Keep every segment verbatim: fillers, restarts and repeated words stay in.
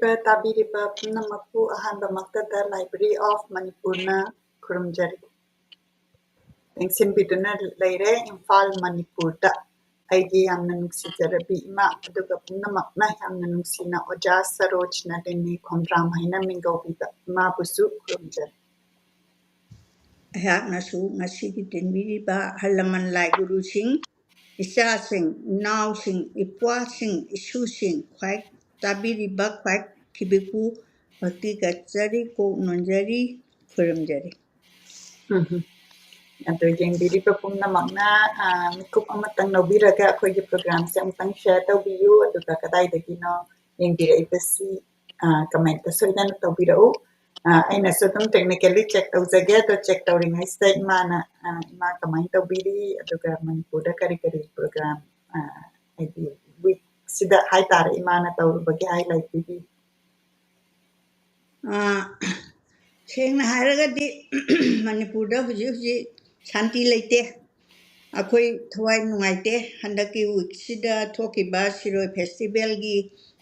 ꯌꯦꯡꯕꯤꯔꯤꯕ, ꯇꯥꯕꯤꯔꯤꯕ ꯄꯨꯝꯅꯃꯛꯄꯨ ꯑꯍꯥꯟꯕꯃꯛꯇꯗ Library of ꯃꯅꯤꯄꯨꯔꯅ ꯈꯨꯔꯨꯝꯖꯔꯤ꯫ ꯂꯦꯡꯁꯤꯟꯕꯤꯗꯨꯅ ꯂꯩꯔꯦ ꯏꯝꯐꯥꯜ, ꯃꯅꯤꯄꯨꯔꯗ꯫ ꯑꯩꯒꯤ ꯌꯥꯝꯅ ꯅꯨꯡꯁꯤꯖꯔꯕꯤ ꯏꯃꯥ, ꯑꯗꯨꯒ ꯄꯨꯝꯅꯃꯛꯅ ꯌꯥꯝꯅ ꯅꯨꯡꯁꯤꯅ ꯑꯣꯖꯥ ꯁꯔꯣꯖ ꯅꯂꯤꯅꯤ ꯈꯣꯡꯗ꯭ꯔꯥꯝ ꯍꯥꯏꯅ ꯃꯤꯡꯒꯧꯕꯤꯕ ꯏꯃꯥꯕꯨꯁꯨ ꯈꯨꯔꯨꯝꯖꯔꯤ꯫ ꯑꯩꯍꯥꯛꯅꯁꯨ ꯉꯁꯤꯒꯤ ꯇꯤꯟꯕꯤꯔꯤꯕ ꯑꯍꯜ ꯂꯃꯟ ꯂꯥꯏ ꯒꯨꯔꯨꯁꯤꯡ, ꯏꯆꯥꯁꯤꯡ, ꯏꯅꯥꯎꯁꯤꯡ, ꯏꯄ꯭ꯋꯥꯁꯤꯡ, ꯏꯁꯨꯁꯤꯡ, ꯈ꯭ꯋꯥꯏ ꯇꯥꯕꯤꯔꯤꯕ ꯈ꯭ꯋꯥꯏ ꯊꯤꯕꯤꯛꯄꯨ ꯚꯛꯇꯤ ꯀꯠꯆꯔꯤ, ꯀꯣꯛ ꯅꯣꯟꯖꯔꯤ, ꯈꯨꯔꯨꯝꯖꯔꯤ꯫ ꯎꯝ꯫ ꯑꯗꯨ ꯌꯦꯡꯕꯤꯔꯤꯕ ꯄꯨꯝꯅꯃꯛꯅ, ꯑ, ꯃꯤꯀꯨꯞ ꯑꯃꯇꯪ ꯂꯧꯕꯤꯔꯒ ꯑꯩꯈꯣꯏꯒꯤ programꯁꯦ ꯑꯃꯨꯛꯇꯪ share ꯇꯧꯕꯤꯌꯨ, ꯑꯗꯨꯒ ꯀꯗꯥꯏꯗꯒꯤꯅꯣ ꯌꯦꯡꯕꯤꯔꯛꯏꯕꯁꯤ, ꯑ, commentꯇ ꯁꯣꯏꯗꯅ ꯇꯧꯕꯤꯔꯛꯎ꯫ ꯑ, ꯑꯩꯅꯁꯨ ꯑꯗꯨꯝ technically check ꯇꯧꯖꯒꯦ, ꯑꯗꯣ check ꯇꯧꯔꯤꯉꯩꯁꯤꯗ ꯏꯃꯥꯅ, ꯑ, ꯏꯃꯥ ꯀꯃꯥꯏꯅ ꯇꯧꯕꯤꯔꯤ, ꯑꯗꯨꯒ ꯃꯅꯤꯄꯨꯔꯗ ꯀꯔꯤ ꯀꯔꯤ program, ꯑ, ꯍꯥꯏꯗꯤ weekꯁꯤꯗ ꯍꯥꯏꯇꯥꯔꯦ, ꯏꯃꯥꯅ ꯇꯧꯔꯨꯕꯒꯤ highlight ꯄꯤꯕꯤꯌꯨ꯫ ꯑ, ꯁꯦꯡꯅ ꯍꯥꯏꯔꯒꯗꯤ ꯃꯅꯤꯄꯨꯔꯗ ꯍꯧꯖꯤꯛ ꯍꯧꯖꯤꯛ ꯁꯥꯟꯇꯤ ꯂꯩꯇꯦ꯫ ꯑꯩꯈꯣꯏ ꯊꯋꯥꯏ ꯅꯨꯡꯉꯥꯏꯇꯦ꯫ ꯍꯟꯗꯛꯀꯤ weekꯁꯤꯗ ꯊꯣꯛꯈꯤꯕ ꯁꯤꯔꯣꯏ festivalꯒꯤ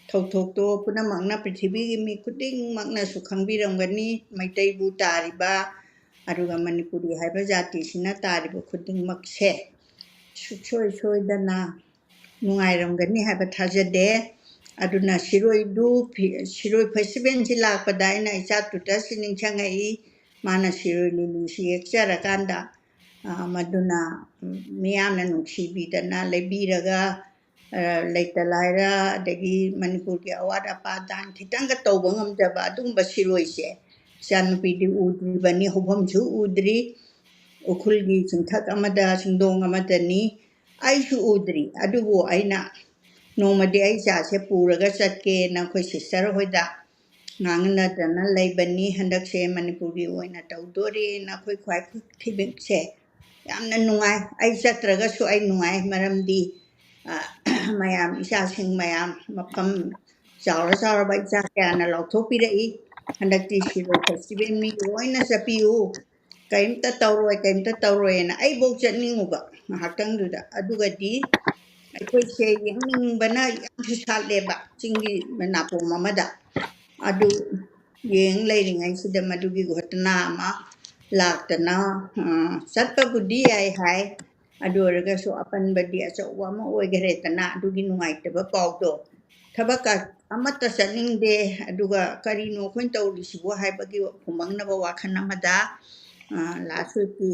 ꯊꯧꯗꯣꯛꯇꯣ ꯄꯨꯝꯅꯃꯛꯅ, ꯄ꯭ꯔꯤꯊꯤꯕꯤꯒꯤ ꯃꯤ ꯈꯨꯗꯤꯡꯃꯛꯅꯁꯨ ꯈꯪꯕꯤꯔꯝꯒꯅꯤ꯫ ꯃꯩꯇꯩꯕꯨ ꯇꯥꯔꯤꯕ, ꯑꯗꯨꯒ ꯃꯅꯤꯄꯨꯔꯤ ꯍꯥꯏꯕ ꯖꯥꯇꯤꯁꯤꯅ ꯇꯥꯔꯤꯕ ꯈꯨꯗꯤꯡꯃꯛꯁꯦ ꯁꯨꯡꯁꯣꯏ ꯁꯣꯏꯗꯅ ꯅꯨꯡꯉꯥꯏꯔꯝꯒꯅꯤ ꯍꯥꯏꯕ ꯊꯥꯖꯗꯦ꯫ ꯑꯗꯨꯅ ꯁꯤꯔꯣꯏꯗꯨ ꯐꯤ-, ꯁꯤꯔꯣꯏ festivalꯁꯤ ꯂꯥꯛꯄꯗ ꯑꯩꯅ ꯏꯆꯥ ꯇꯨꯇꯁꯁꯤ ꯅꯤꯡꯁꯤꯡꯉꯛꯏ꯫ ꯃꯥꯅ ꯁꯤꯔꯣꯏ ꯂꯤꯂꯤꯁꯤ ꯌꯦꯛꯆꯔꯀꯥꯟꯗ, ꯑ, ꯃꯗꯨꯅ, ꯎꯝ, ꯃꯤꯌꯥꯝꯅ ꯅꯨꯡꯁꯤꯕꯤꯗꯅ ꯂꯩꯕꯤꯔꯒ, ꯑ, ꯂꯩꯇ ꯂꯥꯏꯔ, ꯑꯗꯒꯤ ꯃꯅꯤꯄꯨꯔꯒꯤ ꯑꯋꯥꯠ ꯑꯄꯥ ꯗꯥꯟ ꯈꯤꯇꯪꯒ ꯇꯧꯕ ꯉꯝꯖꯕ ꯑꯗꯨꯒꯨꯝꯕ ꯁꯤꯔꯣꯏꯁꯦ ꯏꯆꯥꯅꯨꯄꯤꯗꯤ ꯎꯗ꯭ꯔꯤꯕꯅꯤ, ꯍꯧꯐꯝꯁꯨ ꯎꯗ꯭ꯔꯤ꯫ ꯎꯈ꯭ꯔꯨꯜꯒꯤ ꯆꯤꯡꯊꯛ ꯑꯃꯗ, ꯆꯤꯡꯗꯣꯡ ꯑꯃꯗꯅꯤ꯫ ꯑꯩꯁꯨ ꯎꯗ꯭ꯔꯤ, ꯑꯗꯨꯕꯨ ꯑꯩꯅ ꯅꯣꯡꯃꯗꯤ ꯑꯩ ꯏꯆꯥꯁꯦ ꯄꯨꯔꯒ ꯆꯠꯀꯦꯅ ꯑꯩꯈꯣꯏ sister ꯍꯣꯏꯗ ꯉꯥꯡꯅꯗꯅ ꯂꯩꯕꯅꯤ꯫ ꯍꯟꯗꯛꯁꯦ ꯃꯅꯤꯄꯨꯔꯒꯤ ꯑꯣꯏꯅ ꯇꯧꯗꯣꯔꯦꯅ ꯑꯩꯈꯣꯏ ꯈ꯭ꯋꯥꯏ ꯊꯤꯕꯤꯛꯁꯦ ꯌꯥꯝꯅ ꯅꯨꯡꯉꯥꯏ꯫ ꯑꯩ ꯆꯠꯇ꯭ꯔꯒꯁꯨ ꯑꯩ ꯅꯨꯡꯉꯥꯏ, ꯃꯔꯝꯗꯤ, ꯑ, ꯃꯌꯥꯝ, ꯏꯆꯥꯁꯤꯡ ꯃꯌꯥꯝ, ꯃꯐꯝ ꯆꯥꯎꯔ ꯆꯥꯎꯔꯕ ꯏꯆꯥ ꯀꯌꯥꯅ ꯂꯥꯎꯊꯣꯛꯄꯤꯔꯛꯏ꯫ ꯍꯟꯗꯛꯇꯤ ꯁꯤꯔꯣꯏ festival ꯃꯤ ꯂꯣꯏꯅ ꯆꯠꯄꯤꯌꯨ, ꯀꯔꯤꯝꯇ ꯇꯧꯔꯣꯏ, ꯀꯔꯤꯝꯇ ꯇꯧꯔꯣꯏꯅ ꯑꯩꯐꯧ ꯆꯠꯅꯤꯡꯉꯨꯕ ꯉꯥꯏꯍꯥꯛꯇꯪꯗꯨꯗ꯫ ꯑꯗꯨꯒꯗꯤ ꯑꯩꯈꯣꯏꯁꯦ ꯌꯦꯡꯅꯤꯡꯕꯅ ꯌꯥꯝꯁꯨ ꯁꯥꯠꯂꯦꯕ ꯆꯤꯡꯒꯤ ꯅꯥꯄꯣꯝ ꯑꯃꯗ꯫ ꯑꯗꯨ ꯌꯦꯡ ꯂꯩꯔꯤꯉꯩꯁꯤꯗ ꯃꯗꯨꯒꯤ ꯘꯣꯇꯅꯥ ꯑꯃ ꯂꯥꯛꯇꯅ, ꯑ, ꯆꯠꯄꯕꯨꯗꯤ ꯌꯥꯏ ꯍꯥꯏ, ꯑꯗꯨ ꯑꯣꯏꯔꯒꯁꯨ ꯑꯄꯟꯕꯗꯤ ꯑꯆꯧꯕ ꯑꯃ ꯑꯣꯏꯈ꯭ꯔꯦꯗꯅ ꯑꯗꯨꯒꯤ ꯅꯨꯡꯉꯥꯏꯇꯕ ꯄꯥꯎꯗꯣ꯫ ꯊꯕꯛꯀ ꯑꯃꯠꯇ ꯆꯠꯅꯤꯡꯗꯦ꯫ ꯑꯗꯨꯒ ꯀꯔꯤꯅꯣ ꯑꯩꯈꯣꯏꯅ ꯇꯧꯔꯤꯁꯤꯕꯣ ꯍꯥꯏꯕꯒꯤ ꯐꯨꯝꯕꯪꯅꯕ ꯋꯥꯈꯜ ꯑꯃꯗ, ꯑ, ꯂꯥꯁ ꯋꯤꯛꯀꯤ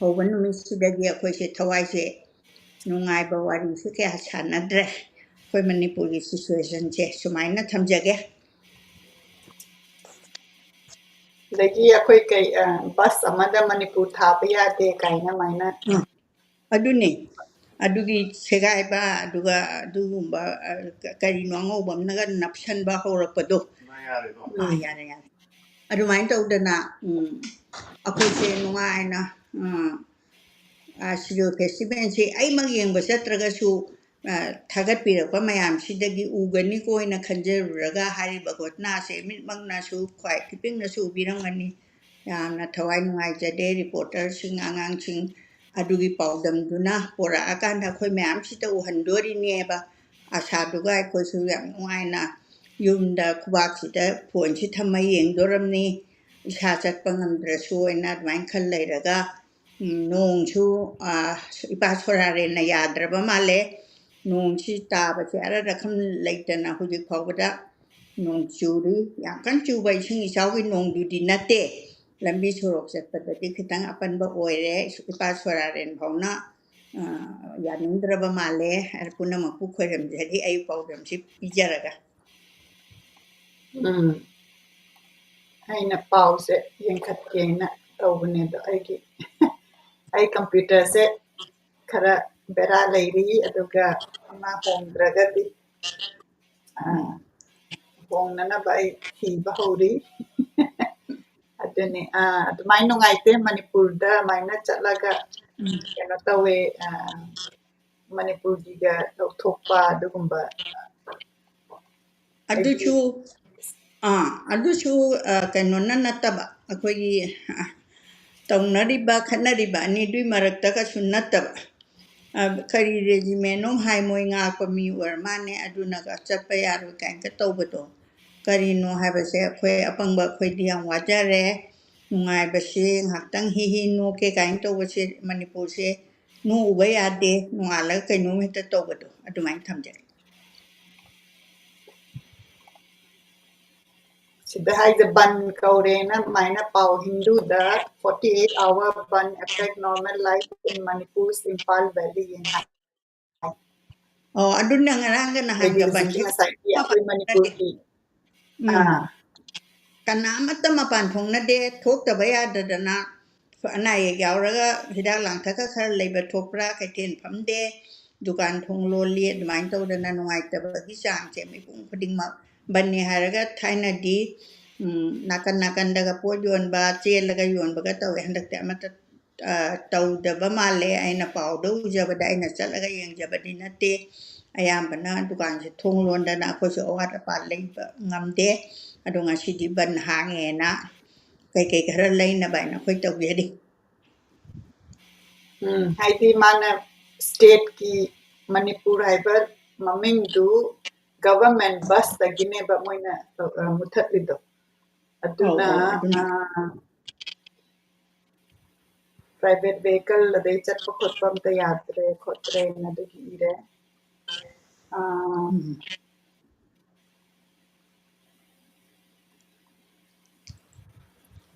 ꯍꯧꯕ ꯅꯨꯃꯤꯠꯁꯤꯗꯒꯤ ꯑꯩꯈꯣꯏꯁꯦ ꯊꯋꯥꯏꯁꯦ ꯅꯨꯡꯉꯥꯏꯕ ꯋꯥꯔꯤꯁꯦ ꯀꯌꯥ ꯁꯥꯟꯅꯗ꯭ꯔꯦ꯫ ꯑꯩꯈꯣꯏ ꯃꯅꯤꯄꯨꯔꯒꯤ ꯁꯤꯆꯨꯋꯦꯁꯟꯁꯦ ꯁꯨꯃꯥꯏꯅ ꯊꯝꯖꯒꯦ꯫ ꯑꯗꯒꯤ ꯑꯩꯈꯣꯏ ꯀꯩ, ꯑ, ꯕꯁ ꯑꯃꯗ ꯃꯅꯤꯄꯨꯔ ꯊꯥꯕ ꯌꯥꯗꯦ ꯀꯥꯏꯅ ꯑꯗꯨꯃꯥꯏꯅ꯫ ꯎꯝ꯫ ꯑꯗꯨꯅꯦ꯫ ꯑꯗꯨꯒꯤ ꯁꯦꯒꯥꯏꯕ, ꯑꯗꯨꯒ ꯑꯗꯨꯒꯨꯝꯕ, ꯑ, ꯀ-, ꯀꯔꯤꯅꯣ ꯑꯉꯧꯕ ꯑꯃꯅꯒ ꯅꯞꯁꯟꯕ ꯍꯧꯔꯛꯄꯗꯣ꯫ ꯃꯥ ꯌꯥꯔꯦꯀꯣ? ꯑꯥ, ꯎꯝ꯫ ꯌꯥꯔꯦ, ꯌꯥꯔꯦ꯫ ꯑꯗꯨꯃꯥꯏꯅ ꯇꯧꯗꯅ, ꯎꯝ, ꯑꯩꯈꯣꯏꯁꯦ ꯅꯨꯡꯉꯥꯏꯅ, ꯎꯝ, ꯑ, ꯁꯤꯔꯣꯏ ꯐꯦꯁꯇꯤꯚꯦꯜꯁꯤ ꯑꯩꯃꯛ ꯌꯦꯡꯕ ꯆꯠꯇ꯭ꯔꯒꯁꯨ, ꯑ, ꯊꯥꯒꯠꯄꯤꯔꯛꯄ ꯃꯌꯥꯝꯁꯤꯗꯒꯤ ꯎꯒꯅꯤꯀꯣ ꯍꯥꯏꯅ ꯈꯟꯖꯔꯨꯔꯒ ꯍꯥꯏꯔꯤꯕ ꯘꯣꯇꯅꯥꯁꯦ ꯃꯤꯠꯃꯛꯅꯁꯨ ꯈ꯭ꯋꯥꯏ ꯄꯤꯛꯅꯁꯨ ꯎꯕꯤꯔꯝꯒꯅꯤ꯫ ꯌꯥꯝꯅ ꯊꯋꯥꯏ ꯅꯨꯡꯉꯥꯏꯖꯗꯦ꯫ ꯔꯤꯄꯣꯔꯇꯔꯁꯤꯡ, ꯑꯉꯥꯡꯁꯤꯡ ꯑꯗꯨꯒꯤ ꯄꯥꯎꯗꯝꯗꯨꯅ ꯄꯣꯔꯛꯑꯀꯥꯟꯗ ꯑꯩꯈꯣꯏ ꯃꯌꯥꯝꯁꯤꯗ ꯎꯍꯟꯗꯣꯔꯤꯅꯦꯕ꯫ ꯑꯥꯁꯥꯗꯨꯒ ꯑꯩꯈꯣꯏꯁꯨ ꯌꯥꯝ ꯅꯨꯡꯉꯥꯏꯅ ꯌꯨꯝꯗ ꯈꯨꯕꯥꯛꯁꯤꯗ ꯐꯣꯟꯁꯤ ꯊꯝꯃ ꯌꯦꯡꯗꯣꯔꯝꯅꯤ꯫ ꯏꯁꯥ ꯆꯠꯄ ꯉꯝꯗ꯭ꯔꯁꯨ ꯍꯥꯏꯅ ꯑꯗꯨꯃꯥꯏꯅ ꯈꯜ ꯂꯩꯔꯒ, ꯎꯝ, ꯅꯣꯡꯁꯨ, ꯑ, ꯏꯄꯥ ꯁꯣꯔꯥꯔꯦꯟꯅ ꯌꯥꯗ꯭ꯔꯕ ꯃꯥꯜꯂꯦ꯫ ꯅꯣꯡꯁꯤ ꯇꯥꯕꯁꯦ ꯑꯔ ꯔꯈꯝ ꯂꯩꯇꯅ ꯍꯧꯖꯤꯛ ꯐꯥꯎꯕꯗ ꯅꯣꯡ ꯆꯨꯔꯤ꯫ ꯌꯥꯝ ꯀꯟꯅ ꯆꯨꯕ ꯏꯁꯤꯡ ꯏꯆꯥꯎꯒꯤ ꯅꯣꯡꯗꯨꯗꯤ ꯅꯠꯇꯦ꯫ ꯂꯝꯕꯤ ꯁꯣꯔꯣꯛ ꯆꯠꯄꯗꯗꯤ ꯈꯤꯇꯪ ꯑꯄꯟꯕ ꯑꯣꯏꯔꯦ꯫ ꯏꯄꯥ ꯁꯣꯔꯥꯔꯦꯟ ꯐꯥꯎꯅ, ꯑ, ꯌꯥꯅꯤꯡꯗ꯭ꯔꯕ ꯃꯥꯜꯂꯦ꯫ ꯄꯨꯝꯅꯃꯛꯄꯨ ꯈꯣꯏꯔꯝꯖꯔꯤ ꯑꯩ ꯄꯥꯎꯗꯝꯁꯤ ꯄꯤꯖꯔꯒ꯫ ꯎꯝ꯫ ꯑꯩꯅ ꯄꯥꯎꯁꯦ ꯌꯦꯡꯈꯠꯀꯦꯅ ꯇꯧꯕꯅꯦ, ꯑꯗꯣ ꯑꯩꯒꯤ, ꯑꯩ ꯀꯝꯄ꯭ꯌꯨꯇꯔꯁꯦ ꯈꯔ ꯕꯦꯔꯥ ꯂꯩꯔꯤ, ꯑꯗꯨꯒ ꯃꯥ ꯍꯣꯡꯗ꯭ꯔꯒꯗꯤ, ꯑ, ꯍꯣꯡꯅꯅꯕ ꯑꯩ ꯊꯤꯕ ꯍꯧꯔꯤ꯫ ꯑꯗꯨꯅꯤ, ꯑ, ꯑꯗꯨꯃꯥꯏꯅ ꯅꯨꯡꯉꯥꯏꯇꯦ, ꯃꯅꯤꯄꯨꯔꯗ ꯑꯗꯨꯃꯥꯏꯅ ꯆꯠꯂꯒ ꯎꯝ꯫ ꯀꯩꯅꯣ ꯇꯧꯋꯦ, ꯑ, ꯃꯅꯤꯄꯨꯔꯒꯤꯒ ꯂꯧꯊꯣꯛꯄ ꯑꯗꯨꯒꯨꯝꯕ꯫ ꯑꯗꯨꯁꯨ, ꯑꯥ, ꯑꯗꯨꯁꯨ, ꯑ, ꯀꯩꯅꯣꯅ ꯅꯠꯇꯕ, ꯑꯩꯈꯣꯏꯒꯤ, ꯑ, ꯇꯧꯅꯔꯤꯕ, ꯈꯠꯅꯔꯤꯕ ꯑꯅꯤꯗꯨꯒꯤ ꯃꯔꯛꯇ ꯀꯩꯁꯨ ꯅꯠꯇꯕ꯫ ꯑ, ꯀꯔꯤ regiment ꯅꯣ ꯍꯥꯏ, ꯃꯣꯏ ꯉꯥꯛꯄ ꯃꯤ ꯑꯣꯏꯔ ꯃꯥꯅꯦ, ꯑꯗꯨꯅꯒ ꯆꯠꯄ ꯌꯥꯔꯣꯏ ꯀꯥꯏꯅꯒ ꯇꯧꯕꯗꯣ꯫ ꯀꯔꯤꯅꯣ ꯍꯥꯏꯕꯁꯦ ꯑꯩꯈꯣꯏ ꯑꯄꯪꯕ ꯑꯩꯈꯣꯏꯗꯤ ꯌꯥꯝ ꯋꯥꯖꯔꯦ꯫ ꯅꯨꯡꯉꯥꯏꯕꯁꯦ ꯉꯥꯏꯍꯥꯛꯇꯪ ꯍꯤ ꯍꯤ ꯅꯣꯛꯀꯦ ꯀꯥꯏꯅ ꯇꯧꯕꯁꯦ ꯃꯅꯤꯄꯨꯔꯁꯦ ꯅꯣꯛꯎꯕ ꯌꯥꯗꯦ꯫ ꯅꯣꯡꯉꯥꯜꯂꯒ ꯀꯩꯅꯣꯝ ꯍꯦꯛꯇ ꯇꯧꯕꯗꯣ ꯑꯗꯨꯃꯥꯏꯅ ꯊꯝꯖꯒꯦ꯫ ꯁꯤꯗ ꯍꯥꯏꯁꯦ ꯕꯟ ꯀꯧꯔꯦꯅ ꯑꯗꯨꯃꯥꯏꯅ ꯄꯥꯎ ꯍꯤꯟꯗꯨꯗ forty eight hour ban affect normal life in Manipur's Imphal Valley ꯍꯥꯏ꯫ ꯑꯣ, ꯑꯗꯨꯅ ꯉꯔꯥꯡꯒ ꯍꯥꯏꯗꯤ ꯅꯍꯥꯟꯒ ꯍꯧꯖꯤꯛꯀꯤ ꯕꯟꯁꯦ ꯉꯁꯥꯏꯒꯤ ꯑꯩꯈꯣꯏ ꯃꯅꯤꯄꯨꯔꯒꯤ ꯎꯝ꯫ ꯑꯥ꯫ ꯀꯅꯥꯃꯠꯇ ꯃꯄꯥꯟ ꯊꯣꯛꯅꯗꯦ, ꯊꯣꯛꯇꯕ ꯌꯥꯗꯗꯅ ꯑꯅꯥ ꯑꯌꯦꯛ ꯌꯥꯎꯔꯒ ꯍꯤꯗꯥꯛ ꯂꯥꯡꯊꯛꯀ ꯈꯔ ꯂꯩꯕ ꯊꯣꯛꯄ꯭ꯔꯥ, ꯀꯩꯊꯦꯜ ꯐꯝꯗꯦ, ꯗꯨꯀꯥꯟ ꯊꯣꯡ ꯂꯣꯜꯂꯤ, ꯑꯗꯨꯃꯥꯏꯅ ꯇꯧꯗꯅ ꯅꯨꯡꯉꯥꯏꯇꯕꯒꯤ ꯆꯥꯡꯁꯦ ꯃꯤꯄꯨꯝ ꯈꯨꯗꯤꯡꯃꯛ ꯕꯟꯅꯦ ꯍꯥꯏꯔꯒ ꯊꯥꯏꯅꯗꯤ, ꯎꯝ, ꯅꯥꯀꯟ ꯅꯥꯀꯟꯗꯒ ꯄꯣꯠ ꯌꯣꯟꯕ, ꯆꯦꯜꯂꯒ ꯌꯣꯟꯕꯒ ꯇꯧꯋꯦ꯫ ꯍꯟꯗꯛꯇꯤ ꯑꯃꯠꯇ, ꯑ, ꯇꯧꯗꯕ ꯃꯥꯜꯂꯦ꯫ ꯑꯩꯅ ꯄꯥꯎꯗ ꯎꯖꯕꯗ, ꯑꯩꯅ ꯆꯠꯂꯒ ꯌꯦꯡꯖꯕꯗꯤ ꯅꯠꯇꯦ꯫ ꯑꯌꯥꯝꯕꯅ ꯗꯨꯀꯥꯟꯁꯦ ꯊꯣꯡ ꯂꯣꯟꯗꯅ ꯑꯩꯈꯣꯏꯁꯨ ꯑꯋꯥꯠ ꯑꯄꯥ ꯂꯩꯕ ꯉꯝꯗꯦ꯫ ꯑꯗꯣ ꯉꯁꯤꯗꯤ ꯕꯟ ꯍꯥꯡꯉꯦꯅ ꯀꯩꯀꯩ ꯈꯔ ꯂꯩꯅꯕ ꯍꯥꯏꯅ ꯑꯩꯈꯣꯏ ꯇꯧꯖꯔꯤ꯫ ꯎꯝ, ꯍꯥꯏꯗꯤ ꯃꯥꯅ stateꯀꯤ ꯃꯅꯤꯄꯨꯔ ꯍꯥꯏꯕ ꯃꯃꯤꯡꯗꯨ government busꯇꯒꯤꯅꯦꯕ ꯃꯣꯏꯅ, ꯑ, ꯃꯨꯊꯠꯂꯤꯗꯣ꯫ ꯑꯗꯨꯅ, ꯑꯧ, ꯑꯧ, ꯑꯗꯨꯅ꯫ ꯑ, private vehicle ꯑꯗꯩ ꯆꯠꯄ ꯈꯣꯠꯄ ꯑꯝꯇ ꯌꯥꯗ꯭ꯔꯦ ꯈꯣꯠꯇ꯭ꯔꯦꯅ ꯑꯗꯨꯒꯤ ꯏꯔꯦ꯫ ꯑ, ꯎꯝ꯫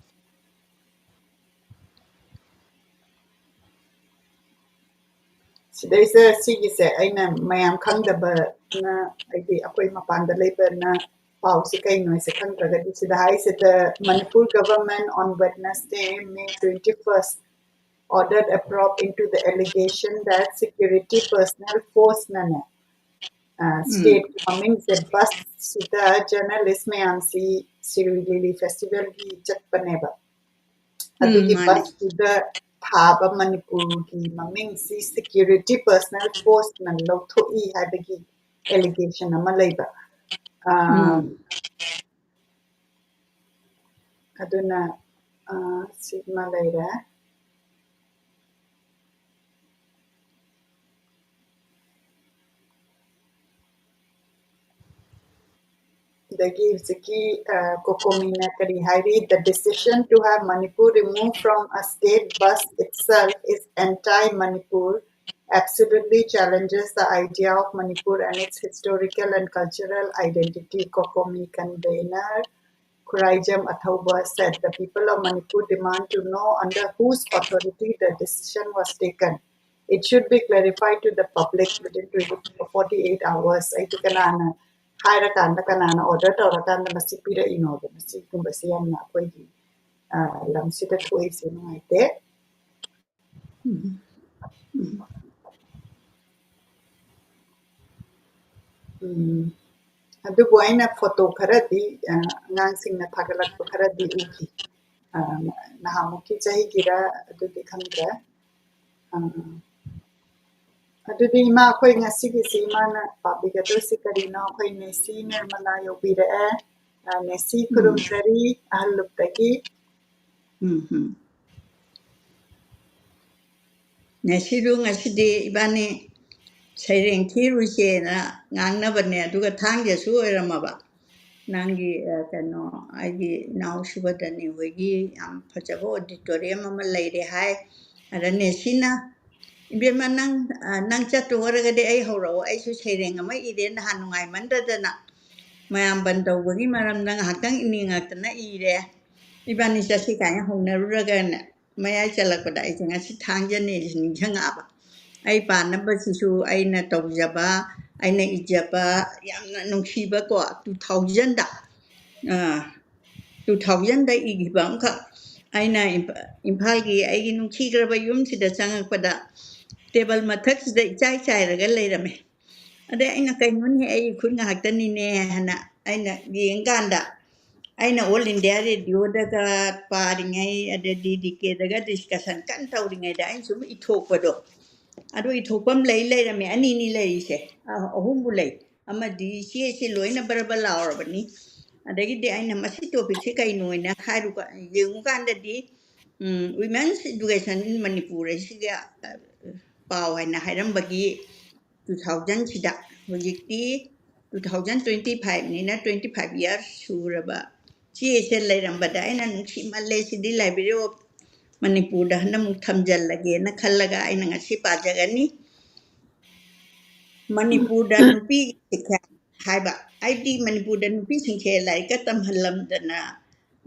ꯁꯤꯗꯩꯁꯤꯗ ꯁꯤꯒꯤꯁꯦ ꯑꯩꯅ ꯃꯌꯥꯝ ꯈꯪꯗꯕꯅ, ꯍꯥꯏꯗꯤ ꯑꯩꯈꯣꯏ ꯃꯄꯥꯟꯗ ꯂꯩꯕꯅ ꯄꯥꯎꯁꯤ ꯀꯩꯅꯣ ꯍꯥꯏꯁꯦ ꯈꯪꯗ꯭ꯔꯒꯗꯤ, ꯁꯤꯗ ꯍꯥꯏꯁꯤꯗ, Manipur government on Wednesday, May twenty-first, ordered a probe into the allegation that security personnel forceꯅꯅꯦ, ꯑ, ꯎꯝ꯫ Stateꯀꯤ ꯃꯃꯤꯡꯁꯦ busꯁꯤꯗ journalist ꯃꯌꯥꯝꯁꯤ ꯁꯤꯔꯨꯏ ꯂꯤꯂꯤ festivalꯒꯤ ꯆꯠꯄꯅꯦꯕ꯫ ꯎꯝ, ꯑꯗꯨꯒꯤ ꯃꯥꯅꯦ꯫ Busꯇꯨꯗ ꯊꯥꯕ ꯃꯅꯤꯄꯨꯔꯒꯤ ꯃꯃꯤꯡꯁꯤ security personnel forceꯅ ꯂꯧꯊꯣꯛꯏ ꯍꯥꯏꯕꯒꯤ allegation ꯑꯃ ꯂꯩꯕ꯫ ꯑ, ꯎꯝ꯫ ꯑꯗꯨꯅ, ꯑ, ꯁꯤꯃ ꯂꯩꯔꯦ꯫ ꯑꯗꯒꯤ ꯍꯧꯖꯤꯛꯀꯤ ꯀꯣꯀꯣꯃꯤꯅ ꯀꯔꯤ ꯍꯥꯏꯔꯤ? The decision to have Manipur removed from a state bus itself is anti-Manipur, absolutely challenges the idea of Manipur and its historical and cultural identity. COCOMI convener Khuraijam Athauba said the people of Manipur demand to know under whose authority the decision was taken. It should be clarified to the public within twenty-four, forty-eight hours. ꯑꯩꯗꯤ ꯀꯅꯥꯅ ꯍꯥꯏꯔꯀꯥꯟꯗ, ꯀꯅꯥꯅ order ꯇꯧꯔꯀꯥꯟꯗ ꯃꯁꯤ ꯄꯤꯔꯛꯏꯅꯣꯕ? ꯃꯁꯤꯒꯨꯝꯕꯁꯤ ꯌꯥꯝꯅ ꯑꯩꯈꯣꯏꯒꯤ ꯂꯝꯁꯤꯗ ꯊꯣꯛꯏꯁꯦ ꯅꯨꯡꯉꯥꯏꯇꯦ꯫ ꯎꯝ, ꯑꯗꯨꯕꯨ ꯑꯩꯅ ꯐꯣꯇꯣ ꯈꯔꯗꯤ, ꯑꯉꯥꯡꯁꯤꯡꯅ ꯊꯥꯒꯠꯂꯛꯄ ꯈꯔꯗꯤ ꯎꯈꯤ꯫ ꯅꯍꯥꯟꯃꯨꯛꯀꯤ ꯆꯍꯤꯒꯤꯔ ꯑꯗꯨꯗꯤ ꯈꯪꯗ꯭ꯔꯦ꯫ ꯑꯗꯨꯗꯤ ꯏꯃꯥ, ꯑꯩꯈꯣꯏ ꯉꯁꯤꯒꯤꯁꯤ ꯏꯃꯥꯅ ꯄꯥꯕꯤꯒꯗꯣꯏꯁꯤ ꯀꯔꯤꯅꯣ? ꯑꯩꯈꯣꯏ ꯅꯦꯁꯤ ꯅꯤꯔꯃꯂꯥ ꯌꯧꯕꯤꯔꯛꯑꯦ꯫ ꯅꯦꯁꯤ, ꯎꯝ꯫ ꯈꯨꯔꯨꯝꯖꯔꯤ ꯑꯍꯜ ꯂꯨꯞꯇꯒꯤ꯫ ꯎꯝ, ꯎꯝ꯫ ꯅꯦꯁꯤꯗꯨ ꯉꯁꯤꯗꯤ ꯏꯕꯥꯅꯤ ꯁꯩꯔꯦꯡ ꯊꯤꯔꯨꯁꯦꯅ ꯉꯥꯡꯅꯕꯅꯦ, ꯑꯗꯨꯒ ꯊꯥꯡꯖꯁꯨ ꯑꯣꯏꯔꯝꯃꯕ꯫ ꯅꯪꯒꯤ, ꯑ, ꯀꯩꯅꯣ, ꯑꯩꯒꯤ ꯏꯅꯥꯎ ꯁꯨꯕꯗꯅꯤ ꯍꯣꯏꯒꯤ ꯌꯥꯝ ꯐꯖꯕ auditorium ꯑꯃ ꯂꯩꯔꯦ ꯍꯥꯏ꯫ ꯑꯗ ꯅꯦꯁꯤꯅ, "ꯏꯕꯦꯝꯃ, ꯅꯪ, ꯑ, ꯅꯪ ꯆꯠꯇꯨ ꯑꯣꯏꯔꯒꯗꯤ ꯑꯩ ꯍꯧꯔꯛꯑꯣ, ꯑꯩꯁꯨ ꯁꯩꯔꯦꯡ ꯑꯃ ꯏꯔꯦ ꯅꯍꯥꯟ ꯅꯨꯡꯉꯥꯏꯃꯟꯗꯗꯅ꯫ ꯃꯌꯥꯝ ꯕꯟ ꯇꯧꯕꯒꯤ ꯃꯔꯝꯗ ꯉꯥꯏꯍꯥꯛꯇꯪ ꯏꯅꯤꯡꯉꯛꯇꯅ ꯏꯔꯦ꯫ ꯏꯕꯥꯅꯤ ꯆꯠꯁꯤ" ꯀꯥꯏꯅ ꯍꯧꯅꯔꯨꯔꯒꯅꯦ, ꯃꯌꯥꯏ ꯆꯜꯂꯛꯄꯗ ꯑꯩꯁꯦ ꯉꯁꯤ ꯊꯥꯡꯖꯅꯦꯁꯦ ꯅꯤꯡꯁꯤꯡꯉꯛꯑꯕ꯫ ꯑꯩ ꯄꯥꯅꯕꯁꯤꯁꯨ ꯑꯩꯅ ꯇꯧꯖꯕ, ꯑꯩꯅ ꯏꯖꯕ, ꯌꯥꯝꯅ ꯅꯨꯡꯁꯤꯕꯀꯣ, two thousandꯗ, ꯑꯥ, two thousandꯗ ꯏꯈꯤꯕ ꯑꯃꯈꯛ꯫ ꯑꯩꯅ ꯏꯝꯐ-, ꯏꯝꯐꯥꯜꯒꯤ ꯑꯩꯒꯤ ꯅꯨꯡꯁꯤꯈ꯭ꯔꯕ ꯌꯨꯝꯁꯤꯗ ꯆꯪꯉꯛꯄꯗ table ꯃꯊꯛꯁꯤꯗ ꯏꯆꯥꯏ ꯆꯥꯏꯔꯒ ꯂꯩꯔꯝꯃꯦ꯫ ꯑꯗꯩ ꯑꯩꯅ, "ꯀꯩꯅꯣꯅꯦ, ꯑꯩ ꯈꯨꯠ ꯉꯥꯛꯇꯅꯤꯅꯦ" ꯍꯥꯏꯅ ꯑꯩꯅ ꯌꯦꯡꯀꯥꯟꯗ, ꯑꯩꯅ All India Radioꯗꯒ ꯄꯥꯔꯤꯉꯩ, ꯑꯗꯩ DDKꯗꯒ discussion ꯀꯟꯅ ꯇꯧꯔꯤꯉꯩꯗ ꯑꯩꯅ ꯁꯨꯝ ꯏꯊꯣꯛꯄꯗꯣ, ꯑꯗꯨ ꯏꯊꯣꯛꯐꯝ ꯂꯩ ꯂꯩꯔꯝꯃꯦ, ꯑꯅꯤꯅꯤ ꯂꯩꯔꯤꯁꯦ, ꯑ-, ꯑꯍꯨꯝꯕꯨ ꯂꯩ꯫ ꯑꯃꯗꯤ ꯆꯦꯁꯤ ꯂꯣꯏꯅ ꯕꯔꯕꯔ ꯂꯥꯎꯔꯕꯅꯤ꯫ ꯑꯗꯒꯤꯗꯤ ꯑꯩꯅ ꯃꯁꯤ topicꯁꯦ ꯀꯩꯅꯣ ꯍꯥꯏꯅ ꯍꯥꯏꯔꯨꯕ-, ꯌꯦꯡꯉꯨꯀꯥꯟꯗꯗꯤ, ꯎꯝ, Women's Education in Manipur ꯑꯁꯤꯒ, ꯑ, ꯄꯥꯎ ꯍꯥꯏꯅ ꯍꯥꯏꯔꯝꯕꯒꯤ two thousandꯁꯤꯗ꯫ ꯍꯧꯖꯤꯛꯇꯤ two thousand twenty five ꯅꯤꯅ, twenty five years ꯁꯨꯔꯕ ꯆꯦꯁꯦ ꯂꯩꯔꯝꯕꯗ ꯑꯩꯅ ꯅꯨꯡꯁꯤꯃꯜꯂꯦ, ꯁꯤꯗꯤ Library of ꯃꯅꯤꯄꯨꯔꯗ ꯍꯟꯗꯛꯃꯨꯛ ꯊꯝꯖꯜꯂꯒꯦꯅ ꯈꯜꯂꯒ ꯑꯩꯅ ꯉꯁꯤ ꯄꯥꯖꯒꯅꯤ꯫ ꯃꯅꯤꯄꯨꯔꯗ ꯅꯨꯄꯤ ꯁꯤꯈ꯭ꯌꯥ ꯍꯥꯏꯕ, ꯍꯥꯏꯕꯗꯤ ꯃꯅꯤꯄꯨꯔꯗ ꯅꯨꯄꯤꯁꯤꯡꯁꯦ ꯂꯥꯏꯔꯤꯛꯀ ꯇꯝꯍꯜꯂꯝꯗꯅ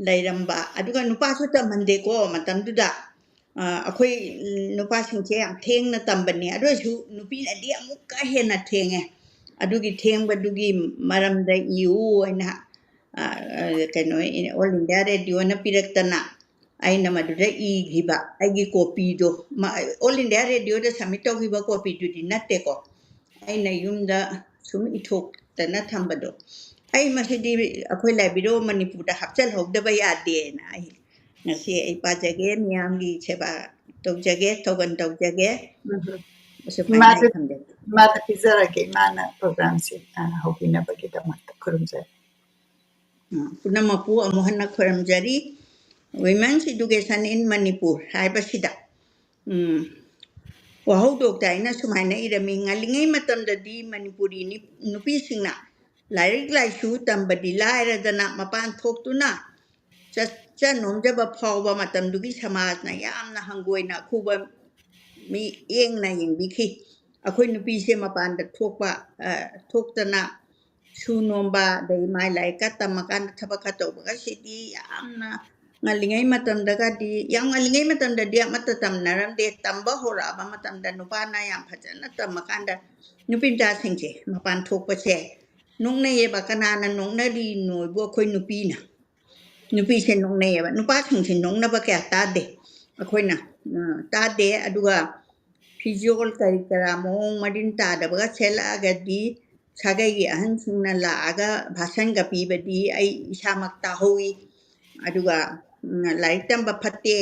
ꯂꯩꯔꯝꯕ, ꯑꯗꯨꯒ ꯅꯨꯄꯥꯁꯨ ꯇꯝꯍꯟꯗꯦꯀꯣ ꯃꯇꯝꯗꯨꯗ꯫ ꯑ, ꯑꯩꯈꯣꯏ ꯅꯨꯄꯥꯁꯤꯡꯁꯦ ꯌꯥꯝ ꯊꯦꯡꯅ ꯇꯝꯕꯅꯤ, ꯑꯗꯨ ꯑꯣꯏꯔꯁꯨ ꯅꯨꯄꯤꯅꯗꯤ ꯑꯃꯨꯛꯀ ꯍꯦꯟꯅ ꯊꯦꯡꯉꯦ꯫ ꯑꯗꯨꯒꯤ ꯊꯦꯡꯕꯗꯨꯒꯤ ꯃꯔꯝꯗ ꯏꯌꯨ ꯍꯥꯏꯅ, ꯑ, ꯑ, ꯀꯩꯅꯣ, All India Radio ꯅ ꯄꯤꯔꯛꯇꯅ ꯑꯩꯅ ꯃꯗꯨꯗ ꯏꯈꯤꯕ ꯑꯩꯒꯤ copy ꯗꯣ, ꯃ-, All India Radio ꯗ submit ꯇꯧꯈꯤꯕ copy ꯗꯨꯗꯤ ꯅꯠꯇꯦꯀꯣ, ꯑꯩꯅ ꯌꯨꯝꯗ ꯁꯨꯝ ꯏꯊꯣꯛꯇꯅ ꯊꯝꯕꯗꯣ꯫ ꯑꯩ ꯃꯁꯤꯗꯤ ꯑꯩꯈꯣꯏ Library of ꯃꯅꯤꯄꯨꯔꯗ ꯍꯥꯞꯆꯤꯜꯍꯧꯗꯕ ꯌꯥꯗꯦꯅ ꯑꯩ ꯉꯁꯤ ꯑꯩ ꯄꯥꯖꯒꯦ, ꯃꯤꯌꯥꯝꯒꯤ ꯁꯦꯕꯥ ꯇꯧꯖꯒꯦ, ꯊꯧꯒꯜ ꯇꯧꯖꯒꯦ꯫ ꯎꯝ꯫ ꯑꯁꯨꯃꯥꯏꯅ ꯏꯃꯥꯗ, ꯑꯩ ꯊꯝꯖꯒꯦ꯫ ꯏꯃꯥꯗ ꯄꯤꯖꯔꯒꯦ, ꯏꯃꯥꯅ program ꯁꯤ, ꯑ, ꯍꯧꯕꯤꯅꯕꯒꯤꯗꯃꯛꯇ ꯈꯨꯔꯨꯝꯖꯔꯤ꯫ ꯎꯝ, ꯄꯨꯝꯅꯃꯛꯄꯨ ꯑꯃꯨꯛ ꯍꯟꯅ ꯈꯨꯔꯨꯝꯖꯔꯤ꯫ Women's Education in Manipur ꯍꯥꯏꯕꯁꯤꯗ, ꯎꯝ, ꯋꯥꯍꯧꯗꯣꯛꯇ ꯑꯩꯅ ꯁꯨꯃꯥꯏꯅ ꯏꯔꯝꯃꯤ: "ꯉꯜꯂꯤꯉꯩ ꯃꯇꯝꯗꯗꯤ ꯃꯅꯤꯄꯨꯔꯤ ꯅꯤ-, ꯅꯨꯄꯤꯁꯤꯡꯅ ꯂꯥꯏꯔꯤꯛ ꯂꯥꯏꯁꯨ ꯇꯝꯕꯗꯤ ꯂꯥꯏꯔꯗꯅ ꯃꯄꯥꯟ ꯊꯣꯛꯇꯨꯅ ꯆꯠꯆ ꯅꯣꯝꯖꯕ ꯐꯥꯎꯕ ꯃꯇꯝꯗꯨꯒꯤ ꯁꯃꯥꯖꯅ ꯌꯥꯝꯅ ꯍꯪꯒꯣꯏꯅ ꯑꯈꯨꯕ ꯃꯤꯠꯌꯦꯡꯅ ꯌꯦꯡꯕꯤꯈꯤ꯫ ꯑꯩꯈꯣꯏ ꯅꯨꯄꯤꯁꯦ ꯃꯄꯥꯟꯗ ꯊꯣꯛꯄ, ꯑ, ꯊꯣꯛꯇꯅ ꯁꯨ ꯅꯣꯝꯕ, ꯑꯗꯩ ꯃꯥꯏ ꯂꯥꯏꯔꯤꯛꯀ ꯇꯝꯃꯀꯥꯟꯗ ꯊꯕꯛꯀ ꯇꯧꯕꯒꯁꯤꯗꯤ ꯌꯥꯝꯅ ꯉꯜꯂꯤꯉꯩ ꯃꯇꯝꯗꯒꯗꯤ, ꯌꯥꯝ ꯉꯜꯂꯤꯉꯩ ꯃꯇꯝꯗꯗꯤ ꯑꯃꯠꯇ ꯇꯝꯅꯔꯝꯗꯦ꯫ ꯇꯝꯕ ꯍꯧꯔꯛꯑꯕ ꯃꯇꯝꯗ ꯅꯨꯄꯥꯅ ꯌꯥꯝ ꯐꯖꯅ ꯇꯝꯃꯀꯥꯟꯗ ꯅꯨꯄꯤ ꯃꯆꯥꯁꯤꯡꯁꯦ ꯃꯄꯥꯟ ꯊꯣꯛꯄꯁꯦ ꯅꯣꯛꯅꯩꯌꯦꯕ꯫ ꯀꯅꯥꯅ ꯅꯣꯛꯅꯔꯤꯅꯣꯏꯕꯨ? ꯑꯩꯈꯣꯏ ꯅꯨꯄꯤꯅ, ꯅꯨꯄꯤꯁꯦ ꯅꯣꯛꯅꯩꯌꯦꯕ꯫ ꯅꯨꯄꯥꯁꯤꯡꯁꯦ ꯅꯣꯛꯅꯕ ꯀꯌꯥ ꯇꯥꯗꯦ ꯑꯩꯈꯣꯏꯅ, ꯑ, ꯇꯥꯗꯦ꯫ ꯑꯗꯨꯒ ꯐꯤꯖꯣꯜ ꯀꯔꯤ ꯀꯔꯥ ꯃꯑꯣꯡ ꯃꯔꯤꯟ ꯇꯥꯗꯕꯒ ꯁꯦꯠꯂꯛꯑꯒꯗꯤ ꯁꯥꯒꯩꯒꯤ ꯑꯍꯟꯁꯤꯡꯅ ꯂꯥꯛꯑꯒ ꯚꯥꯁꯟꯒ ꯄꯤꯕꯗꯤ ꯑꯩ ꯏꯁꯥꯃꯛ ꯇꯥꯍꯧꯏ꯫ ꯑꯗꯨꯒ, ꯎꯝ, "ꯂꯥꯏꯔꯤꯛ ꯇꯝꯕ ꯐꯠꯇꯦ,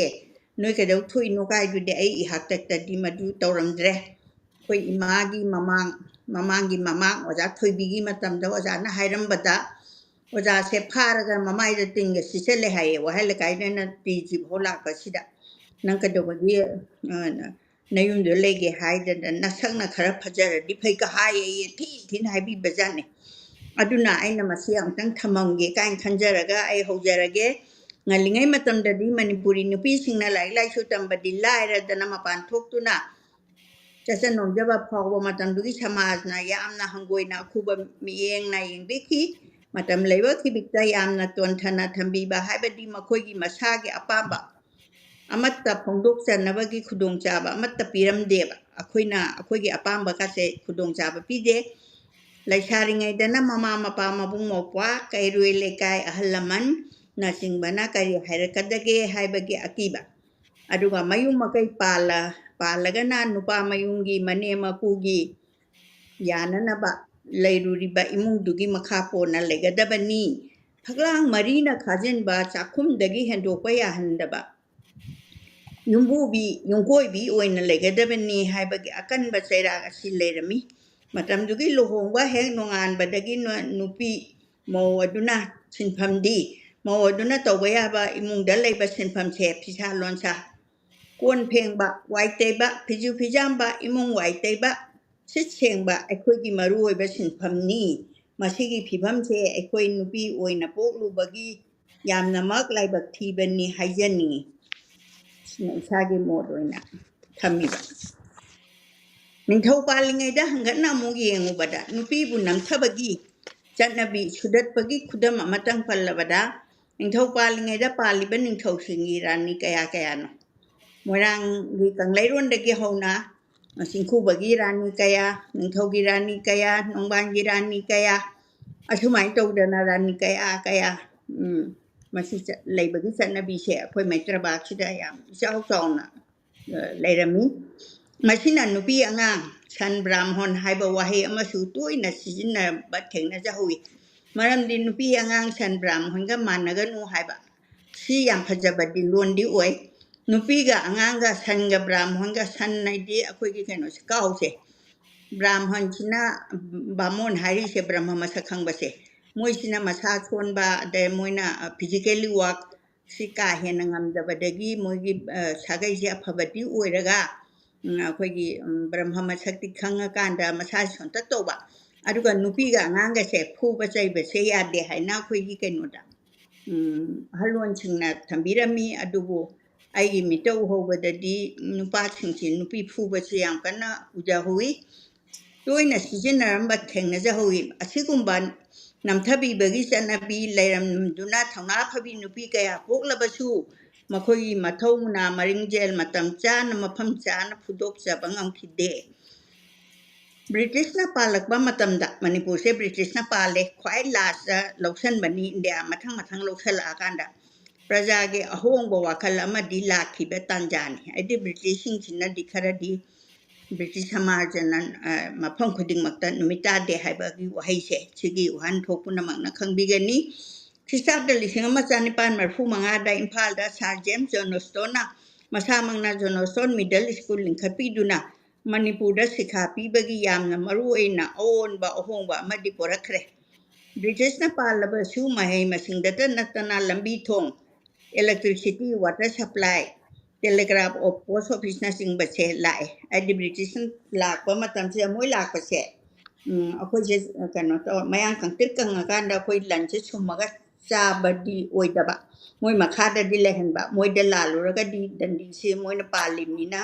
ꯅꯣꯏ ꯀꯩꯗꯧ ꯊꯣꯛꯏꯅꯣ?" ꯀꯥꯏꯗꯨꯗꯤ ꯑꯩ ꯏꯍꯥꯛꯇꯛꯇꯗꯤ ꯃꯗꯨ ꯇꯧꯔꯝꯗ꯭ꯔꯦ꯫ ꯑꯩꯈꯣꯏ ꯏꯃꯥꯒꯤ ꯃꯃꯥꯡ, ꯃꯃꯥꯡꯒꯤ ꯃꯃꯥꯡ ꯑꯣꯖꯥ ꯊꯣꯏꯕꯤꯒꯤ ꯃꯇꯝꯗ ꯑꯣꯖꯥꯅ ꯍꯥꯏꯔꯝꯕꯗ, ꯑꯣꯖꯥꯁꯦ ꯐꯥꯔꯒ ꯃꯃꯥꯏꯗ ꯇꯤꯟꯒ ꯁꯤꯠꯆꯜꯂꯦ ꯍꯥꯏꯌꯦ, ꯋꯥꯍꯦꯡ ꯂꯩꯀꯥꯏꯗꯅ ꯇꯤ ꯖꯤ ꯐꯥꯎ ꯂꯥꯛꯄꯁꯤꯗ꯫ "ꯅꯪ ꯀꯩꯗꯧꯕꯒꯤ, ꯑ, ꯅꯌꯨꯝꯗ ꯂꯩꯒꯦ ꯍꯥꯏꯗꯅ, ꯅꯁꯛꯅ ꯈꯔ ꯐꯖꯔꯗꯤ ꯐꯩꯒ" ꯍꯥꯏꯌꯦ, ꯊꯤ ꯊꯤꯅ ꯍꯥꯏꯕꯤꯕꯖꯥꯠꯅꯤ꯫ ꯑꯗꯨꯅ ꯑꯩꯅ ꯃꯁꯤ ꯑꯃꯨꯛꯇꯪ ꯊꯝꯃꯝꯒꯦ ꯀꯥꯏꯅ ꯈꯟꯖꯔꯒ ꯑꯩ ꯍꯧꯖꯔꯒꯦ꯫ ꯉꯜꯂꯤꯉꯩ ꯃꯇꯝꯗꯗꯤ ꯃꯅꯤꯄꯨꯔꯤ ꯅꯨꯄꯤꯁꯤꯡꯅ ꯂꯥꯏꯔꯤꯛ ꯂꯥꯏꯁꯨ ꯇꯝꯕꯗꯤ ꯂꯥꯏꯔꯗꯅ ꯃꯄꯥꯟ ꯊꯣꯛꯇꯨꯅ ꯆꯠꯆ ꯅꯣꯝꯖꯕ ꯐꯥꯎꯕ ꯃꯇꯝꯗꯨꯒꯤ ꯁꯃꯥꯖꯅ ꯌꯥꯝꯅ ꯍꯪꯒꯣꯏꯅ ꯑꯈꯨꯕ ꯃꯤꯠꯌꯦꯡꯅ ꯌꯦꯡꯕꯤꯈꯤ꯫ ꯃꯇꯝ ꯂꯩꯕ ꯈꯤꯕꯤꯛꯇ ꯌꯥꯝꯅ ꯇꯣꯟꯊꯅ ꯊꯝꯕꯤꯕ ꯍꯥꯏꯕꯗꯤ ꯃꯈꯣꯏꯒꯤ ꯃꯁꯥꯒꯤ ꯑꯄꯥꯝꯕ ꯑꯃꯠꯇ ꯐꯣꯡꯗꯣꯛꯆꯅꯕꯒꯤ ꯈꯨꯗꯣꯡꯆꯥꯕ ꯑꯃꯠꯇ ꯄꯤꯔꯝꯗꯦꯕ꯫ ꯑꯩꯈꯣꯏꯅ ꯑꯩꯈꯣꯏꯒꯤ ꯑꯄꯥꯝꯕꯒꯁꯦ ꯈꯨꯗꯣꯡꯆꯥꯕ ꯄꯤꯗꯦ꯫ ꯂꯩꯁꯥꯔꯤꯉꯩꯗꯅ ꯃꯃꯥ ꯃꯄꯥ, ꯃꯕꯨꯡ ꯃꯧꯄ꯭ꯋꯥ, ꯀꯩꯔꯣꯏ ꯂꯩꯀꯥꯏ, ꯑꯍꯜ ꯂꯃꯟꯅꯆꯤꯡꯕꯅ ꯀꯔꯤ ꯍꯥꯏꯔꯛꯀꯗꯒꯦ ꯍꯥꯏꯕꯒꯤ ꯑꯀꯤꯕ, ꯑꯗꯨꯒ ꯃꯌꯨꯝ ꯃꯀꯩ ꯄꯥꯜꯂ-, ꯄꯥꯜꯂꯒꯅ ꯅꯨꯄꯥ ꯃꯌꯨꯝꯒꯤ ꯃꯅꯦꯝ ꯃꯀꯨꯒꯤ ꯌꯥꯅꯅꯕ ꯂꯩꯔꯨꯔꯤꯕ ꯏꯃꯨꯡꯗꯨꯒꯤ ꯃꯈꯥ ꯄꯣꯟꯅ ꯂꯩꯒꯗꯕꯅꯤ꯫ ꯐꯛꯂꯥꯡ ꯃꯔꯤꯅ ꯈꯥꯖꯤꯟꯕ ꯆꯥꯛꯈꯨꯝꯗꯒꯤ ꯍꯦꯟꯗꯣꯛꯄ ꯌꯥꯍꯟꯗꯕ ꯌꯨꯝꯕꯨꯕꯤ, ꯌꯨꯝꯀꯣꯏꯕꯤ ꯑꯣꯏꯅ ꯂꯩꯒꯗꯕꯅꯤ ꯍꯥꯏꯕꯒꯤ ꯑꯀꯟꯕ ꯆꯩꯔꯥꯛ ꯑꯁꯤ ꯂꯩꯔꯝꯃꯤ꯫ ꯃꯇꯝꯗꯨꯒꯤ ꯂꯨꯍꯣꯡꯕ ꯍꯦꯛ ꯅꯣꯡꯉꯥꯟꯕꯗꯒꯤ ꯅꯨ-, ꯅꯨꯄꯤ ꯃꯧ ꯑꯗꯨꯅ ꯁꯤꯟꯐꯝꯗꯤ, ꯃꯧ ꯑꯗꯨꯅ ꯇꯧꯕ ꯌꯥꯕ ꯏꯃꯨꯡꯗ ꯂꯩꯕ ꯁꯤꯟꯐꯝꯁꯦ ꯐꯤꯁꯥ ꯂꯣꯟꯁꯥ, ꯀꯣꯟ ꯐꯦꯡꯕ, ꯋꯥꯏ ꯇꯩꯕ, ꯐꯤꯖꯨ ꯐꯤꯖꯥꯝꯕ, ꯏꯃꯨꯡ ꯋꯥꯏ ꯇꯩꯕ, ꯁꯤꯠ ꯁꯦꯡꯕ ꯑꯩꯈꯣꯏꯒꯤ ꯃꯔꯨꯑꯣꯏꯕ ꯁꯤꯟꯐꯝꯅꯤ꯫ ꯃꯁꯤꯒꯤ ꯐꯤꯕꯝꯁꯦ ꯑꯩꯈꯣꯏ ꯅꯨꯄꯤ ꯑꯣꯏꯅ ꯄꯣꯛꯂꯨꯕꯒꯤ ꯌꯥꯝꯅꯃꯛ ꯂꯥꯏꯕꯛ ꯊꯤꯕꯅꯤ ꯍꯥꯏꯖꯅꯤꯡꯉꯤ꯫ ꯁꯤꯅ ꯏꯁꯥꯒꯤ ꯃꯣꯠ ꯑꯣꯏꯅ ꯊꯝꯃꯤꯕ꯫ ꯅꯤꯡꯊꯧ ꯄꯥꯜꯂꯤꯉꯩꯗ ꯍꯪꯒꯠꯅ ꯑꯃꯨꯛ ꯌꯦꯡꯉꯨꯕꯗ ꯅꯨꯄꯤꯕꯨ ꯅꯝꯊꯕꯒꯤ ꯆꯠꯅꯕꯤ ꯁꯨꯗꯠꯄꯒꯤ ꯈꯨꯗꯝ ꯑꯃꯇꯪ ꯄꯜꯂꯕꯗ, ꯅꯤꯡꯊꯧ ꯄꯥꯜꯂꯤꯉꯩꯗ ꯄꯥꯜꯂꯤꯕ ꯅꯤꯡꯊꯧꯁꯤꯡꯒꯤ ꯔꯥꯅꯤ ꯀꯌꯥ ꯀꯌꯥꯅꯣ꯫ ꯃꯣꯏꯔꯥꯡꯒꯤ ꯀꯪꯂꯩꯔꯣꯟꯗꯒꯤ ꯍꯧꯅ ꯆꯤꯡꯈꯨꯕꯒꯤ ꯔꯥꯅꯤ ꯀꯌꯥ, ꯅꯤꯡꯊꯧꯒꯤ ꯔꯥꯅꯤ ꯀꯌꯥ, ꯅꯣꯡꯕꯥꯟꯒꯤ ꯔꯥꯅꯤ ꯀꯌꯥ, ꯑꯁꯨꯃꯥꯏꯅ ꯇꯧꯗꯅ ꯔꯥꯅꯤ ꯀꯌꯥ ꯀꯌꯥ, ꯎꯝ, ꯃꯁꯤ ꯆꯠ-, ꯂꯩꯕꯒꯤ ꯆꯠꯅꯕꯤꯁꯦ ꯑꯩꯈꯣꯏ ꯃꯩꯇ꯭ꯔꯕꯥꯛꯁꯤꯗ ꯌꯥꯝ ꯏꯆꯥꯎ ꯆꯥꯎꯅ, ꯑ, ꯂꯩꯔꯝꯃꯤ꯫ ꯃꯁꯤꯅ ꯅꯨꯄꯤ ꯑꯉꯥꯡ, ꯁꯟ ꯕ꯭ꯔꯥꯍꯃꯣꯟ ꯍꯥꯏꯕ ꯋꯥꯍꯩ ꯑꯃꯁꯨ ꯇꯣꯏꯅ ꯁꯤꯖꯤꯟꯅꯕ ꯊꯦꯡꯅꯖꯍꯧꯋꯤ꯫ ꯃꯔꯝꯗꯤ ꯅꯨꯄꯤ ꯑꯉꯥꯡ ꯁꯟ ꯕ꯭ꯔꯥꯍꯃꯣꯟꯒ ꯃꯥꯟꯅꯒꯅꯨ ꯍꯥꯏꯕ ꯁꯤ ꯌꯥꯝ ꯐꯖꯕꯗꯤ ꯂꯣꯟꯗꯤ ꯑꯣꯏ꯫ ꯅꯨꯄꯤꯒ ꯑꯉꯥꯡꯒ ꯁꯟꯒ ꯕ꯭ꯔꯥꯍꯃꯣꯟꯒ, ꯁꯟ ꯍꯥꯏꯗꯤ ꯑꯩꯈꯣꯏꯒꯤ ꯀꯩꯅꯣꯁꯦ, ꯀꯥꯎꯁꯦ, ꯕ꯭ꯔꯥꯍꯃꯟꯁꯤꯅ, ꯕꯥꯃꯣꯟ ꯍꯥꯏꯔꯤꯁꯦ, ꯕ꯭ꯔꯍꯃ ꯃꯁꯛ ꯈꯪꯕꯁꯦ, ꯃꯣꯏꯁꯤꯅ ꯃꯁꯥ ꯁꯣꯟꯕ, ꯑꯗꯩ ꯃꯣꯏꯅ, ꯑ, physically work ꯁꯤ ꯀꯥ ꯍꯦꯟꯅ ꯉꯝꯗꯕꯗꯒꯤ ꯃꯣꯏꯒꯤ, ꯑ, ꯁꯥꯒꯩꯁꯦ ꯑꯐꯕꯗꯤ ꯑꯣꯏꯔꯒ, ꯎꯝ, ꯑꯩꯈꯣꯏꯒꯤ, ꯎꯝ, ꯕ꯭ꯔꯍꯃ ꯃꯁꯛꯇꯤ ꯈꯪꯉꯀꯥꯟꯗ ꯃꯁꯥꯁꯦ ꯁꯣꯟꯇꯛ ꯇꯧꯕ꯫ ꯑꯗꯨꯒ ꯅꯨꯄꯤꯒ ꯑꯉꯥꯡꯒꯁꯦ ꯐꯨꯕ ꯆꯩꯕꯁꯦ ꯌꯥꯗꯦ ꯍꯥꯏꯅ ꯑꯩꯈꯣꯏꯒꯤ ꯀꯩꯅꯣꯗ, ꯎꯝ, ꯑꯍꯜꯂꯣꯟꯁꯤꯡꯅ ꯊꯝꯕꯤꯔꯝꯃꯤ꯫ ꯑꯗꯨꯕꯨ ꯑꯩꯒꯤ ꯃꯤꯠꯇ ꯎꯍꯧꯕꯗꯗꯤ ꯅꯨꯄꯥꯁꯤꯡꯁꯤ ꯅꯨꯄꯤ ꯐꯨꯕꯁꯤ ꯌꯥꯝ ꯀꯟꯅ ꯎꯖꯍꯧꯋꯤ, ꯇꯣꯏꯅ ꯁꯤꯖꯤꯟꯅꯔꯝꯕ ꯊꯦꯡꯅꯖꯍꯧꯋꯤ꯫ ꯑꯁꯤꯒꯨꯝꯕ ꯅꯝꯊꯕꯤꯕꯒꯤ ꯆꯠꯅꯕꯤ ꯂꯩꯔꯝꯗꯨꯅ ꯊꯧꯅꯥ ꯐꯕꯤ ꯅꯨꯄꯤ ꯀꯌꯥ ꯄꯣꯛꯂꯕꯁꯨ ꯃꯈꯣꯏꯒꯤ ꯃꯊꯧ ꯃꯅꯥ ꯃꯔꯤꯡꯖꯦꯜ ꯃꯇꯝ ꯆꯥꯅ ꯃꯐꯝ ꯆꯥꯅ ꯐꯨꯗꯣꯛꯆꯕ ꯉꯝꯈꯤꯗꯦ꯫ ꯕ꯭ꯔꯤꯇꯤꯁꯅ ꯄꯥꯜꯂꯛꯄ ꯃꯇꯝꯗ, ꯃꯅꯤꯄꯨꯔꯁꯦ ꯕ꯭ꯔꯤꯇꯤꯁꯅ ꯄꯥꯜꯂꯦ, ꯈ꯭ꯋꯥꯏ ꯂꯥꯁꯇ ꯂꯧꯁꯟꯕꯅꯤ ꯏꯟꯗꯤꯌꯥ ꯃꯊꯪ ꯃꯊꯪ ꯂꯧꯁꯜꯂꯛꯑꯀꯥꯟꯗ꯫ ꯄ꯭ꯔꯖꯥꯒꯤ ꯑꯍꯣꯡꯕ ꯋꯥꯈꯜ ꯑꯃꯗꯤ ꯂꯥꯛꯈꯤꯕ ꯇꯥꯟꯖꯥꯅꯤ꯫ ꯍꯥꯏꯗꯤ ꯕ꯭ꯔꯤꯇꯤꯁꯁꯤꯡꯁꯤꯅꯗꯤ ꯈꯔꯗꯤ, ꯕ꯭ꯔꯤꯇꯤꯁ ꯁꯃꯥꯖꯅ, ꯑ, ꯃꯐꯝ ꯈꯨꯗꯤꯡꯃꯛꯇ ꯅꯨꯃꯤꯠ ꯇꯥꯗꯦ ꯍꯥꯏꯕꯒꯤ ꯋꯥꯍꯩꯁꯦ, ꯁꯤꯒꯤ ꯋꯥꯍꯟꯊꯣꯛ ꯄꯨꯝꯅꯃꯛꯅ ꯈꯪꯕꯤꯒꯅꯤ꯫ ꯈ꯭ꯔꯤꯁꯇꯥꯕꯗ ꯂꯤꯁꯤꯡ ꯑꯃ ꯆꯅꯤꯄꯥꯟ ꯃꯔꯤꯐꯨ ꯃꯉꯥꯗ ꯏꯝꯐꯥꯜꯗ ꯁꯥꯔ ꯖꯦꯝꯁ ꯖꯣꯟꯁꯇꯣꯟꯅ ꯃꯁꯥꯃꯛꯅ ꯖꯣꯟꯁꯇꯣꯟ ꯃꯤꯗꯜ ꯁ꯭ꯀꯨꯜ ꯂꯤꯡꯈꯠꯄꯤꯗꯨꯅ ꯃꯅꯤꯄꯨꯔꯗ ꯁꯤꯈꯥ ꯄꯤꯕꯒꯤ ꯌꯥꯝꯅ ꯃꯔꯨꯑꯣꯏꯅ ꯑꯑꯣꯟꯕ ꯑꯍꯣꯡꯕ ꯑꯃꯗꯤ ꯄꯨꯔꯛꯈ꯭ꯔꯦ꯫ ꯕ꯭ꯔꯤꯇꯤꯁꯅ ꯄꯥꯜꯂꯕꯁꯨ ꯃꯍꯩ ꯃꯁꯤꯡꯗꯇ ꯅꯠꯇꯅ ꯂꯝꯕꯤ ꯊꯣꯡ, electricity, water supply, telegraph, post officeꯅꯆꯤꯡꯕꯁꯦ ꯂꯥꯛꯑꯦ꯫ ꯍꯥꯏꯗꯤ ꯕ꯭ꯔꯤꯇꯤꯁꯅ ꯂꯥꯛꯄ ꯃꯇꯝꯁꯤꯗ ꯃꯣꯏ ꯂꯥꯛꯄꯁꯦ, ꯎꯝ, ꯑꯩꯈꯣꯏꯁꯦ ꯀꯩꯅꯣ ꯇꯧ, ꯃꯌꯥꯡ ꯀꯪꯇ꯭ꯔꯤꯛ ꯀꯪꯉꯀꯥꯟꯗ ꯑꯩꯈꯣꯏ ꯂꯟꯁꯦ ꯁꯨꯝꯃꯒ ꯆꯥꯕꯗꯤ ꯑꯣꯏꯗꯕ, ꯃꯣꯏ ꯃꯈꯥꯗꯗꯤ ꯂꯩꯍꯟꯕ꯫ ꯃꯣꯏꯗ ꯂꯥꯜꯂꯨꯔꯒꯗꯤ ꯗꯟꯗꯤꯁꯦ ꯃꯣꯏꯅ ꯄꯥꯜꯂꯤꯕꯅꯤꯅ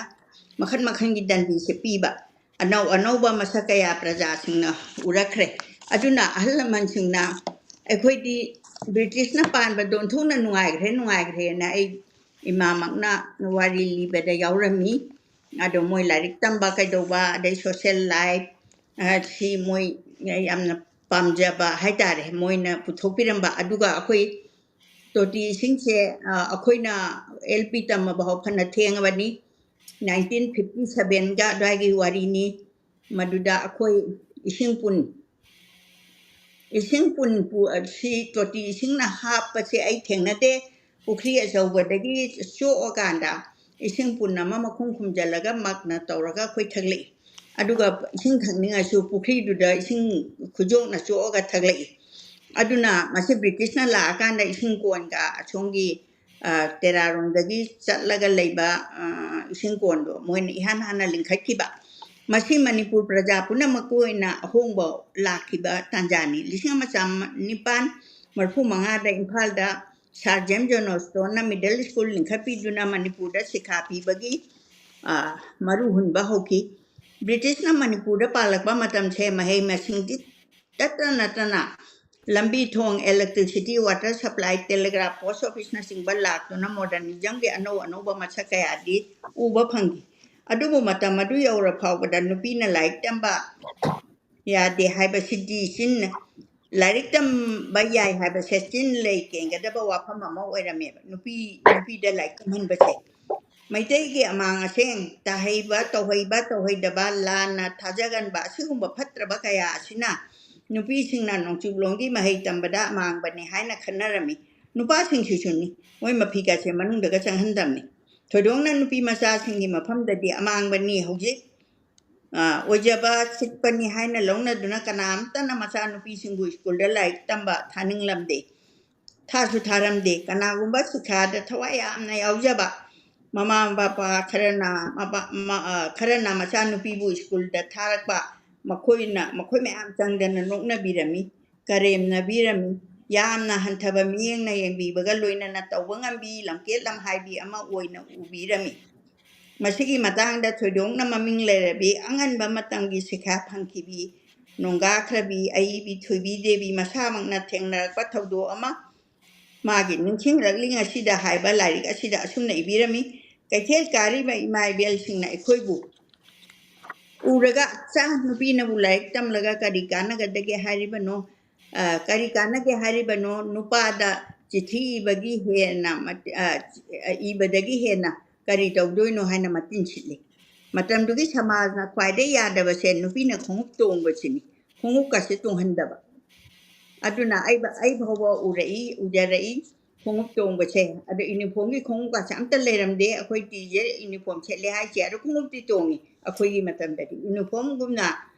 ꯃꯈꯟ ꯃꯈꯟꯒꯤ ꯗꯟꯗꯤꯁꯦ ꯄꯤꯕ꯫ ꯑꯅꯧ ꯑꯅꯧꯕ ꯃꯁꯛ ꯀꯌꯥ ꯄ꯭ꯔꯖꯥꯁꯤꯡꯅ ꯎꯔꯛꯈ꯭ꯔꯦ꯫ ꯑꯗꯨꯅ ꯑꯍꯜ ꯂꯃꯟꯁꯤꯡꯅ ꯑꯩꯈꯣꯏꯗꯤ ꯕ꯭ꯔꯤꯇꯤꯁꯅ ꯄꯥꯟꯕꯗꯣ ꯑꯣꯟꯊꯣꯛꯅ ꯅꯨꯡꯉꯥꯏꯈ꯭ꯔꯦ, ꯅꯨꯡꯉꯥꯏꯈ꯭ꯔꯦꯅ ꯑꯩ ꯏꯃꯥꯃꯛꯅ ꯋꯥꯔꯤ ꯂꯤꯕꯗ ꯌꯥꯎꯔꯝꯃꯤ꯫ ꯑꯗꯣ ꯃꯣꯏ ꯂꯥꯏꯔꯤꯛ ꯇꯝꯕ ꯀꯩꯗꯧꯕ, ꯑꯗꯩ social life, ꯑ, ꯁꯤ ꯃꯣꯏ ꯌꯥꯝꯅ ꯄꯥꯝꯖꯕ ꯍꯥꯏꯇꯥꯔꯦ, ꯃꯣꯏꯅ ꯄꯨꯊꯣꯛꯄꯤꯔꯝꯕ꯫ ꯑꯗꯨꯒ ꯑꯩꯈꯣꯏ ꯇꯣꯇꯤ ꯏꯁꯤꯡꯁꯦ, ꯑ, ꯑꯩꯈꯣꯏꯅ L P ꯇꯝꯃꯕ ꯐꯥꯎ ꯐꯅ ꯊꯦꯡꯉꯕꯅꯤ, nineteen fifty sevenꯒ ꯑꯗꯨꯋꯥꯏꯒꯤ ꯋꯥꯔꯤꯅꯤ꯫ ꯃꯗꯨꯗ ꯑꯩꯈꯣꯏ ꯏꯁꯤꯡ ꯄꯨꯟ, ꯏꯁꯤꯡ ꯄꯨꯟ ꯄꯨ-, ꯑꯁꯤ ꯇꯣꯇꯤ ꯏꯁꯤꯡꯅ ꯍꯥꯞꯄꯁꯦ ꯑꯩ ꯊꯦꯡꯅꯗꯦ꯫ ꯄꯨꯈ꯭ꯔꯤ ꯑꯆꯧꯕꯗꯒꯤ ꯆꯣꯛꯑꯀꯥꯟꯗ ꯏꯁꯤꯡ ꯄꯨꯟ ꯑꯃ ꯃꯈꯨꯝ ꯈꯨꯝꯖꯤꯜꯂꯒ ꯃꯛꯅ ꯇꯧꯔꯒ ꯑꯩꯈꯣꯏ ꯊꯛꯂꯛꯏ꯫ ꯑꯗꯨꯒ ꯏꯁꯤꯡ ꯊꯛꯅꯤꯡꯉꯁꯨ ꯄꯨꯈ꯭ꯔꯤꯗꯨꯗ ꯏꯁꯤꯡ ꯈꯨꯖꯣꯛꯅ ꯆꯣꯛꯑꯒ ꯊꯛꯂꯛꯏ꯫ ꯑꯗꯨꯅ ꯃꯁꯤ ꯕ꯭ꯔꯤꯇꯤꯁꯅ ꯂꯥꯛꯑꯀꯥꯟꯗ ꯏꯁꯤꯡ ꯀꯣꯟꯒ ꯑꯁꯣꯝꯒꯤ, ꯑ, ꯇꯦꯔꯥꯔꯣꯝꯗꯒꯤ ꯆꯠꯂꯒ ꯂꯩꯕ, ꯑ, ꯏꯁꯤꯡ ꯀꯣꯟꯗꯣ ꯃꯣꯏꯅ ꯏꯍꯥꯟ ꯍꯥꯟꯅ ꯂꯤꯡꯈꯠꯈꯤꯕ꯫ ꯃꯁꯤ ꯃꯅꯤꯄꯨꯔ ꯄ꯭ꯔꯖꯥ ꯄꯨꯝꯅꯃꯛꯀꯤ ꯑꯣꯏꯅ ꯑꯍꯣꯡꯕ ꯂꯥꯛꯈꯤꯕ ꯇꯥꯟꯖꯥꯅꯤ꯫ ꯂꯤꯁꯤꯡ ꯑꯃ ꯆꯥꯅꯤꯄꯥꯟ ꯃꯔꯤꯐꯨ ꯃꯉꯥꯗ ꯏꯝꯐꯥꯜꯗ ꯁꯥꯔ ꯖꯦꯝꯁ ꯖꯣꯟ ꯍꯣꯁꯇꯣꯟꯅ ꯃꯤꯗꯜ ꯁ꯭ꯀꯨꯜ ꯂꯤꯡꯈꯠꯄꯤꯗꯨꯅ ꯃꯅꯤꯄꯨꯔꯗ ꯁꯤꯈꯥ ꯄꯤꯕꯒꯤ, ꯑ, ꯃꯔꯨ ꯍꯨꯟꯕ ꯍꯧꯈꯤ꯫ ꯕ꯭ꯔꯤꯇꯤꯁꯅ ꯃꯅꯤꯄꯨꯔꯗ ꯄꯥꯜꯂꯛꯄ ꯃꯇꯝꯁꯦ ꯃꯍꯩ ꯃꯁꯤꯡꯗꯤ ꯇꯠꯇ ꯅꯠꯇꯅ ꯂꯝꯕꯤ ꯊꯣꯡ, electricity, water supply, telegraph, post officeꯅꯆꯤꯡꯕ ꯂꯥꯛꯇꯨꯅ ꯃꯣꯗꯔꯅꯤꯖꯝꯒꯤ ꯑꯅꯧ ꯑꯅꯧꯕ ꯃꯁꯛ ꯀꯌꯥꯗꯤ ꯎꯕ ꯐꯪꯈꯤ꯫ ꯑꯗꯨꯕꯨ ꯃꯇꯝ ꯑꯗꯨ ꯌꯧꯔ ꯐꯥꯎꯕꯗ ꯅꯨꯄꯤꯅ ꯂꯥꯏꯔꯤꯛ ꯇꯝꯕ ꯌꯥꯗꯦ ꯍꯥꯏꯕꯁꯤꯗꯤ ꯆꯤꯟ, ꯂꯥꯏꯔꯤꯛ ꯇꯝꯕ ꯌꯥꯏ ꯍꯥꯏꯕꯁꯦ ꯆꯤꯟ ꯂꯩ ꯀꯦꯟꯒꯗꯕ ꯋꯥꯐꯝ ꯑꯃ ꯑꯣꯏꯔꯝꯃꯦꯕ꯫ ꯅꯨꯄꯤ, ꯅꯨꯄꯤꯗ ꯂꯥꯏꯔꯤꯛ ꯇꯝꯍꯟꯕꯁꯦ꯫ ꯃꯩꯇꯩꯒꯤ ꯑꯃꯥꯡ ꯑꯁꯦꯡ, ꯇꯥꯍꯩꯕ, ꯇꯧꯍꯩꯕ, ꯇꯧꯍꯩꯗꯕ, ꯂꯥꯟꯅ ꯊꯥꯖꯒꯟꯕ, ꯑꯁꯤꯒꯨꯝꯕ ꯐꯠꯇ꯭ꯔꯕ ꯀꯌꯥ ꯑꯁꯤꯅ ꯅꯨꯄꯤꯁꯤꯡꯅ ꯅꯣꯡꯆꯨꯞꯂꯣꯝꯒꯤ ꯃꯍꯩ ꯇꯝꯕꯗ ꯑꯃꯥꯡꯕꯅꯤ ꯍꯥꯏꯅ ꯈꯟꯅꯔꯝꯃꯤ꯫ ꯅꯨꯄꯥꯁꯤꯡꯁꯤꯁꯨꯅꯤ, ꯃꯣꯏ ꯃꯐꯤꯒꯁꯦ ꯃꯅꯨꯡꯗꯒ ꯆꯪꯍꯟꯗꯕꯅꯤ꯫ ꯊꯣꯏꯗꯣꯛꯅ ꯅꯨꯄꯤ ꯃꯆꯥꯁꯤꯡꯒꯤ ꯃꯐꯝꯗꯗꯤ ꯑꯃꯥꯡꯕꯅꯤ꯫ ꯍꯧꯖꯤꯛ, ꯑ, ꯑꯣꯏꯖꯕ ꯁꯤꯠꯄꯅꯤ ꯍꯥꯏꯅ ꯂꯧꯅꯗꯨꯅ ꯀꯅꯥꯝꯇꯅ ꯃꯆꯥꯅꯨꯄꯤꯁꯤꯡꯕꯨ ꯁ꯭ꯀꯨꯜꯗ ꯂꯥꯏꯔꯤꯛ ꯇꯝꯕ ꯊꯥꯅꯤꯡꯂꯝꯗꯦ꯫ ꯊꯥꯁꯨ ꯊꯥꯔꯝꯗꯦ꯫ ꯀꯅꯥꯒꯨꯝꯕ ꯁꯤꯈꯥꯗ ꯊꯋꯥꯏ ꯌꯥꯝꯅ ꯌꯥꯎꯖꯕ ꯃꯃꯥ ꯃꯄꯥ ꯈꯔꯅ, ꯃꯄꯥ-, ꯃ-, ꯑ, ꯈꯔꯅ ꯃꯆꯥꯅꯨꯄꯤꯕꯨ ꯁ꯭ꯀꯨꯜꯗ ꯊꯥꯔꯛꯄ, ꯃꯈꯣꯏꯅ, ꯃꯈꯣꯏ ꯃꯌꯥꯝ ꯆꯪꯗꯅ ꯅꯣꯛꯅꯕꯤꯔꯝꯃꯤ, ꯀꯔꯦꯝꯅꯕꯤꯔꯝꯃꯤ꯫ ꯌꯥꯝꯅ ꯍꯟꯊꯕ ꯃꯤꯠꯌꯦꯡꯅ ꯌꯦꯡꯕꯤꯕꯒ ꯂꯣꯏꯅꯅ ꯇꯧꯕ ꯉꯝꯕꯤ, ꯂꯝꯀꯦꯠ ꯂꯝꯍꯥꯏꯕꯤ ꯑꯃ ꯑꯣꯏꯅ ꯎꯕꯤꯔꯝꯃꯤ꯫ ꯃꯁꯤꯒꯤ ꯃꯇꯥꯡꯗ ꯊꯣꯏꯗꯣꯛꯅ ꯃꯃꯤꯡ ꯂꯩꯔꯕꯤ ꯑꯉꯟꯕ ꯃꯇꯝꯒꯤ ꯁꯤꯈꯥ ꯐꯪꯈꯤꯕꯤ ꯅꯣꯡꯒꯥꯈ꯭ꯔꯕꯤ ꯑꯏꯕꯤ ꯊꯣꯏꯕꯤ ꯗꯦꯕꯤ ꯃꯁꯥꯃꯛꯅ ꯊꯦꯡꯅꯔꯛꯄ ꯊꯧꯗꯣꯛ ꯑꯃ ꯃꯥꯒꯤ ꯅꯤꯡꯁꯤꯡꯂꯛꯂꯤ ꯉꯁꯤꯗ ꯍꯥꯏꯕ ꯂꯥꯏꯔꯤꯛ ꯑꯁꯤꯗ ꯑꯁꯨꯝꯅ ꯏꯕꯤꯔꯝꯃꯤ: "ꯀꯩꯊꯦꯜ ꯀꯥꯔꯤꯕ ꯏꯃꯥ ꯏꯕꯦꯜꯁꯤꯡꯅ ꯑꯩꯈꯣꯏꯕꯨ ꯎꯔꯒ, 'ꯆꯥ, ꯅꯨꯄꯤꯅꯕꯨ ꯂꯥꯏꯔꯤꯛ ꯇꯝꯂꯒ ꯀꯔꯤ ꯀꯥꯟꯅꯒꯗꯒꯦ ꯍꯥꯏꯔꯤꯕꯅꯣ? ꯑ, ꯀꯔꯤ ꯀꯥꯟꯅꯒꯦ ꯍꯥꯏꯔꯤꯕꯅꯣ? ꯅꯨꯄꯥꯗ ꯆꯤꯊꯤ ꯏꯕꯒꯤ ꯍꯦꯟꯅ ꯃꯠ-, ꯑ, ꯏꯕꯗꯒꯤ ꯍꯦꯟꯅ ꯀꯔꯤ ꯇꯧꯗꯣꯏꯅꯣ?' ꯍꯥꯏꯅ ꯃꯇꯤꯟ ꯁꯤꯠꯂꯤ꯫ ꯃꯇꯝꯗꯨꯒꯤ ꯁꯃꯥꯖꯅ ꯈ꯭ꯋꯥꯏꯗꯩ ꯌꯥꯗꯕꯁꯦ ꯅꯨꯄꯤꯅ ꯈꯣꯡꯎꯞ ꯇꯣꯡꯕꯁꯤꯅꯤ꯫ ꯈꯣꯡꯎꯞꯀꯁꯦ ꯇꯣꯡꯍꯟꯗꯕ꯫ ꯑꯗꯨꯅ ꯑꯩ ꯐ-, ꯑꯩ ꯐꯥꯎꯕ ꯎꯔꯛꯏ, ꯎꯖꯔꯛꯏ ꯈꯣꯡꯎꯞ ꯇꯣꯡꯕꯁꯦ꯫ ꯑꯗꯣ ꯌꯨꯅꯤꯐꯣꯔꯝꯒꯤ ꯈꯣꯡꯎꯞꯀꯁꯦ ꯑꯝꯇ ꯂꯩꯔꯝꯗꯦ꯫ ꯑꯩꯈꯣꯏ ꯇꯤꯁꯦ ꯌꯨꯅꯤꯐꯣꯔꯝ ꯁꯦꯠꯂꯦ ꯍꯥꯏꯁꯦ꯫ ꯑꯗꯣ ꯈꯣꯡꯎꯞꯇꯤ ꯇꯣꯡꯉꯤ꯫ ꯑꯩꯈꯣꯏꯒꯤ ꯃꯇꯝꯗꯗꯤ ꯌꯨꯅꯤꯐꯣꯔꯝꯒꯨꯝꯅ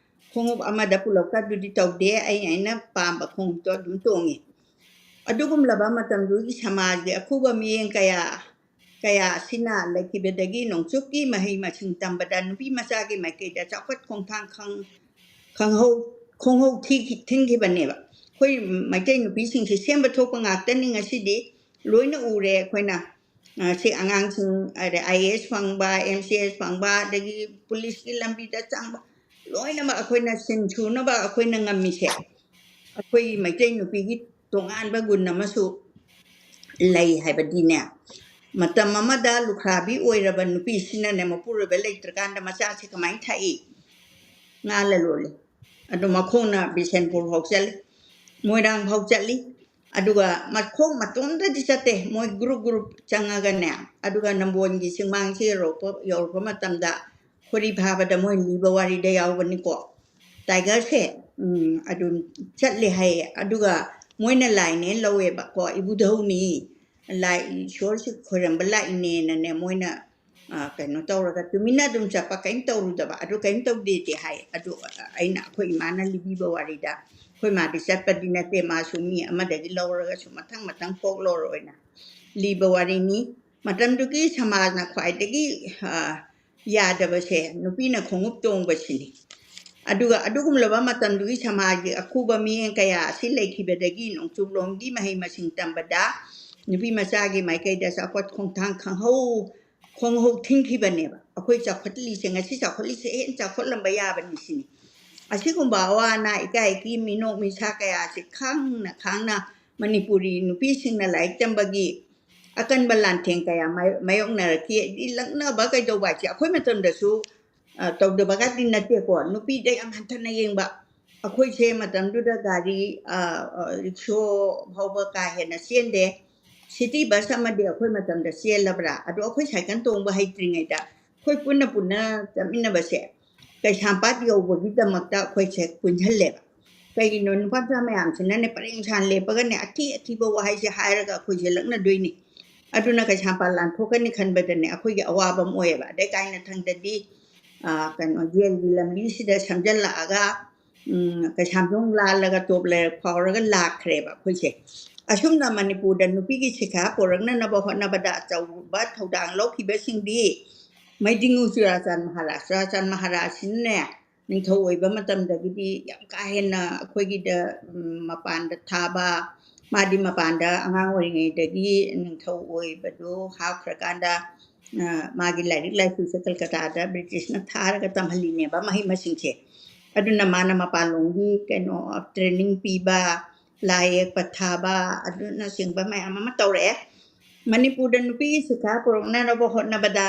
ꯈꯣꯡꯎꯞ ꯑꯃꯗ ꯄꯨꯂꯞꯀ ꯑꯗꯨꯗꯤ ꯇꯧꯗꯦ꯫ ꯑꯩ ꯑꯩꯅ ꯄꯥꯝꯕ ꯈꯣꯡꯎꯞꯇꯣ ꯑꯗꯨꯝ ꯇꯣꯡꯉꯤ꯫ ꯑꯗꯨꯒꯨꯝꯂꯕ ꯃꯇꯝꯗꯨꯒꯤ ꯁꯃꯥꯖꯒꯤ ꯑꯈꯨꯕ ꯃꯤꯠꯌꯦꯡ ꯀꯌꯥ ꯀꯌꯥ ꯑꯁꯤꯅ ꯂꯩꯈꯤꯕꯗꯒꯤ ꯅꯣꯡꯆꯨꯞꯀꯤ ꯃꯍꯩ ꯃꯁꯤꯡ ꯇꯝꯕꯗ ꯅꯨꯄꯤ ꯃꯆꯥꯒꯤ ꯃꯥꯏꯀꯩꯗ ꯆꯥꯎꯈꯠ ꯈꯣꯡꯊꯥꯡ ꯈꯪ-, ꯈꯪꯍꯧ-, ꯈꯣꯡꯍꯧ ꯊꯤ-, ꯊꯤꯡꯈꯤꯕꯅꯦꯕ꯫ ꯑꯩꯈꯣꯏ ꯃꯩꯇꯩ ꯅꯨꯄꯤꯁꯤꯡꯁꯦ ꯁꯦꯝꯕ ꯊꯣꯛꯄ ꯉꯥꯛꯇꯅꯤ꯫ ꯉꯁꯤꯗꯤ ꯂꯣꯏꯅ ꯎꯔꯦ ꯑꯩꯈꯣꯏꯅ꯫ ꯑ, ꯁꯤ ꯑꯉꯥꯡꯁꯤꯡ, ꯑꯗꯩ IAS ꯐꯪꯕ, MCS ꯐꯪꯕ, ꯑꯗꯒꯤ ꯄꯨꯂꯤꯁꯀꯤ ꯂꯝꯕꯤꯗ ꯆꯪꯕ, ꯂꯣꯏꯅꯃꯛ ꯑꯩꯈꯣꯏꯅ ꯁꯤꯟ ꯊꯨꯅꯕ ꯑꯩꯈꯣꯏꯅ ꯉꯝꯃꯤꯁꯦ꯫ ꯑꯩꯈꯣꯏ ꯃꯩꯇꯩ ꯅꯨꯄꯤꯒꯤ ꯇꯣꯉꯥꯟꯕ ꯒꯨꯟ ꯑꯃꯁꯨ ꯂꯩ ꯍꯥꯏꯕꯗꯤꯅꯦ, ꯃꯇꯝ ꯑꯃꯗ ꯂꯨꯈ꯭ꯔꯥꯕꯤ ꯑꯣꯏꯔꯕ ꯅꯨꯄꯤꯁꯤꯅꯅꯦ, ꯃꯄꯨꯔꯣꯏꯕ ꯂꯩꯇ꯭ꯔꯀꯥꯟꯗ ꯃꯆꯥꯁꯦ ꯀꯃꯥꯏꯅ ꯊꯥꯛꯏ? ꯉꯥ ꯂꯂꯣꯜꯂꯤ꯫ ꯑꯗꯨ ꯃꯈꯣꯡꯅ ꯕꯤꯁꯦꯟꯄꯨꯔ ꯐꯥꯎ ꯆꯠꯂꯤ, ꯃꯣꯏꯔꯥꯡ ꯐꯥꯎ ꯆꯠꯂꯤ꯫ ꯑꯗꯨꯒ ꯃꯈꯣꯡ ꯃꯇꯣꯝꯗꯗꯤ ꯆꯠꯇꯦ, ꯃꯣꯏ ꯒ꯭ꯔꯨꯞ ꯒ꯭ꯔꯨꯞ ꯆꯪꯉꯒꯅꯦ꯫ ꯑꯗꯨꯒ ꯅꯝꯕꯣꯜꯒꯤ ꯆꯤꯡꯃꯥꯡꯁꯤ ꯌꯧꯔꯛꯄ, ꯌꯧꯔꯛꯄ ꯃꯇꯝꯗ ꯈꯣꯔꯤ ꯐꯥꯕꯗ ꯃꯣꯏ ꯂꯤꯕ ꯋꯥꯔꯤꯗ ꯌꯥꯎꯕꯅꯤꯀꯣ꯫ ꯇꯥꯏꯒꯔꯁꯦ, ꯎꯝ, ꯑꯗꯨꯝ ꯆꯠꯂꯦ ꯍꯥꯏꯌꯦ꯫ ꯑꯗꯨꯒ ꯃꯣꯏꯅ ꯂꯥꯏꯅꯦ ꯂꯧꯋꯦꯕꯀꯣ, ꯏꯕꯨꯙꯧꯅꯤ, ꯂꯥꯏ ꯏꯁꯣꯔꯁꯤ ꯈꯣꯏꯔꯝꯕ ꯂꯥꯛꯏꯅꯦꯅꯅꯦ, ꯃꯣꯏꯅ, ꯑ, ꯀꯩꯅꯣ ꯇꯧꯔꯒ ꯇꯨꯃꯤꯟꯅ ꯑꯗꯨꯝ ꯆꯠꯄ, ꯀꯩꯝ ꯇꯧꯔꯨꯗꯕ, ꯑꯗꯨ ꯀꯩꯝ ꯇꯧꯗꯦꯗꯤ ꯍꯥꯏ꯫ ꯑꯗꯨ ꯑꯩꯅ ꯑꯩꯈꯣꯏ ꯏꯃꯥꯅ ꯂꯤꯕꯤꯕ ꯋꯥꯔꯤꯗ, ꯑꯩꯈꯣꯏ ꯃꯥꯗꯤ ꯆꯠꯄꯗꯤ ꯅꯠꯇꯦ, ꯃꯥꯁꯨ ꯃꯤ ꯑꯃꯗꯒꯤ ꯂꯧꯔꯒꯁꯨ ꯃꯊꯪ ꯃꯊꯪ ꯐꯣꯛꯂꯣꯔ ꯑꯣꯏꯅ ꯂꯤꯕ ꯋꯥꯔꯤꯅꯤ꯫ ꯃꯇꯝꯗꯨꯒꯤ ꯁꯃꯥꯖꯅ ꯈ꯭ꯋꯥꯏꯗꯒꯤ, ꯑ, ꯌꯥꯗꯕꯁꯦ ꯅꯨꯄꯤꯅ ꯈꯣꯡꯎꯞ ꯇꯣꯡꯕꯁꯤꯅꯤ꯫ ꯑꯗꯨꯒ ꯑꯗꯨꯒꯨꯝꯂꯕ ꯃꯇꯝꯗꯨꯒꯤ ꯁꯃꯥꯖꯒꯤ ꯑꯈꯨꯕ ꯃꯤꯠꯌꯦꯡ ꯀꯌꯥ ꯑꯁꯤ ꯂꯩꯈꯤꯕꯗꯒꯤ ꯅꯣꯡꯆꯨꯞꯂꯣꯝꯒꯤ ꯃꯍꯩ ꯃꯁꯤꯡ ꯇꯝꯕꯗ ꯅꯨꯄꯤ ꯃꯆꯥꯒꯤ ꯃꯥꯏꯀꯩꯗ ꯆꯥꯎꯈꯠ ꯈꯣꯡꯊꯥꯡ ꯈꯪꯍꯧ ꯈꯣꯡꯍꯧ ꯊꯤꯡꯈꯤꯕꯅꯦꯕ꯫ ꯑꯩꯈꯣꯏ ꯆꯥꯎꯈꯠꯂꯤꯁꯦ, ꯉꯁꯤ ꯆꯥꯎꯈꯠꯂꯤꯁꯦ ꯍꯦꯟꯅ ꯆꯥꯎꯈꯠꯂꯝꯕ ꯌꯥꯕꯅꯤ ꯁꯤꯅꯤ꯫ ꯑꯁꯤꯒꯨꯝꯕ ꯑꯋꯥ ꯑꯅꯥ, ꯏꯀꯥꯏ ꯏꯀꯤ, ꯃꯤꯅꯣꯛ ꯃꯤꯁꯥ ꯀꯌꯥꯁꯤ ꯈꯪꯅ ꯈꯥꯡꯅ ꯃꯅꯤꯄꯨꯔꯤ ꯅꯨꯄꯤꯁꯤꯡꯅ ꯂꯥꯏꯔꯤꯛ ꯇꯝꯕꯒꯤ ꯑꯀꯟꯕ ꯂꯥꯟꯊꯦꯡ ꯀꯌꯥ ꯃꯥꯌꯣꯛ-, ꯃꯥꯌꯣꯛꯅꯔꯛꯈꯤ꯫ ꯍꯥꯏꯗꯤ ꯂꯛꯅꯕ ꯀꯩꯗꯧꯕ ꯍꯥꯏꯁꯦ ꯑꯩꯈꯣꯏ ꯃꯇꯝꯗꯁꯨ, ꯑ, ꯇꯧꯗꯕꯒꯗꯤ ꯅꯠꯇꯦꯀꯣ꯫ ꯅꯨꯄꯤꯗ ꯌꯥꯝ ꯍꯟꯊꯅ ꯌꯦꯡꯕ꯫ ꯑꯩꯈꯣꯏꯁꯦ ꯃꯇꯝꯗꯨꯗ ꯒꯥꯔꯤ, ꯑ, ꯑ, ꯔꯤꯛꯁꯣ ꯐꯥꯎꯕ ꯀꯥ ꯍꯦꯟꯅ ꯆꯦꯟꯗꯦ꯫ ꯁꯤꯇꯤ ꯕꯁ ꯑꯃꯗꯤ ꯑꯩꯈꯣꯏ ꯃꯇꯝꯗ ꯆꯦꯜꯂꯕ꯭ꯔꯥ? ꯑꯗꯣ ꯑꯩꯈꯣꯏ ꯁꯥꯏꯀꯜ ꯇꯣꯡꯕ ꯍꯩꯇ꯭ꯔꯤꯉꯩꯗ ꯑꯩꯈꯣꯏ ꯄꯨꯟꯅ ꯄꯨꯟꯅ ꯆꯠꯃꯤꯟꯅꯕꯁꯦ ꯀꯩꯁꯥꯝꯄꯥꯠ ꯌꯧꯕꯒꯤꯗꯃꯛꯇ ꯑꯩꯈꯣꯏꯁꯦ ꯄꯨꯟꯁꯤꯜꯂꯦꯕ꯫ ꯀꯩꯒꯤꯅꯣ? ꯅꯨꯄꯥ ꯃꯆꯥ ꯃꯌꯥꯝꯁꯤꯅꯅꯦ ꯄꯔꯦꯡ ꯁꯥꯟ ꯂꯦꯞꯄꯒꯅꯦ ꯑꯊꯤ ꯑꯊꯤꯕ ꯋꯥꯍꯩꯁꯦ ꯍꯥꯏꯔꯒ ꯑꯩꯈꯣꯏꯁꯦ ꯂꯛꯅꯗꯣꯏꯅꯤ꯫ ꯑꯗꯨꯅ ꯀꯩꯁꯥꯝꯄꯥꯠ ꯂꯥꯟꯊꯣꯛꯀꯅꯤ ꯈꯟꯕꯗꯅꯦ ꯑꯩꯈꯣꯏꯒꯤ ꯑꯋꯥꯕ ꯑꯃ ꯑꯣꯏꯌꯦꯕ꯫ ꯑꯗꯩ ꯀꯥꯏꯅꯊꯪꯗꯗꯤ, ꯑ, ꯀꯩꯅꯣ, ꯖꯦꯜꯒꯤ ꯂꯝꯕꯤꯁꯤꯗ ꯁꯝꯖꯜꯂꯛꯑꯒ, ꯎꯝ, ꯀꯩꯁꯥꯝꯊꯣꯡ ꯂꯥꯜꯂꯒ ꯇꯣꯞ ꯂꯩꯔꯛ ꯐꯥꯎꯔꯒ ꯂꯥꯛꯈ꯭ꯔꯦꯕ ꯑꯩꯈꯣꯏꯁꯦ꯫ ꯑꯁꯨꯝꯅ ꯃꯅꯤꯄꯨꯔꯗ ꯅꯨꯄꯤꯒꯤ ꯁꯤꯈꯥ ꯄꯨꯔꯛꯅꯅꯕ ꯍꯣꯠꯅꯕꯗ ꯑꯆꯧꯕ ꯊꯧꯗꯥꯡ ꯂꯧꯈꯤꯕꯁꯤꯡꯗꯤ ꯃꯩꯗꯤꯡꯉꯨ ꯆꯨꯔꯥꯆꯥꯟ ꯃꯍꯥꯔꯥꯖ꯫ ꯆꯨꯔꯥꯆꯥꯟ ꯃꯍꯥꯔꯥꯖꯁꯤꯅꯅꯦ, ꯅꯤꯡꯊꯧ ꯑꯣꯏꯕ ꯃꯇꯝꯗꯒꯤꯗꯤ ꯌꯥꯝ ꯀꯥ ꯍꯦꯟꯅ ꯑꯩꯈꯣꯏꯒꯤꯗ, ꯎꯝ, ꯃꯄꯥꯟꯗ ꯊꯥꯕ, ꯃꯥꯗꯤ ꯃꯄꯥꯟꯗ ꯑꯉꯥꯡ ꯑꯣꯏꯔꯤꯉꯩꯗꯒꯤ ꯅꯤꯡꯊꯧ ꯑꯣꯏꯕꯗꯨ ꯍꯥꯞꯈ꯭ꯔꯀꯥꯟꯗ, ꯑ, ꯃꯥꯒꯤ ꯂꯥꯏꯔꯤꯛ ꯂꯥꯏꯁꯨꯁꯦ ꯀꯜꯀꯇꯥꯗ ꯕ꯭ꯔꯤꯇꯤꯁꯅ ꯊꯥꯔꯒ ꯇꯝꯍꯜꯂꯤꯅꯦꯕ, ꯃꯍꯩ ꯃꯁꯤꯡꯁꯦ꯫ ꯑꯗꯨꯅ ꯃꯥꯅ ꯃꯄꯥꯟꯂꯣꯝꯒꯤ ꯀꯩꯅꯣ, ꯇ꯭ꯔꯦꯅꯤꯡ ꯄꯤꯕ, ꯂꯥꯏ ꯌꯦꯛꯄ ꯊꯥꯕ, ꯑꯗꯨꯅꯆꯤꯡꯕ ꯃꯌꯥꯝ ꯑꯃ ꯇꯧꯔꯛꯑꯦ꯫ ꯃꯅꯤꯄꯨꯔꯗ ꯅꯨꯄꯤꯒꯤ ꯁꯤꯈꯥ ꯄꯨꯔꯛꯅꯅꯕ ꯍꯣꯠꯅꯕꯗ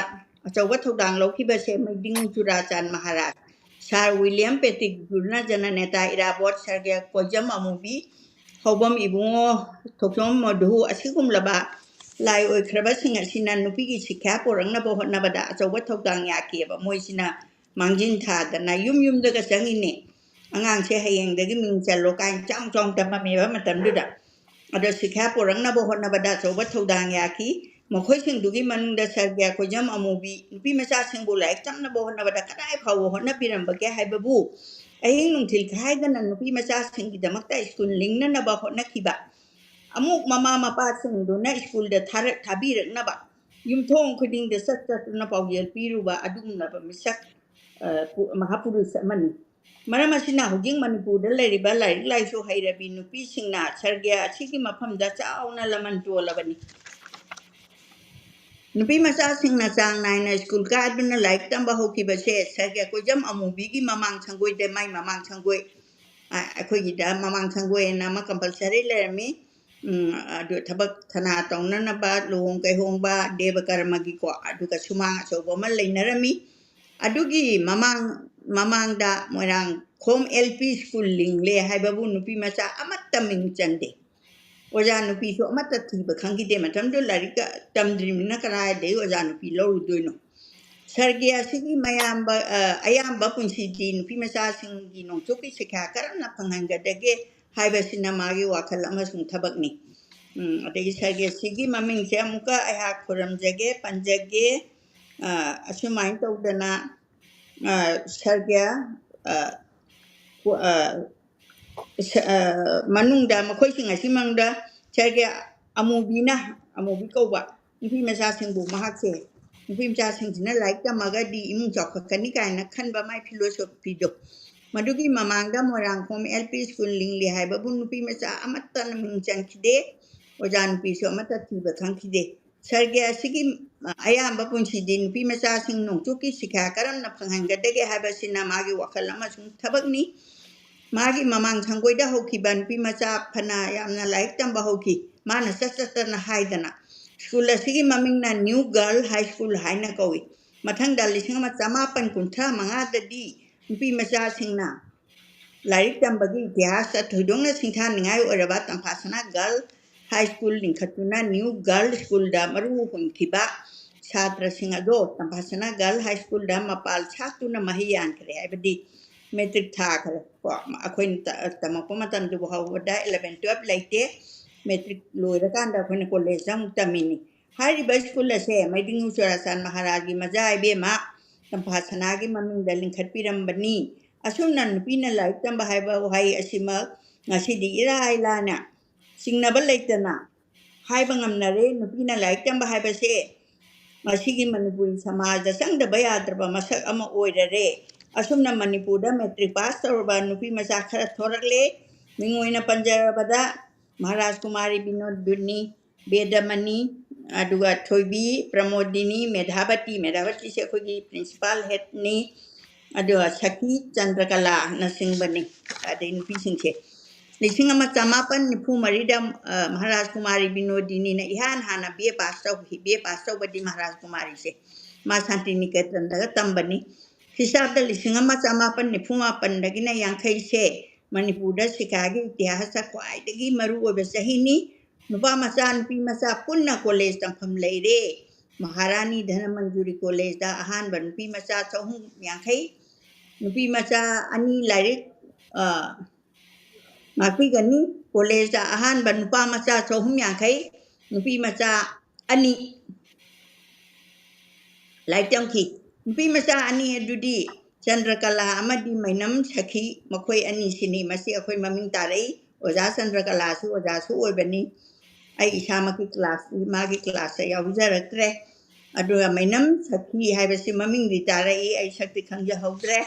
ꯑꯆꯧꯕ ꯊꯧꯗꯥꯡ ꯂꯧꯈꯤꯕꯁꯦ ꯃꯩꯗꯤꯡ ꯆꯨꯔꯥꯆꯥꯟ ꯃꯍꯥꯔꯥꯖ, ꯁꯥꯔ ꯋꯤꯂꯤꯌꯝ ꯄꯦꯇꯤꯒ꯭ꯔꯨꯅ, ꯖꯅꯅꯦꯇꯥ ꯏꯔꯥꯕꯣꯠ, ꯁꯔꯒꯦ ꯀꯣꯏꯖꯝ ꯑꯃꯨꯕꯤ, ꯍꯧꯕꯝ ꯏꯕꯨꯡꯉꯣ, ꯊꯣꯛꯆꯣꯝ ꯃꯙꯨ ꯑꯁꯤꯒꯨꯝꯂꯕ ꯂꯥꯏ ꯑꯣꯏꯈ꯭ꯔꯕꯁꯤꯡ ꯑꯁꯤꯅ ꯅꯨꯄꯤꯒꯤ ꯁꯤꯈꯥ ꯄꯨꯔꯛꯅꯕ ꯍꯣꯠꯅꯕꯗ ꯑꯆꯧꯕ ꯊꯧꯗꯥꯡ ꯌꯥꯈꯤꯑꯕ꯫ ꯃꯣꯏꯁꯤꯅ ꯃꯥꯡꯖꯤꯟ ꯊꯥꯗꯅ ꯌꯨꯝ ꯌꯨꯝꯗꯒ ꯆꯪꯉꯤꯅꯦ꯫ ꯑꯉꯥꯡꯁꯦ ꯍꯌꯦꯡꯗꯒꯤ ꯃꯤꯡ ꯆꯜꯂꯣ ꯀꯥꯏꯅ ꯆꯥꯎ ꯆꯥꯎꯅ ꯇꯝꯃꯝꯃꯦꯕ ꯃꯇꯝꯗꯨꯗ꯫ ꯑꯗꯣ ꯁꯤꯈꯥ ꯄꯨꯔꯛꯅꯕ ꯍꯣꯠꯅꯕꯗ ꯑꯆꯧꯕ ꯊꯧꯗꯥꯡ ꯌꯥꯈꯤ꯫ ꯃꯈꯣꯏꯁꯤꯡꯗꯨꯒꯤ ꯃꯅꯨꯡꯗ ꯁꯔꯒꯦ ꯀꯣꯏꯖꯝ ꯑꯃꯨꯕꯤ ꯅꯨꯄꯤ ꯃꯆꯥꯁꯤꯡꯕꯨ ꯂꯥꯏꯔꯤꯛ ꯇꯝꯅꯕ ꯍꯣꯠꯅꯕꯗ ꯀꯗꯥꯏ ꯐꯥꯎꯕ ꯍꯣꯠꯅꯕꯤꯔꯝꯕꯒꯦ ꯍꯥꯏꯕꯕꯨ ꯑꯍꯤꯡ ꯅꯨꯡꯊꯤꯜ ꯈꯥꯏꯗꯅ ꯅꯨꯄꯤ ꯃꯆꯥꯁꯤꯡꯒꯤꯗꯃꯛꯇ ꯁ꯭ꯀꯨꯜ ꯂꯤꯡꯅꯅꯕ ꯍꯣꯠꯅꯈꯤꯕ꯫ ꯑꯃꯨꯛ ꯃꯃꯥ ꯃꯄꯥꯁꯤꯡꯗꯨꯅ ꯁ꯭ꯀꯨꯜꯗ ꯊꯥꯔꯛ-, ꯊꯥꯕꯤꯔꯛꯅꯕ ꯌꯨꯝꯊꯣꯡ ꯈꯨꯗꯤꯡꯗ ꯆꯠ ꯆꯠꯇꯨꯅ ꯄꯥꯎꯖꯦꯜ ꯄꯤꯔꯨꯕ ꯑꯗꯨꯒꯨꯝꯂꯕ ꯃꯤꯁꯛ, ꯑ, ꯄꯨ-, ꯃꯍꯥꯄꯨꯔꯨꯁ ꯑꯃꯅꯤ꯫ ꯃꯔꯝ ꯑꯁꯤꯅ ꯍꯧꯖꯤꯛ ꯃꯅꯤꯄꯨꯔꯗ ꯂꯩꯔꯤꯕ ꯂꯥꯏꯔꯤꯛ ꯂꯥꯏꯁꯨ ꯍꯩꯔꯕꯤ ꯅꯨꯄꯤꯁꯤꯡꯅ ꯁꯔꯒꯦ ꯑꯁꯤꯒꯤ ꯃꯐꯝꯗ ꯆꯥꯎꯅ ꯂꯃꯟ ꯇꯣꯜꯂꯕꯅꯤ꯫ ꯅꯨꯄꯤ ꯃꯆꯥꯁꯤꯡꯅ ꯆꯥꯡ ꯅꯥꯏꯅ ꯁ꯭ꯀꯨꯜ ꯀꯥꯗꯨꯅ ꯂꯥꯏꯔꯤꯛ ꯇꯝꯕ ꯍꯧꯈꯤꯕꯁꯦ ꯁꯔꯒꯦ ꯀꯣꯏꯖꯝ ꯑꯃꯨꯕꯤꯒꯤ ꯃꯃꯥꯡ ꯁꯪꯒꯣꯏꯗ, ꯃꯥꯏ ꯃꯃꯥꯡ ꯁꯪꯒꯣꯏ, ꯑ, ꯑꯩꯈꯣꯏꯒꯤꯗ ꯃꯃꯥꯡ ꯁꯪꯒꯣꯏ ꯑꯅ ꯑꯃ ꯀꯝꯄꯜꯁꯔꯤ ꯂꯩꯔꯝꯃꯤ꯫ ꯎꯝ, ꯑꯗꯨ ꯊꯕꯛ ꯊꯅꯥ ꯇꯧꯅꯅꯕ, ꯂꯨꯍꯣꯡ ꯀꯩꯍꯣꯡꯕ, ꯗꯦꯕ ꯀꯔꯃꯒꯤꯀꯣ, ꯑꯗꯨꯒ ꯁꯨꯃꯥꯡ ꯑꯆꯧꯕ ꯑꯃ ꯂꯩꯅꯔꯝꯃꯤ꯫ ꯑꯗꯨꯒꯤ ꯃꯃꯥꯡ, ꯃꯃꯥꯡꯗ ꯃꯣꯏꯔꯥꯡꯈꯣꯝ ꯑꯦꯜ ꯄꯤ ꯁ꯭ꯀꯨꯜ ꯂꯤꯡꯂꯦ ꯍꯥꯏꯕꯕꯨ ꯅꯨꯄꯤ ꯃꯆꯥ ꯑꯃꯠꯇ ꯃꯤꯡ ꯆꯟꯗꯦ꯫ ꯑꯣꯖꯥ ꯅꯨꯄꯤꯁꯨ ꯑꯃꯠꯇ ꯊꯤꯕ ꯈꯪꯈꯤꯗꯦ꯫ ꯃꯇꯝꯗꯨ ꯂꯥꯏꯔꯤꯛꯀ ꯇꯝꯗ꯭ꯔꯤꯕꯅꯤꯅ ꯀꯗꯥꯏꯗꯒꯤ ꯑꯣꯖꯥ ꯅꯨꯄꯤ ꯂꯧꯔꯨꯗꯣꯏꯅꯣ? ꯁꯔꯒꯦ ꯑꯁꯤꯒꯤ ꯃꯌꯥꯝꯕ, ꯑ, ꯑꯌꯥꯝꯕ ꯄꯨꯟꯁꯤꯗꯤ ꯅꯨꯄꯤ ꯃꯆꯥꯁꯤꯡꯒꯤ ꯅꯣꯡꯆꯨꯞꯀꯤ ꯁꯤꯈꯥ ꯀꯔꯝꯅ ꯐꯪꯍꯟꯒꯗꯒꯦ ꯍꯥꯏꯕꯁꯤꯅ ꯃꯥꯒꯤ ꯋꯥꯈꯜ ꯑꯃꯁꯨꯡ ꯊꯕꯛꯅꯤ꯫ ꯎꯝ, ꯑꯗꯒꯤ ꯁꯔꯒꯦ ꯑꯁꯤꯒꯤ ꯃꯃꯤꯡꯁꯦ ꯑꯃꯨꯛꯀ ꯑꯩꯍꯥꯛ ꯈꯨꯔꯨꯝꯖꯒꯦ, ꯄꯟꯖꯒꯦ꯫ ꯑ, ꯑꯁꯨꯃꯥꯏꯅ ꯇꯧꯗꯅ, ꯑ, ꯁꯔꯒꯦ, ꯑ, ꯀꯣ-, ꯑ, ꯁ-, ꯑ, ꯃꯅꯨꯡꯗ ꯃꯈꯣꯏꯁꯤꯡ ꯑꯁꯤ ꯃꯅꯨꯡꯗ ꯁꯔꯒꯦ ꯑꯃꯨꯕꯤꯅ, ꯑꯃꯨꯕꯤ ꯀꯧꯕ ꯅꯨꯄꯤ ꯃꯆꯥꯁꯤꯡꯕꯨ ꯃꯍꯥꯛꯁꯦ, ꯅꯨꯄꯤ ꯃꯆꯥꯁꯤꯡꯁꯤꯅ ꯂꯥꯏꯔꯤꯛ ꯇꯝꯃꯒꯗꯤ ꯏꯃꯨꯡ ꯆꯥꯎꯈꯠꯀꯅꯤ ꯀꯥꯏꯅ ꯈꯟꯕ ꯃꯥꯏ ꯐꯤꯂꯣꯁꯣꯐꯤꯗꯣ, ꯃꯗꯨꯒꯤ ꯃꯃꯥꯡꯗ ꯃꯣꯏꯔꯥꯡꯈꯣꯝ ꯑꯦꯜ ꯄꯤ ꯁ꯭ꯀꯨꯜ ꯂꯤꯡꯂꯤ ꯍꯥꯏꯕꯕꯨ ꯅꯨꯄꯤ ꯃꯆꯥ ꯑꯃꯠꯇꯅ ꯃꯤꯡ ꯆꯟꯈꯤꯗꯦ, ꯑꯣꯖꯥ ꯅꯨꯄꯤꯁꯨ ꯑꯃꯠꯇ ꯊꯤꯕ ꯈꯪꯈꯤꯗꯦ꯫ ꯁꯔꯒꯦ ꯑꯁꯤꯒꯤ ꯑꯌꯥꯝꯕ ꯄꯨꯟꯁꯤꯗꯤ ꯅꯨꯄꯤ ꯃꯆꯥꯁꯤꯡ ꯅꯣꯡꯆꯨꯞꯀꯤ ꯁꯤꯈꯥ ꯀꯔꯝꯅ ꯐꯪꯍꯟꯒꯗꯒꯦ ꯍꯥꯏꯕꯁꯤꯅ ꯃꯥꯒꯤ ꯋꯥꯈꯜ ꯑꯃꯁꯨꯡ ꯊꯕꯛꯅꯤ꯫ ꯃꯥꯒꯤ ꯃꯃꯥꯡ ꯁꯪꯒꯣꯏꯗ ꯍꯧꯈꯤꯕ ꯅꯨꯄꯤ ꯃꯆꯥ ꯐꯅ ꯌꯥꯝꯅ ꯂꯥꯏꯔꯤꯛ ꯇꯝꯕ ꯍꯧꯈꯤ꯫ ꯃꯥꯅ ꯆꯠ ꯆꯠꯇꯅ ꯍꯥꯏꯗꯅ, ꯁ꯭ꯀꯨꯜ ꯑꯁꯤꯒꯤ ꯃꯃꯤꯡꯅ ꯅ꯭ꯌꯨ ꯒꯔꯜ ꯍꯥꯏ ꯁ꯭ꯀꯨꯜ ꯍꯥꯏꯅ ꯀꯧꯏ꯫ ꯃꯊꯪꯗ ꯂꯤꯁꯤꯡ ꯑꯃ ꯆꯃꯥꯄꯟ ꯀꯨꯟꯊ꯭ꯔꯥ ꯃꯉꯥꯗꯗꯤ ꯅꯨꯄꯤ ꯃꯆꯥꯁꯤꯡꯅ ꯂꯥꯏꯔꯤꯛ ꯇꯝꯕꯒꯤ ꯏꯇꯤꯍꯥꯁꯇ ꯊꯣꯏꯗꯣꯛꯅ ꯁꯤꯡꯊꯥꯅꯤꯡꯉꯥꯏ ꯑꯣꯏꯔꯕ ꯇꯝꯐꯥꯁꯅꯥ ꯒꯔꯜ ꯍꯥꯏ ꯁ꯭ꯀꯨꯜ ꯂꯤꯡꯈꯠꯇꯨꯅ ꯅ꯭ꯌꯨ ꯒꯔꯜ ꯁ꯭ꯀꯨꯜꯗ ꯃꯔꯨ ꯍꯨꯟꯈꯤꯕ ꯁꯥꯇ꯭ꯔꯁꯤꯡ ꯑꯗꯣ ꯇꯝꯐꯥꯁꯅꯥ ꯒꯔꯜ ꯍꯥꯏ ꯁ꯭ꯀꯨꯜꯗ ꯃꯄꯥꯜ ꯁꯥꯠꯇꯨꯅ ꯃꯍꯩ ꯌꯥꯟꯈ꯭ꯔꯦ ꯍꯥꯏꯕꯗꯤ ꯃꯦꯇ꯭ꯔꯤꯛ ꯊꯥꯈ꯭ꯔꯦ꯫ ꯀꯣ, ꯑꯩꯈꯣꯏꯅ ꯇ-, ꯇꯝꯃꯛꯄ ꯃꯇꯝꯗꯨ ꯐꯥꯎꯕꯗ ꯏꯂꯚꯦꯟ ꯇꯨꯋꯦꯜꯞ ꯂꯩꯇꯦ꯫ ꯃꯦꯇ꯭ꯔꯤꯛ ꯂꯣꯏꯔꯀꯥꯟꯗ ꯑꯩꯈꯣꯏꯅ ꯀꯣꯂꯦꯖꯇ ꯑꯃꯨꯛ ꯇꯝꯃꯤꯅꯤ꯫ ꯍꯥꯏꯔꯤꯕ ꯁ꯭ꯀꯨꯜ ꯑꯁꯦ ꯃꯩꯗꯤꯡꯉꯨ ꯆꯨꯔꯥꯆꯥꯟ ꯃꯍꯥꯔꯥꯖꯒꯤ ꯃꯆꯥ ꯏꯕꯦꯝꯃ ꯇꯝꯐꯥꯁꯅꯥꯒꯤ ꯃꯃꯤꯡꯗ ꯂꯤꯡꯈꯠꯄꯤꯔꯝꯕꯅꯤ꯫ ꯑꯁꯨꯝꯅ ꯅꯨꯄꯤꯅ ꯂꯥꯏꯔꯤꯛ ꯇꯝꯕ ꯍꯥꯏꯕ ꯋꯥꯍꯩ ꯑꯁꯤꯃꯛ ꯉꯁꯤꯗꯤ ꯏꯔꯥꯏ ꯂꯥꯏꯅ ꯆꯤꯡꯅꯕ ꯂꯩꯇꯅ ꯍꯥꯏꯕ ꯉꯝꯅꯔꯦ꯫ ꯅꯨꯄꯤꯅ ꯂꯥꯏꯔꯤꯛ ꯇꯝꯕ ꯍꯥꯏꯕꯁꯦ ꯉꯁꯤꯒꯤ ꯃꯅꯤꯄꯨꯔꯤ ꯁꯃꯥꯖꯗ ꯆꯪꯗꯕ ꯌꯥꯗ꯭ꯔꯕ ꯃꯁꯛ ꯑꯃ ꯑꯣꯏꯔꯔꯦ꯫ ꯑꯁꯨꯝꯅ ꯃꯅꯤꯄꯨꯔꯗ ꯃꯦꯇ꯭ꯔꯤꯛ ꯄꯥꯁ ꯇꯧꯔꯕ ꯅꯨꯄꯤ ꯃꯆꯥ ꯈꯔ ꯊꯣꯔꯛꯂꯦ꯫ ꯃꯤꯡ ꯑꯣꯏꯅ ꯄꯟꯖꯔꯕꯗ ꯃꯍꯥꯔꯥꯖ ꯀꯨꯃꯥꯔꯤ ꯕꯤꯅꯣꯗꯤꯅꯤ, ꯕꯦꯗꯃꯅꯤ, ꯑꯗꯨꯒ ꯊꯣꯏꯕꯤ, ꯄ꯭ꯔꯃꯣꯗꯤꯅꯤ, ꯃꯦꯙꯥꯕꯇꯤ, ꯃꯦꯙꯥꯕꯇꯤꯁꯦ ꯑꯩꯈꯣꯏꯒꯤ ꯄ꯭ꯔꯤꯟꯁꯤꯄꯥꯜ ꯍꯦꯠꯅꯤ, ꯑꯗꯨꯒ ꯁꯈꯤ, ꯆꯟꯗ꯭ꯔꯀꯂꯥꯅꯆꯤꯡꯕꯅꯤ꯫ ꯑꯗꯩ ꯅꯨꯄꯤꯁꯤꯡꯁꯦ ꯂꯤꯁꯤꯡ ꯑꯃ ꯆꯃꯥꯄꯟ ꯅꯤꯐꯨ ꯃꯔꯤꯗ, ꯑ, ꯃꯍꯥꯔꯥꯖ ꯀꯨꯃꯥꯔꯤ ꯕꯤꯅꯣꯗꯤꯅꯤꯅ ꯏꯍꯥꯟ ꯍꯥꯟꯅ ꯕꯤ ꯑꯦ ꯄꯥꯁ ꯇꯧꯈꯤ꯫ ꯕꯤ ꯑꯦ ꯄꯥꯁ ꯇꯧꯕꯗꯤ ꯃꯍꯥꯔꯥꯖ ꯀꯨꯃꯥꯔꯤꯁꯦ ꯃꯥ ꯁꯥꯟꯇꯤꯅꯤꯀꯦꯇꯟꯗꯒ ꯇꯝꯕꯅꯤ꯫ ꯈ꯭ꯔꯤꯁꯇꯥꯕꯗ ꯂꯤꯁꯤꯡ ꯑꯃ ꯆꯃꯥꯄꯟ ꯅꯤꯐꯨ ꯃꯥꯄꯟꯗꯒꯤꯅ ꯌꯥꯡꯈꯩꯁꯦ ꯃꯅꯤꯄꯨꯔꯗ ꯁꯤꯈꯥꯒꯤ ꯏꯇꯤꯍꯥꯁꯇ ꯈ꯭ꯋꯥꯏꯗꯒꯤ ꯃꯔꯨꯑꯣꯏꯕ ꯆꯍꯤꯅꯤ꯫ ꯅꯨꯄꯥ ꯃꯆꯥ, ꯅꯨꯄꯤ ꯃꯆꯥ ꯄꯨꯟꯅ ꯀꯣꯂꯦꯖ ꯇꯝꯐꯝ ꯂꯩꯔꯦ꯫ ꯃꯍꯥꯔꯥꯅꯤ ꯙꯅꯃꯟꯖꯨꯔꯤ ꯀꯣꯂꯦꯖꯇ ꯑꯍꯥꯟꯕ ꯅꯨꯄꯤ ꯃꯆꯥ ꯆꯍꯨꯝ ꯌꯥꯡꯈꯩ, ꯅꯨꯄꯤ ꯃꯆꯥ ꯑꯅꯤ ꯂꯥꯏꯔꯤꯛ, ꯑ, ꯉꯥꯛꯄꯤꯒꯅꯤ꯫ ꯀꯣꯂꯦꯖꯇ ꯑꯍꯥꯟꯕ ꯅꯨꯄꯥ ꯃꯆꯥ ꯆꯍꯨꯝ ꯌꯥꯡꯈꯩ, ꯅꯨꯄꯤ ꯃꯆꯥ ꯑꯅꯤ ꯂꯥꯏꯔꯤꯛ ꯇꯝꯈꯤ꯫ ꯅꯨꯄꯤ ꯃꯆꯥ ꯑꯅꯤ ꯑꯗꯨꯗꯤ ꯆꯟꯗ꯭ꯔꯀꯂꯥ ꯑꯃꯗꯤ ꯃꯩꯅꯝ ꯁꯈꯤ, ꯃꯈꯣꯏ ꯑꯅꯤꯁꯤꯅꯤ꯫ ꯃꯁꯤ ꯑꯩꯈꯣꯏ ꯃꯃꯤꯡ ꯇꯥꯔꯛꯏ꯫ ꯑꯣꯖꯥ ꯆꯟꯗ꯭ꯔꯀꯂꯥꯁꯨ ꯑꯣꯖꯥꯁꯨ ꯑꯣꯏꯕꯅꯤ꯫ ꯑꯩ ꯏꯁꯥꯃꯛꯀꯤ ꯀ꯭ꯂꯥꯁ, ꯃꯥꯒꯤ ꯀ꯭ꯂꯥꯁꯇ ꯌꯥꯎꯖꯔꯛꯇ꯭ꯔꯦ꯫ ꯑꯗꯨꯒ ꯃꯩꯅꯝ ꯁꯈꯤ ꯍꯥꯏꯕꯁꯤ ꯃꯃꯤꯡꯗꯤ ꯇꯥꯔꯛꯏ, ꯑꯩ ꯁꯛꯇꯤ ꯈꯪꯖꯍꯧꯗ꯭ꯔꯦ꯫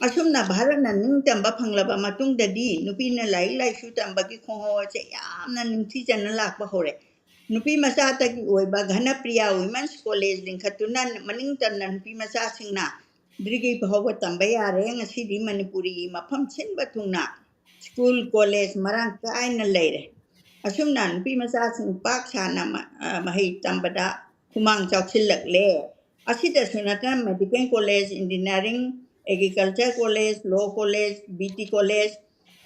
ꯑꯁꯨꯝꯅ ꯚꯥꯔꯠꯅ ꯅꯤꯡꯇꯝꯕ ꯐꯪꯂꯕ ꯃꯇꯨꯡꯗꯗꯤ ꯅꯨꯄꯤꯅ ꯂꯥꯏꯔꯤꯛ ꯂꯥꯏꯁꯨ ꯇꯝꯕꯒꯤ ꯈꯣꯡꯍꯧ ꯑꯁꯦ ꯌꯥꯝꯅ ꯅꯤꯡꯊꯤꯖꯅ ꯂꯥꯛꯄ ꯍꯧꯔꯦ꯫ ꯅꯨꯄꯤ ꯃꯆꯥꯇꯒꯤ ꯑꯣꯏꯕ ꯘꯅꯄ꯭ꯔꯤꯌꯥ ꯋꯤꯃꯦꯟꯁ ꯀꯣꯂꯦꯖ ꯂꯤꯡꯈꯠꯇꯨꯅ ꯃꯅꯤꯡ ꯇꯝꯅ ꯅꯨꯄꯤ ꯃꯆꯥꯁꯤꯡꯅ ꯗꯤꯒ꯭ꯔꯤ ꯐꯥꯎꯕ ꯇꯝꯕ ꯌꯥꯔꯦ꯫ ꯉꯁꯤꯗꯤ ꯃꯅꯤꯄꯨꯔꯤ ꯃꯐꯝ ꯁꯤꯟꯕ ꯊꯨꯡꯅ ꯁ꯭ꯀꯨꯜ, ꯀꯣꯂꯦꯖ ꯃꯔꯥꯡ ꯀꯥꯏꯅ ꯂꯩꯔꯦ꯫ ꯑꯁꯨꯝꯅ ꯅꯨꯄꯤ ꯃꯆꯥꯁꯤꯡ ꯄꯥꯛ ꯁꯥꯅ ꯃ-, ꯑ, ꯃꯍꯩ ꯇꯝꯕꯗ ꯈꯨꯃꯥꯡ ꯆꯥꯎꯁꯤꯜꯂꯛꯂꯦ꯫ ꯑꯁꯤꯗꯁꯨ ꯅꯠꯇꯅ medical college, engineering, agriculture college, law college, B T college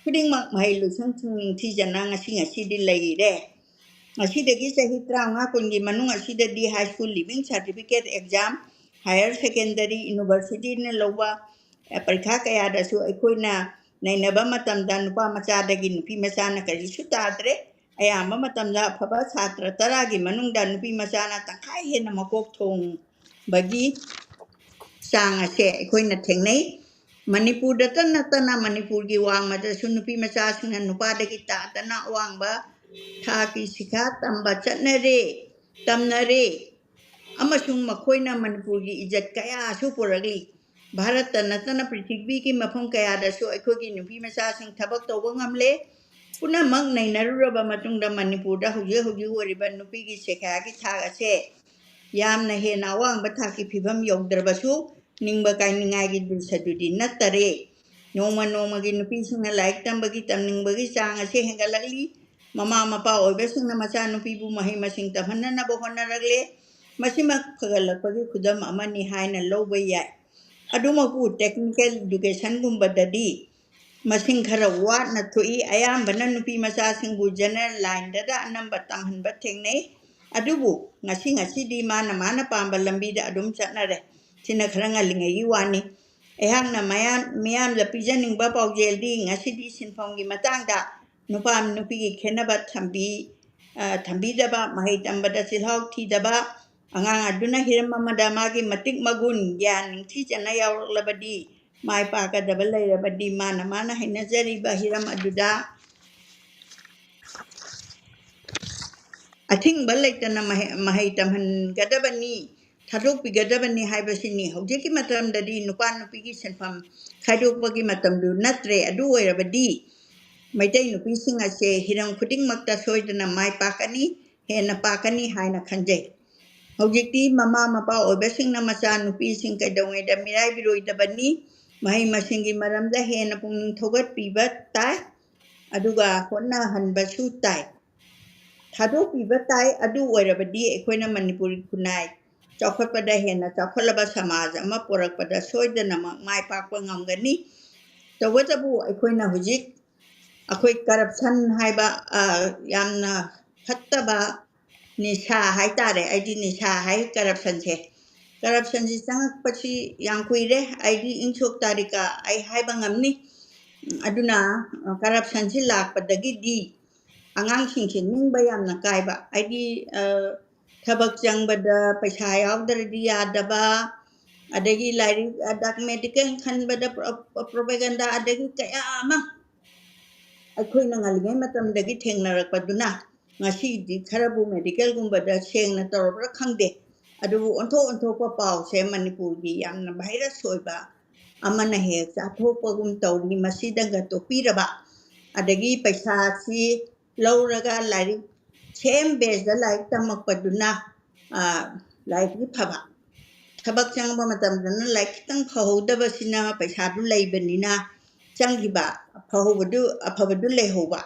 ꯈꯨꯗꯤꯡꯃꯛ ꯃꯍꯩ ꯂꯣꯏꯁꯪꯁꯤꯡ ꯅꯤꯡꯊꯤꯖꯅ ꯉꯁꯤ ꯉꯁꯤꯗꯤ ꯂꯩꯔꯦ꯫ ꯉꯁꯤꯗꯒꯤ ꯆꯍꯤ ꯇꯔꯥꯃꯉꯥ ꯀꯨꯟꯒꯤ ꯃꯅꯨꯡ ꯑꯁꯤꯗꯗꯤ high school leaving certificate exam, higher secondary, universityꯅ ꯂꯧꯕ, ꯑ, ꯄꯔꯤꯈꯥ ꯀꯌꯥꯗꯁꯨ ꯑꯩꯈꯣꯏꯅ ꯅꯩꯅꯕ ꯃꯇꯝꯗ ꯅꯨꯄꯥ ꯃꯆꯥꯗꯒꯤ ꯅꯨꯄꯤ ꯃꯆꯥꯅ ꯀꯔꯤꯁꯨ ꯇꯥꯗ꯭ꯔꯦ꯫ ꯑꯌꯥꯝꯕ ꯃꯇꯝꯗ ꯑꯐꯕ ꯁꯥꯇ꯭ꯔ ꯇꯔꯥꯒꯤ ꯃꯅꯨꯡꯗ ꯅꯨꯄꯤ ꯃꯆꯥꯅ ꯇꯪꯈꯥꯏ ꯍꯦꯟꯅ ꯃꯀꯣꯛ ꯊꯣꯡꯕꯒꯤ ꯆꯥꯡ ꯑꯁꯦ ꯑꯩꯈꯣꯏꯅ ꯊꯦꯡꯅꯩ꯫ ꯃꯅꯤꯄꯨꯔꯗꯇ ꯅꯠꯇꯅ ꯃꯅꯤꯄꯨꯔꯒꯤ ꯋꯥꯡꯃꯗꯁꯨ ꯅꯨꯄꯤ ꯃꯆꯥꯁꯤꯡꯅ ꯅꯨꯄꯥꯗꯒꯤ ꯇꯥꯗꯅ ꯑꯋꯥꯡꯕ ꯊꯥꯛꯀꯤ ꯁꯤꯈꯥ ꯇꯝꯕ ꯆꯠꯅꯔꯦ, ꯇꯝꯅꯔꯦ꯫ ꯑꯃꯁꯨꯡ ꯃꯈꯣꯏꯅ ꯃꯅꯤꯄꯨꯔꯒꯤ ꯏꯖꯠ ꯀꯌꯥꯁꯨ ꯄꯨꯔꯛꯂꯤ꯫ ꯚꯥꯔꯠꯇ ꯅꯠꯇꯅ ꯄ꯭ꯔꯤꯊꯤꯕꯤꯒꯤ ꯃꯐꯝ ꯀꯌꯥꯗꯁꯨ ꯑꯩꯈꯣꯏꯒꯤ ꯅꯨꯄꯤ ꯃꯆꯥꯁꯤꯡ ꯊꯕꯛ ꯇꯧꯕ ꯉꯝꯂꯦ꯫ ꯄꯨꯝꯅꯃꯛ ꯅꯩꯅꯔꯨꯔꯕ ꯃꯇꯨꯡꯗ ꯃꯅꯤꯄꯨꯔꯗ ꯍꯧꯖꯤꯛ ꯍꯧꯖꯤꯛ ꯑꯣꯏꯔꯤꯕ ꯅꯨꯄꯤꯒꯤ ꯁꯦꯈꯥꯒꯤ ꯊꯥꯛ ꯑꯁꯦ ꯌꯥꯝꯅ ꯍꯦꯟꯅ ꯑꯋꯥꯡꯕ ꯊꯥꯛꯀꯤ ꯐꯤꯕꯝ ꯌꯧꯗ꯭ꯔꯕꯁꯨ ꯅꯤꯡꯕ ꯀꯥꯏꯅꯤꯡꯉꯥꯏꯒꯤ ꯗ꯭ꯔꯤꯁ꯭ꯌꯗꯨꯗꯤ ꯅꯠꯇꯔꯦ꯫ ꯅꯣꯡꯃ ꯅꯣꯡꯃꯒꯤ ꯅꯨꯄꯤꯁꯤꯡꯅ ꯂꯥꯏꯔꯤꯛ ꯇꯝꯕꯒꯤ ꯇꯝꯅꯤꯡꯕꯒꯤ ꯆꯥꯡ ꯑꯁꯦ ꯍꯦꯟꯒꯠꯂꯛꯂꯤ꯫ ꯃꯃꯥ ꯃꯄꯥ ꯑꯣꯏꯕꯁꯤꯡꯅ ꯃꯆꯥꯅꯨꯄꯤꯕꯨ ꯃꯍꯩ ꯃꯁꯤꯡ ꯇꯝꯍꯟꯅꯅꯕ ꯍꯣꯠꯅꯔꯛꯂꯦ꯫ ꯃꯁꯤꯃꯛ ꯐꯒꯠꯂꯛꯄꯒꯤ ꯈꯨꯗꯝ ꯑꯃꯅꯤ ꯍꯥꯏꯅ ꯂꯧꯕ ꯌꯥꯏ꯫ ꯑꯗꯨꯃꯛꯄꯨ technical educationꯒꯨꯝꯕꯗꯗꯤ ꯃꯁꯤꯡ ꯈꯔ ꯋꯥꯠꯅ ꯊꯣꯛꯏ꯫ ꯑꯌꯥꯝꯕꯅ ꯅꯨꯄꯤ ꯃꯆꯥꯁꯤꯡꯕꯨ general lineꯗꯗ ꯑꯅꯝꯕ ꯇꯝꯍꯟꯕ ꯊꯦꯡꯅꯩ꯫ ꯑꯗꯨꯕꯨ ꯉꯁꯤ ꯉꯁꯤꯗꯤ ꯃꯥꯅ ꯃꯥꯅ ꯄꯥꯝꯕ ꯂꯝꯕꯤꯗ ꯑꯗꯨꯝ ꯆꯠꯅꯔꯦ꯫ ꯁꯤꯅ ꯈꯔ ꯉꯜꯂꯤꯉꯩꯒꯤ ꯋꯥꯅꯤ꯫ ꯑꯩꯍꯥꯛꯅ ꯃꯌꯥꯝ, ꯃꯤꯌꯥꯝꯗ ꯄꯤꯖꯅꯤꯡꯕ ꯄꯥꯎꯖꯦꯜꯗꯤ ꯉꯁꯤꯗꯤ ꯁꯤꯟꯐꯝꯒꯤ ꯃꯇꯥꯡꯗ ꯅꯨꯄꯥ ꯅꯨꯄꯤꯒꯤ ꯈꯦꯠꯅꯕ ꯊꯝꯕꯤ-, ꯑ, ꯊꯝꯕꯤꯗꯕ, ꯃꯍꯩ ꯇꯝꯕꯗ ꯆꯤꯜꯍꯥꯎ ꯊꯤꯗꯕ, ꯑꯉꯥꯡ ꯑꯗꯨꯅ ꯍꯤꯔꯝ ꯑꯃꯗ ꯃꯥꯒꯤ ꯃꯇꯤꯛ ꯃꯒꯨꯟ, ꯒ꯭ꯌꯥꯟ ꯅꯤꯡꯊꯤꯖꯅ ꯌꯥꯎꯔꯛꯂꯕꯗꯤ, ꯃꯥꯏ ꯄꯥꯛꯀꯗꯕ ꯂꯩꯔꯕꯗꯤ, ꯃꯥꯅ ꯃꯥꯅ ꯍꯩꯅꯖꯔꯤꯕ ꯍꯤꯔꯝ ꯑꯗꯨꯗ ꯑꯊꯤꯡꯕ ꯂꯩꯇꯅ ꯃꯍꯩ ꯃꯍꯩ ꯇꯝꯍꯟꯒꯗꯕꯅꯤ, ꯊꯥꯗꯣꯛꯄꯤꯒꯗꯕꯅꯤ ꯍꯥꯏꯕꯁꯤꯅꯤ꯫ ꯍꯧꯖꯤꯛꯀꯤ ꯃꯇꯝꯗꯗꯤ ꯅꯨꯄꯥ ꯅꯨꯄꯤꯒꯤ ꯁꯤꯟꯐꯝ ꯈꯥꯏꯗꯣꯛꯄꯒꯤ ꯃꯇꯝꯗꯨ ꯅꯠꯇ꯭ꯔꯦ꯫ ꯑꯗꯨ ꯑꯣꯏꯔꯕꯗꯤ ꯃꯩꯇꯩ ꯅꯨꯄꯤꯁꯤꯡ ꯑꯁꯦ ꯍꯤꯔꯝ ꯈꯨꯗꯤꯡꯃꯛꯇ ꯁꯣꯏꯗꯅ ꯃꯥꯏ ꯄꯥꯛꯀꯅꯤ, ꯍꯦꯟꯅ ꯄꯥꯛꯀꯅꯤ ꯍꯥꯏꯅ ꯈꯟꯖꯩ꯫ ꯍꯧꯖꯤꯛꯇꯤ ꯃꯃꯥ ꯃꯄꯥ ꯑꯣꯏꯕꯁꯤꯡꯅ ꯃꯆꯥ ꯅꯨꯄꯤꯁꯤꯡ ꯀꯩꯗꯧꯉꯩꯗ ꯃꯤꯔꯥꯏꯕꯤꯔꯣꯏꯗꯕꯅꯤ꯫ ꯃꯍꯩ ꯃꯁꯤꯡꯒꯤ ꯃꯔꯝꯗ ꯍꯦꯟꯅ ꯄꯨꯛꯅꯤꯡ ꯊꯧꯒꯠꯄꯤꯕ ꯇꯥꯏ, ꯑꯗꯨꯒ ꯍꯣꯠꯅꯍꯟꯕꯁꯨ ꯇꯥꯏ꯫ ꯊꯥꯗꯣꯛꯄꯤꯕ ꯇꯥꯏ꯫ ꯑꯗꯨ ꯑꯣꯏꯔꯕꯗꯤ ꯑꯩꯈꯣꯏꯅ ꯃꯅꯤꯄꯨꯔꯤ ꯈꯨꯟꯅꯥꯏ ꯆꯥꯎꯈꯠꯄꯗ ꯍꯦꯟꯅ ꯆꯥꯎꯈꯠꯂꯕ ꯁꯃꯥꯖ ꯑꯃ ꯄꯨꯔꯛꯄꯗ ꯁꯣꯏꯗꯅꯃꯛ ꯃꯥꯏ ꯄꯥꯛꯄ ꯉꯝꯒꯅꯤ꯫ ꯇꯧꯕꯇꯕꯨ ꯑꯩꯈꯣꯏꯅ ꯍꯧꯖꯤꯛ ꯑꯩꯈꯣꯏ ꯀꯔꯞꯁꯟ ꯍꯥꯏꯕ, ꯑ, ꯌꯥꯝꯅ ꯐꯠꯇꯕ ꯅꯤꯁꯥ ꯍꯥꯏꯇꯥꯔꯦ꯫ ꯑꯩꯗꯤ ꯅꯤꯁꯥ ꯍꯥꯏ ꯀꯔꯞꯁꯟꯁꯦ꯫ ꯀꯔꯞꯁꯟꯁꯤ ꯆꯪꯉꯛꯄꯁꯤ ꯌꯥꯝ ꯀꯨꯏꯔꯦ꯫ ꯑꯩꯗꯤ ꯏꯪ ꯁꯣꯛ ꯇꯥꯔꯤꯛꯀ ꯑꯩ ꯍꯥꯏꯕ ꯉꯝꯅꯤ꯫ ꯑꯗꯨꯅ, ꯑ, ꯀꯔꯞꯁꯟꯁꯤ ꯂꯥꯛꯄꯗꯒꯤꯗꯤ ꯑꯉꯥꯡꯁꯤꯡꯁꯦ ꯅꯤꯡꯕ ꯌꯥꯝꯅ ꯀꯥꯏꯕ꯫ ꯍꯥꯏꯗꯤ, ꯑ, ꯊꯕꯛ ꯆꯪꯕꯗ ꯄꯩꯁꯥ ꯌꯥꯎꯗ꯭ꯔꯗꯤ ꯌꯥꯗꯕ, ꯑꯗꯒꯤ ꯂꯥꯏꯔꯤꯛ, ꯑꯗ ꯃꯦꯗꯤꯀꯦꯜ ꯈꯟꯕꯗ ꯄ꯭ꯔꯣ-, ꯄ꯭ꯔꯣꯄꯦꯒꯟꯗꯥ, ꯑꯗꯒꯤ ꯀꯌꯥ ꯑꯃ ꯑꯩꯈꯣꯏꯅ ꯉꯜꯂꯤꯉꯩ ꯃꯇꯝꯗꯒꯤ ꯊꯦꯡꯅꯔꯛꯄꯗꯨꯅ ꯉꯁꯤꯗꯤ ꯈꯔꯕꯨ ꯃꯦꯗꯤꯀꯦꯜꯒꯨꯝꯕꯗ ꯁꯦꯡꯅ ꯇꯧꯔꯕ꯭ꯔꯥ ꯈꯪꯗꯦ꯫ ꯑꯗꯨꯕꯨ ꯑꯣꯟꯊꯣꯛ ꯑꯣꯟꯊꯣꯛꯄ ꯄꯥꯎꯁꯦ ꯃꯅꯤꯄꯨꯔꯒꯤ ꯌꯥꯝꯅ ꯚꯥꯏꯔꯁ ꯑꯣꯏꯕ ꯑꯃꯅ ꯍꯦꯛ ꯆꯥꯊꯣꯛꯄꯒꯨꯝ ꯇꯧꯔꯤ꯫ ꯃꯁꯤꯗꯪꯒ ꯇꯣꯛꯄꯤꯔꯕ, ꯑꯗꯒꯤ ꯄꯩꯁꯥꯁꯤ ꯂꯧꯔꯒ ꯂꯥꯏꯔꯤꯛ ꯁꯦꯝ ꯕꯦꯁꯇ ꯂꯥꯏꯔꯤꯛ ꯇꯝꯃꯛꯄꯗꯨꯅ, ꯑ, ꯂꯥꯏꯔꯤꯛꯇꯤ ꯐꯕ, ꯊꯕꯛ ꯆꯪꯕ ꯃꯇꯝꯗꯅ ꯂꯥꯏꯔꯤꯛ ꯈꯤꯇꯪ ꯐꯍꯧꯗꯕꯁꯤꯅ ꯄꯩꯁꯥꯗꯨ ꯂꯩꯕꯅꯤꯅ ꯆꯪꯈꯤꯕ, ꯐꯍꯧꯕꯗꯨ, ꯑꯐꯕꯗꯨ ꯂꯩꯍꯧꯕ꯫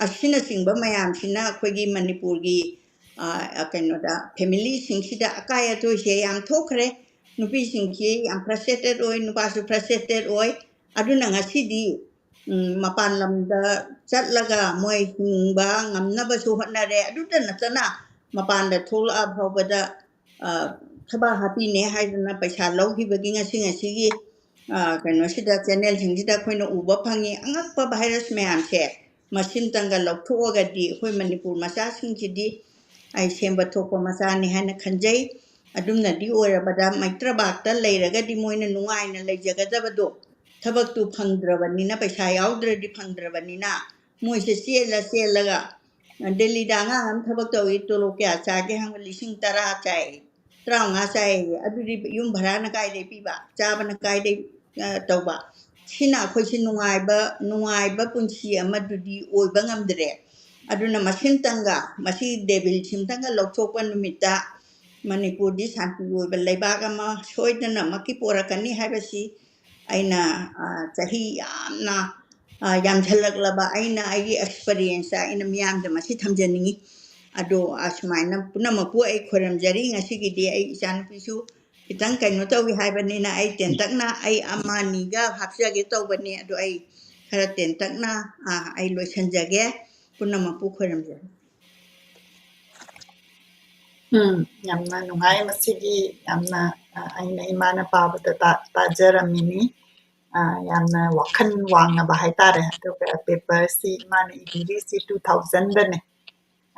ꯑꯁꯤꯅꯆꯤꯡꯕ ꯃꯌꯥꯝꯁꯤꯅ ꯑꯩꯈꯣꯏꯒꯤ ꯃꯅꯤꯄꯨꯔꯒꯤ, ꯑ, ꯀꯩꯅꯣꯗ, ꯐꯦꯃꯤꯂꯤꯁꯤꯡꯁꯤꯗ ꯑꯀꯥꯏ ꯑꯇꯣꯏꯁꯦ ꯌꯥꯝ ꯊꯣꯛꯈ꯭ꯔꯦ꯫ ꯅꯨꯄꯤꯁꯤꯡꯁꯤ ꯌꯥꯝ ꯐ꯭ꯔꯁꯇ꯭ꯔꯦꯇꯦꯠ ꯑꯣꯏ, ꯅꯨꯄꯥꯁꯨ ꯐ꯭ꯔꯁꯇ꯭ꯔꯦꯇꯦꯠ ꯑꯣꯏ꯫ ꯑꯗꯨꯅ ꯉꯁꯤꯗꯤ, ꯎꯝ, ꯃꯄꯥꯟ ꯂꯝꯗ ꯆꯠꯂꯒ ꯃꯣꯏ ꯍꯤꯡꯕ ꯉꯝꯅꯕꯁꯨ ꯍꯣꯠꯅꯔꯦ꯫ ꯑꯗꯨꯇ ꯅꯠꯇꯅ ꯃꯄꯥꯟꯗ ꯊꯣꯛꯂꯛꯑ ꯐꯥꯎꯕꯗ, ꯑ, ꯊꯕꯛ ꯍꯥꯞꯄꯤꯅꯦ ꯍꯥꯏꯗꯅ ꯄꯩꯁꯥ ꯂꯧꯈꯤꯕꯒꯤ ꯉꯁꯤ ꯉꯁꯤꯒꯤ, ꯑ, ꯀꯩꯅꯣꯁꯤꯗ, ꯆꯦꯅꯦꯜꯁꯤꯡꯁꯤꯗ ꯑꯩꯈꯣꯏꯅ ꯎꯕ ꯐꯪꯉꯤ꯫ ꯑꯉꯛꯄ ꯚꯥꯏꯔꯁ ꯃꯌꯥꯝꯁꯦ ꯃꯁꯤꯝꯇꯪꯒ ꯂꯧꯊꯣꯛꯑꯒꯗꯤ ꯑꯩꯈꯣꯏ ꯃꯅꯤꯄꯨꯔ ꯃꯆꯥꯁꯤꯡꯁꯤꯗꯤ ꯑꯩ ꯁꯦꯝꯕ ꯊꯣꯛꯄ ꯃꯆꯥꯅꯤ ꯍꯥꯏꯅ ꯈꯟꯖꯩ꯫ ꯑꯗꯨꯝꯅꯗꯤ ꯑꯣꯏꯔꯕꯗ ꯃꯩꯇ꯭ꯔꯕꯥꯛꯇ ꯂꯩꯔꯒꯗꯤ ꯃꯣꯏꯅ ꯅꯨꯡꯉꯥꯏꯅ ꯂꯩꯖꯒꯗꯕꯗꯣ, ꯊꯕꯛꯇꯨ ꯐꯪꯗ꯭ꯔꯕꯅꯤꯅ, ꯄꯩꯁꯥ ꯌꯥꯎꯗ꯭ꯔꯗꯤ ꯐꯪꯗ꯭ꯔꯕꯅꯤꯅ, ꯃꯣꯏꯁꯦ ꯆꯦꯜꯂ ꯆꯦꯜꯂꯒ, ꯗꯦꯜꯂꯤꯗ ꯑꯉꯥꯡ ꯑꯃ ꯊꯕꯛ ꯇꯧꯏ, ꯇꯣꯂꯣꯞ ꯀꯌꯥ ꯆꯥꯒꯦ ꯍꯪꯕ, "ꯂꯤꯁꯤꯡ ꯇꯔꯥ ꯆꯥꯏ, ꯇꯔꯥꯃꯉꯥ ꯆꯥꯏ"꯫ ꯑꯗꯨꯗꯤ ꯌꯨꯝ ꯚꯔꯥꯅ ꯀꯥꯏꯗꯩ ꯄꯤꯕ, ꯆꯥꯕꯅ ꯀꯥꯏꯗꯩ, ꯑ, ꯇꯧꯕ? ꯁꯤꯅ ꯑꯩꯈꯣꯏꯁꯤ ꯅꯨꯡꯉꯥꯏꯕ, ꯅꯨꯡꯉꯥꯏꯕ ꯄꯨꯟꯁꯤ ꯑꯃꯗꯨꯗꯤ ꯑꯣꯏꯕ ꯉꯝꯗ꯭ꯔꯦ꯫ ꯑꯗꯨꯅ ꯃꯁꯤꯝꯇꯪꯒ, ꯃꯁꯤ ꯗꯦꯕꯤꯜꯁꯤꯝꯇꯪꯒ ꯂꯧꯊꯣꯛꯄ ꯅꯨꯃꯤꯠꯇ ꯃꯅꯤꯄꯨꯔꯗꯤ ꯁꯥꯟꯇꯤ ꯑꯣꯏꯕ ꯂꯩꯕꯥꯛ ꯑꯃ ꯁꯣꯏꯗꯅꯃꯛꯀꯤ ꯄꯣꯔꯛꯀꯅꯤ ꯍꯥꯏꯕꯁꯤ ꯑꯩꯅ, ꯑ, ꯆꯍꯤ ꯌꯥꯝꯅ, ꯑ, ꯌꯥꯝꯁꯤꯜꯂꯛꯂꯕ ꯑꯩꯅ ꯑꯩꯒꯤ experience ꯑꯩꯅ ꯃꯤꯌꯥꯝꯗ ꯃꯁꯤ ꯊꯝꯖꯅꯤꯡꯉꯤ꯫ ꯑꯗꯣ ꯑꯁꯨꯃꯥꯏꯅ ꯄꯨꯝꯅꯃꯛꯄꯨ ꯑꯩ ꯈꯣꯏꯔꯝꯖꯔꯤ꯫ ꯉꯁꯤꯒꯤꯗꯤ ꯑꯩ ꯏꯆꯥꯅꯨꯄꯤꯁꯨ ꯈꯤꯇꯪ ꯀꯩꯅꯣ ꯇꯧꯏ ꯍꯥꯏꯕꯅꯤꯅ ꯑꯩ ꯇꯦꯟꯇꯛꯅ ꯑꯩ ꯑꯃ ꯑꯅꯤꯒ ꯍꯥꯞꯆꯒꯦ ꯇꯧꯕꯅꯤ꯫ ꯑꯗꯣ ꯑꯩ ꯈꯔ ꯇꯦꯟꯇꯛꯅ, ꯑ, ꯑꯩ ꯂꯣꯏꯁꯤꯟꯖꯒꯦ꯫ ꯄꯨꯝꯅꯃꯛꯄꯨ ꯈꯣꯏꯔꯝꯖꯔꯤ꯫ ꯎꯝ, ꯌꯥꯝꯅ ꯅꯨꯡꯉꯥꯏ ꯃꯁꯤꯒꯤ, ꯌꯥꯝꯅ, ꯑ, ꯑꯩꯅ ꯏꯃꯥꯅ ꯄꯥꯕꯗ ꯇꯥ-, ꯇꯥꯖꯔꯝꯃꯤꯅꯤ꯫ ꯑ, ꯌꯥꯝꯅ ꯋꯥꯈꯜ ꯋꯥꯡꯅꯕ ꯍꯥꯏꯇꯥꯔꯦ꯫ ꯑꯗꯨꯒ paperꯁꯤ ꯏꯃꯥꯅ ꯏꯕꯤꯔꯤꯁꯤ two thousandꯗꯅꯦ꯫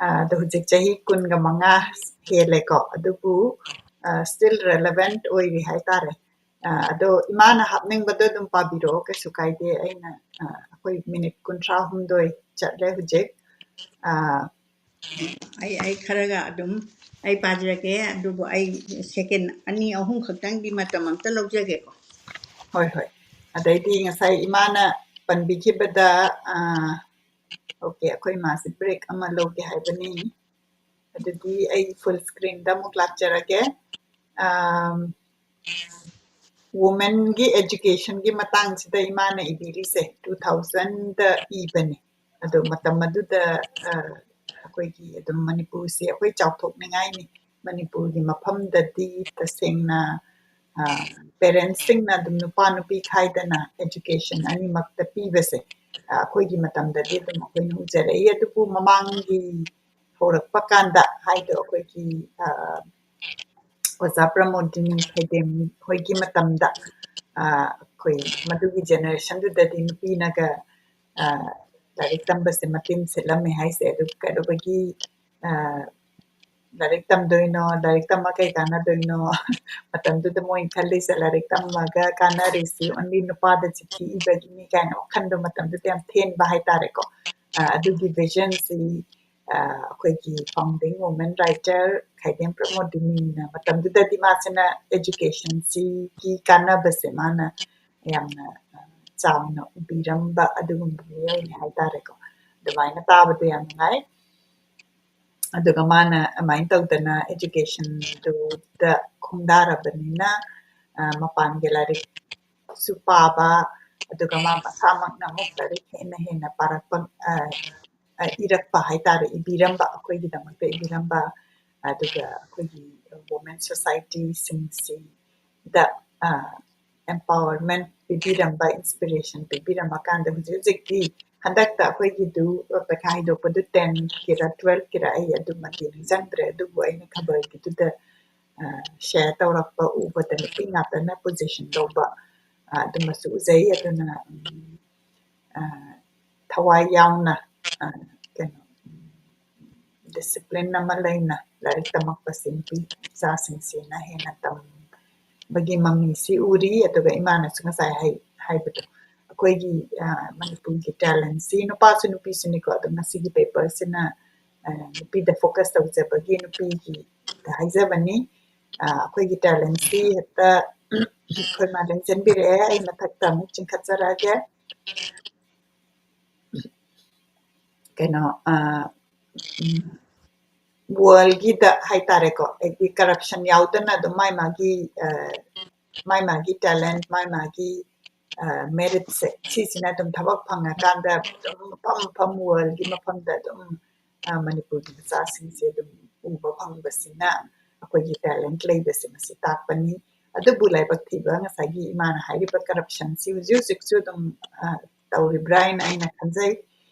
ꯑ, ꯑꯗꯣ ꯍꯧꯖꯤꯛ ꯆꯍꯤ ꯀꯨꯟꯒ ꯃꯉꯥ ꯍꯦꯜꯂꯦꯀꯣ, ꯑꯗꯨꯕꯨ, ꯑ, still relevant ꯑꯣꯏꯔꯤ ꯍꯥꯏꯇꯥꯔꯦ꯫ ꯑ, ꯑꯗꯣ ꯏꯃꯥꯅ ꯍꯥꯞꯅꯤꯡꯕꯗꯣ ꯑꯗꯨꯝ ꯄꯥꯕꯤꯔꯛꯑꯣ, ꯀꯩꯁꯨ ꯀꯥꯏꯗꯦ꯫ ꯑꯩꯅ, ꯑ, ꯑꯩꯈꯣꯏ minute ꯀꯨꯟꯊ꯭ꯔꯥ ꯍꯨꯝꯗꯣꯏ ꯆꯠꯂꯦ ꯍꯧꯖꯤꯛ꯫ ꯑ, ꯑꯩ, ꯑꯩ ꯈꯔꯒ ꯑꯗꯨꯝ ꯑꯩ ꯄꯥꯖꯔꯛꯀꯦ, ꯑꯗꯨꯕꯨ ꯑꯩ second ꯑꯅꯤ ꯑꯍꯨꯝ ꯈꯛꯇꯪꯗꯤ ꯃꯇꯝ ꯑꯝꯇ ꯂꯧꯖꯒꯦꯀꯣ꯫ ꯍꯣꯏ, ꯍꯣꯏ꯫ ꯑꯗꯩꯗꯤ ꯉꯁꯥꯏ ꯏꯃꯥꯅ ꯄꯟꯕꯤꯈꯤꯕꯗ, ꯑ, OK, ꯑꯩꯈꯣꯏ ꯏꯃꯥꯁꯤ break ꯑꯃ ꯂꯧꯒꯦ ꯍꯥꯏꯕꯅꯤ꯫ ꯑꯗꯨꯗꯤ ꯑꯩ full screenꯗ ꯑꯃꯨꯛ ꯂꯥꯛꯆꯔꯒꯦ꯫ ꯑꯝ, womenꯒꯤ educationꯒꯤ ꯃꯇꯥꯡꯁꯤꯗ ꯏꯃꯥꯅ ꯏꯕꯤꯔꯤꯁꯦ two thousandꯗ ꯏꯕꯅꯦ꯫ ꯑꯗꯣ ꯃꯇꯝ ꯑꯗꯨꯗ, ꯑ, ꯑꯩꯈꯣꯏꯒꯤ ꯑꯗꯨꯝ ꯃꯅꯤꯄꯨꯔꯁꯦ ꯑꯩꯈꯣꯏ ꯆꯥꯎꯊꯣꯛꯅꯤꯡꯉꯥꯏꯅꯤ꯫ ꯃꯅꯤꯄꯨꯔꯒꯤ ꯃꯐꯝꯗꯗꯤ ꯇꯁꯦꯡꯅ, ꯑ, parentsꯁꯤꯡꯅ ꯑꯗꯨꯝ ꯅꯨꯄꯥ ꯅꯨꯄꯤ ꯈꯥꯏꯗꯅ education ꯑꯅꯤꯃꯛꯇ ꯄꯤꯕꯁꯦ, ꯑ, ꯑꯩꯈꯣꯏꯒꯤ ꯃꯇꯝꯗꯗꯤ ꯑꯗꯨꯝ ꯑꯩꯈꯣꯏꯅ ꯎꯖꯔꯛꯏ꯫ ꯑꯗꯨꯕꯨ ꯃꯃꯥꯡꯒꯤ ꯍꯧꯔꯛꯄ ꯀꯥꯟꯗ ꯍꯥꯏꯗꯣ ꯑꯩꯈꯣꯏꯒꯤ, ꯑ, ꯑꯣꯖꯥ ꯄ꯭ꯔꯃꯣꯗꯤꯅꯤ ꯈꯩꯗꯦꯝ ꯍꯣꯏꯒꯤ ꯃꯇꯝꯗ, ꯑ, ꯑꯩꯈꯣꯏ ꯃꯗꯨꯒꯤ generationꯗꯨꯗꯗꯤ ꯅꯨꯄꯤꯅꯒ, ꯑ, ꯂꯥꯏꯔꯤꯛ ꯇꯝꯕꯁꯦ ꯃꯇꯤꯟ ꯁꯤꯠꯂꯝꯃꯦ ꯍꯥꯏꯁꯦ꯫ ꯑꯗꯨ ꯀꯩꯗꯧꯕꯒꯤ, ꯑ, ꯂꯥꯏꯔꯤꯛ ꯇꯝꯗꯣꯏꯅꯣ, ꯂꯥꯏꯔꯤꯛ ꯇꯝꯃ ꯀꯩ ꯀꯥꯟꯅꯗꯣꯏꯅꯣ? ꯃꯇꯝꯗꯨꯗ ꯃꯣꯏ ꯈꯜꯂꯤꯁꯦ ꯂꯥꯏꯔꯤꯛ ꯇꯝꯃꯒ ꯀꯥꯟꯅꯔꯤꯁꯤ only ꯅꯨꯄꯥꯗ ꯆꯤꯊꯤ ꯏꯕꯒꯤꯅꯤ ꯀꯥꯏꯅ ꯋꯥꯈꯟꯗꯣ ꯃꯇꯝꯗꯨꯗ ꯌꯥꯝ ꯊꯦꯟꯕ ꯍꯥꯏꯇꯥꯔꯦꯀꯣ꯫ ꯑ, ꯑꯗꯨꯒꯤ visionꯁꯤ, ꯑ, ꯑꯩꯈꯣꯏꯒꯤ founding woman writer ꯈꯥꯏꯗꯦꯝ ꯄ꯭ꯔꯃꯣꯗꯤꯅꯤꯅ ꯃꯇꯝꯗꯨꯗꯗꯤ ꯃꯥꯁꯤꯅ education ꯁꯤꯒꯤ ꯀꯥꯟꯅꯕꯁꯦ ꯃꯥꯅ ꯌꯥꯝꯅ, ꯑ, ꯆꯥꯎꯅ ꯎꯕꯤꯔꯝꯕ ꯑꯗꯨꯒꯨꯝꯕ ꯃꯤꯑꯣꯏꯅꯤ ꯍꯥꯏꯇꯥꯔꯦꯀꯣ꯫ ꯑꯗꯨꯃꯥꯏꯅ ꯇꯥꯕꯗꯣ ꯌꯥꯝ ꯅꯨꯡꯉꯥꯏ꯫ ꯑꯗꯨꯒ ꯃꯥꯅ ꯑꯗꯨꯃꯥꯏꯅ ꯇꯧꯗꯅ education ꯗꯨꯗ ꯈꯣꯡꯗꯥꯔꯕꯅꯤꯅ, ꯑ, ꯃꯄꯥꯟꯒꯤ ꯂꯥꯏꯔꯤꯛꯁꯨ ꯄꯥꯕ, ꯑꯗꯨꯒ ꯃꯥ ꯃꯁꯥꯃꯛꯅ ꯑꯃꯨꯛ ꯂꯥꯏꯔꯤꯛ ꯍꯦꯟꯅ ꯍꯦꯟꯅ ꯄꯥꯔꯛꯄ, ꯑ, ꯑ, ꯏꯔꯛꯄ ꯍꯥꯏꯇꯥꯔꯦ, ꯏꯕꯤꯔꯝꯕ, ꯑꯩꯈꯣꯏꯒꯤꯗꯃꯛꯇ ꯏꯕꯤꯔꯝꯕ, ꯑꯗꯨꯒ ꯑꯩꯈꯣꯏꯒꯤ women society ꯁꯤꯡꯁꯤꯗ, ꯑ, empowerment ꯄꯤꯕꯤꯔꯝꯕ, inspiration ꯄꯤꯕꯤꯔꯝꯃꯀꯥꯟꯗ ꯍꯧꯖꯤꯛ ꯍꯧꯖꯤꯛꯇꯤ ꯍꯟꯗꯛꯇ ꯑꯩꯈꯣꯏꯒꯤꯗꯨ, ꯑ, ꯄꯩꯈꯥ ꯍꯥꯏꯗꯣꯛꯄꯗꯨ ten ꯀꯤꯔ twelve ꯀꯤꯔ ꯑꯩ ꯑꯗꯨꯃꯗꯤ ꯅꯤꯡꯁꯤꯡꯗ꯭ꯔꯦ, ꯑꯗꯨꯕꯨ ꯑꯩꯅ ꯈꯕꯔꯒꯤꯗꯨꯗ, ꯑ, share ꯇꯧꯔꯛꯄ ꯎꯕꯗ ꯅꯨꯄꯤ ꯉꯥꯛꯇꯅ position ꯂꯧꯕ, ꯑ, ꯑꯗꯨꯃꯁꯨ ꯎꯖꯩ꯫ ꯑꯗꯨꯅ, ꯎꯝ, ꯑ, ꯊꯋꯥꯏ ꯌꯥꯎꯅ, ꯑ, ꯀꯩꯅꯣ, discipline ꯑꯃ ꯂꯩꯅ ꯂꯥꯏꯔꯤꯛ ꯇꯝꯃꯛꯄꯁꯤ ꯅꯨꯄꯤ ꯃꯆꯥꯁꯤꯡꯁꯤꯅ ꯍꯦꯟꯅ ꯇꯝꯕꯒꯤ ꯃꯃꯤꯁꯤ ꯎꯔꯤ꯫ ꯑꯗꯨꯒ ꯏꯃꯥꯅꯁꯨ ꯉꯁꯥꯏ ꯍꯥꯏ-, ꯍꯥꯏꯕꯗꯣ, ꯑꯩꯈꯣꯏꯒꯤ, ꯑ, ꯃꯅꯤꯄꯨꯔꯒꯤ talent ꯁꯤ ꯅꯨꯄꯥꯁꯨ ꯅꯨꯄꯤꯁꯨꯅꯤꯀꯣ꯫ ꯑꯗꯣ ꯉꯁꯤꯒꯤ paper ꯁꯤꯅ, ꯑ, ꯅꯨꯄꯤꯗ focus ꯇꯧꯖꯕꯒꯤ ꯅꯨꯄꯤꯒꯤ ꯍꯥꯏꯖꯕꯅꯤ꯫ ꯑ, ꯑꯩꯈꯣꯏꯒꯤ talent ꯁꯤ ꯍꯦꯛꯇ ꯑꯩꯈꯣꯏ ꯃꯥꯂꯦꯝ ꯆꯦꯟꯕꯤꯔꯛꯑꯦ꯫ ꯑꯩ ꯃꯊꯛꯇ ꯑꯃꯨꯛ ꯆꯤꯡꯈꯠꯆꯔꯛꯑꯒꯦ꯫ ꯀꯩꯅꯣ, ꯑ, ꯎꯝ, world ꯒꯤꯗ ꯍꯥꯏꯇꯥꯔꯦꯀꯣ, ꯍꯥꯏꯗꯤ corruption ꯌꯥꯎꯗꯅ ꯑꯗꯨꯝ ꯃꯥꯏ ꯃꯥꯒꯤ, ꯑ, ꯃꯥꯏ ꯃꯥꯒꯤ talent, ꯃꯥꯏ ꯃꯥꯒꯤ, ꯑ, merit ꯁꯦ, ꯁꯤꯁꯤꯅ ꯑꯗꯨꯝ ꯊꯕꯛ ꯐꯪꯉꯀꯥꯟꯗ ꯑꯗꯨꯝ ꯃꯐꯝ ꯃꯐꯝ world ꯒꯤ ꯃꯐꯝꯗ ꯑꯗꯨꯝ, ꯑ, ꯃꯅꯤꯄꯨꯔꯒꯤ ꯃꯆꯥꯁꯤꯡꯁꯦ ꯑꯗꯨꯝ ꯎꯕ ꯐꯪꯕꯁꯤꯅ ꯑꯩꯈꯣꯏꯒꯤ talent ꯂꯩꯕꯁꯦ ꯃꯁꯤ ꯇꯥꯛꯄꯅꯤ꯫ ꯑꯗꯨꯕꯨ ꯂꯥꯏꯕꯛ ꯊꯤꯕ ꯉꯁꯥꯏꯒꯤ ꯏꯃꯥꯅ ꯍꯥꯏꯔꯤꯕ corruption ꯁꯤ ꯍꯧꯖꯤꯛ ꯍꯧꯖꯤꯛꯁꯨ ꯑꯗꯨꯝ, ꯑ, ꯇꯧꯔꯤꯕ꯭ꯔꯥ ꯍꯥꯏꯅ ꯑꯩꯅ ꯈꯟꯖꯩ꯫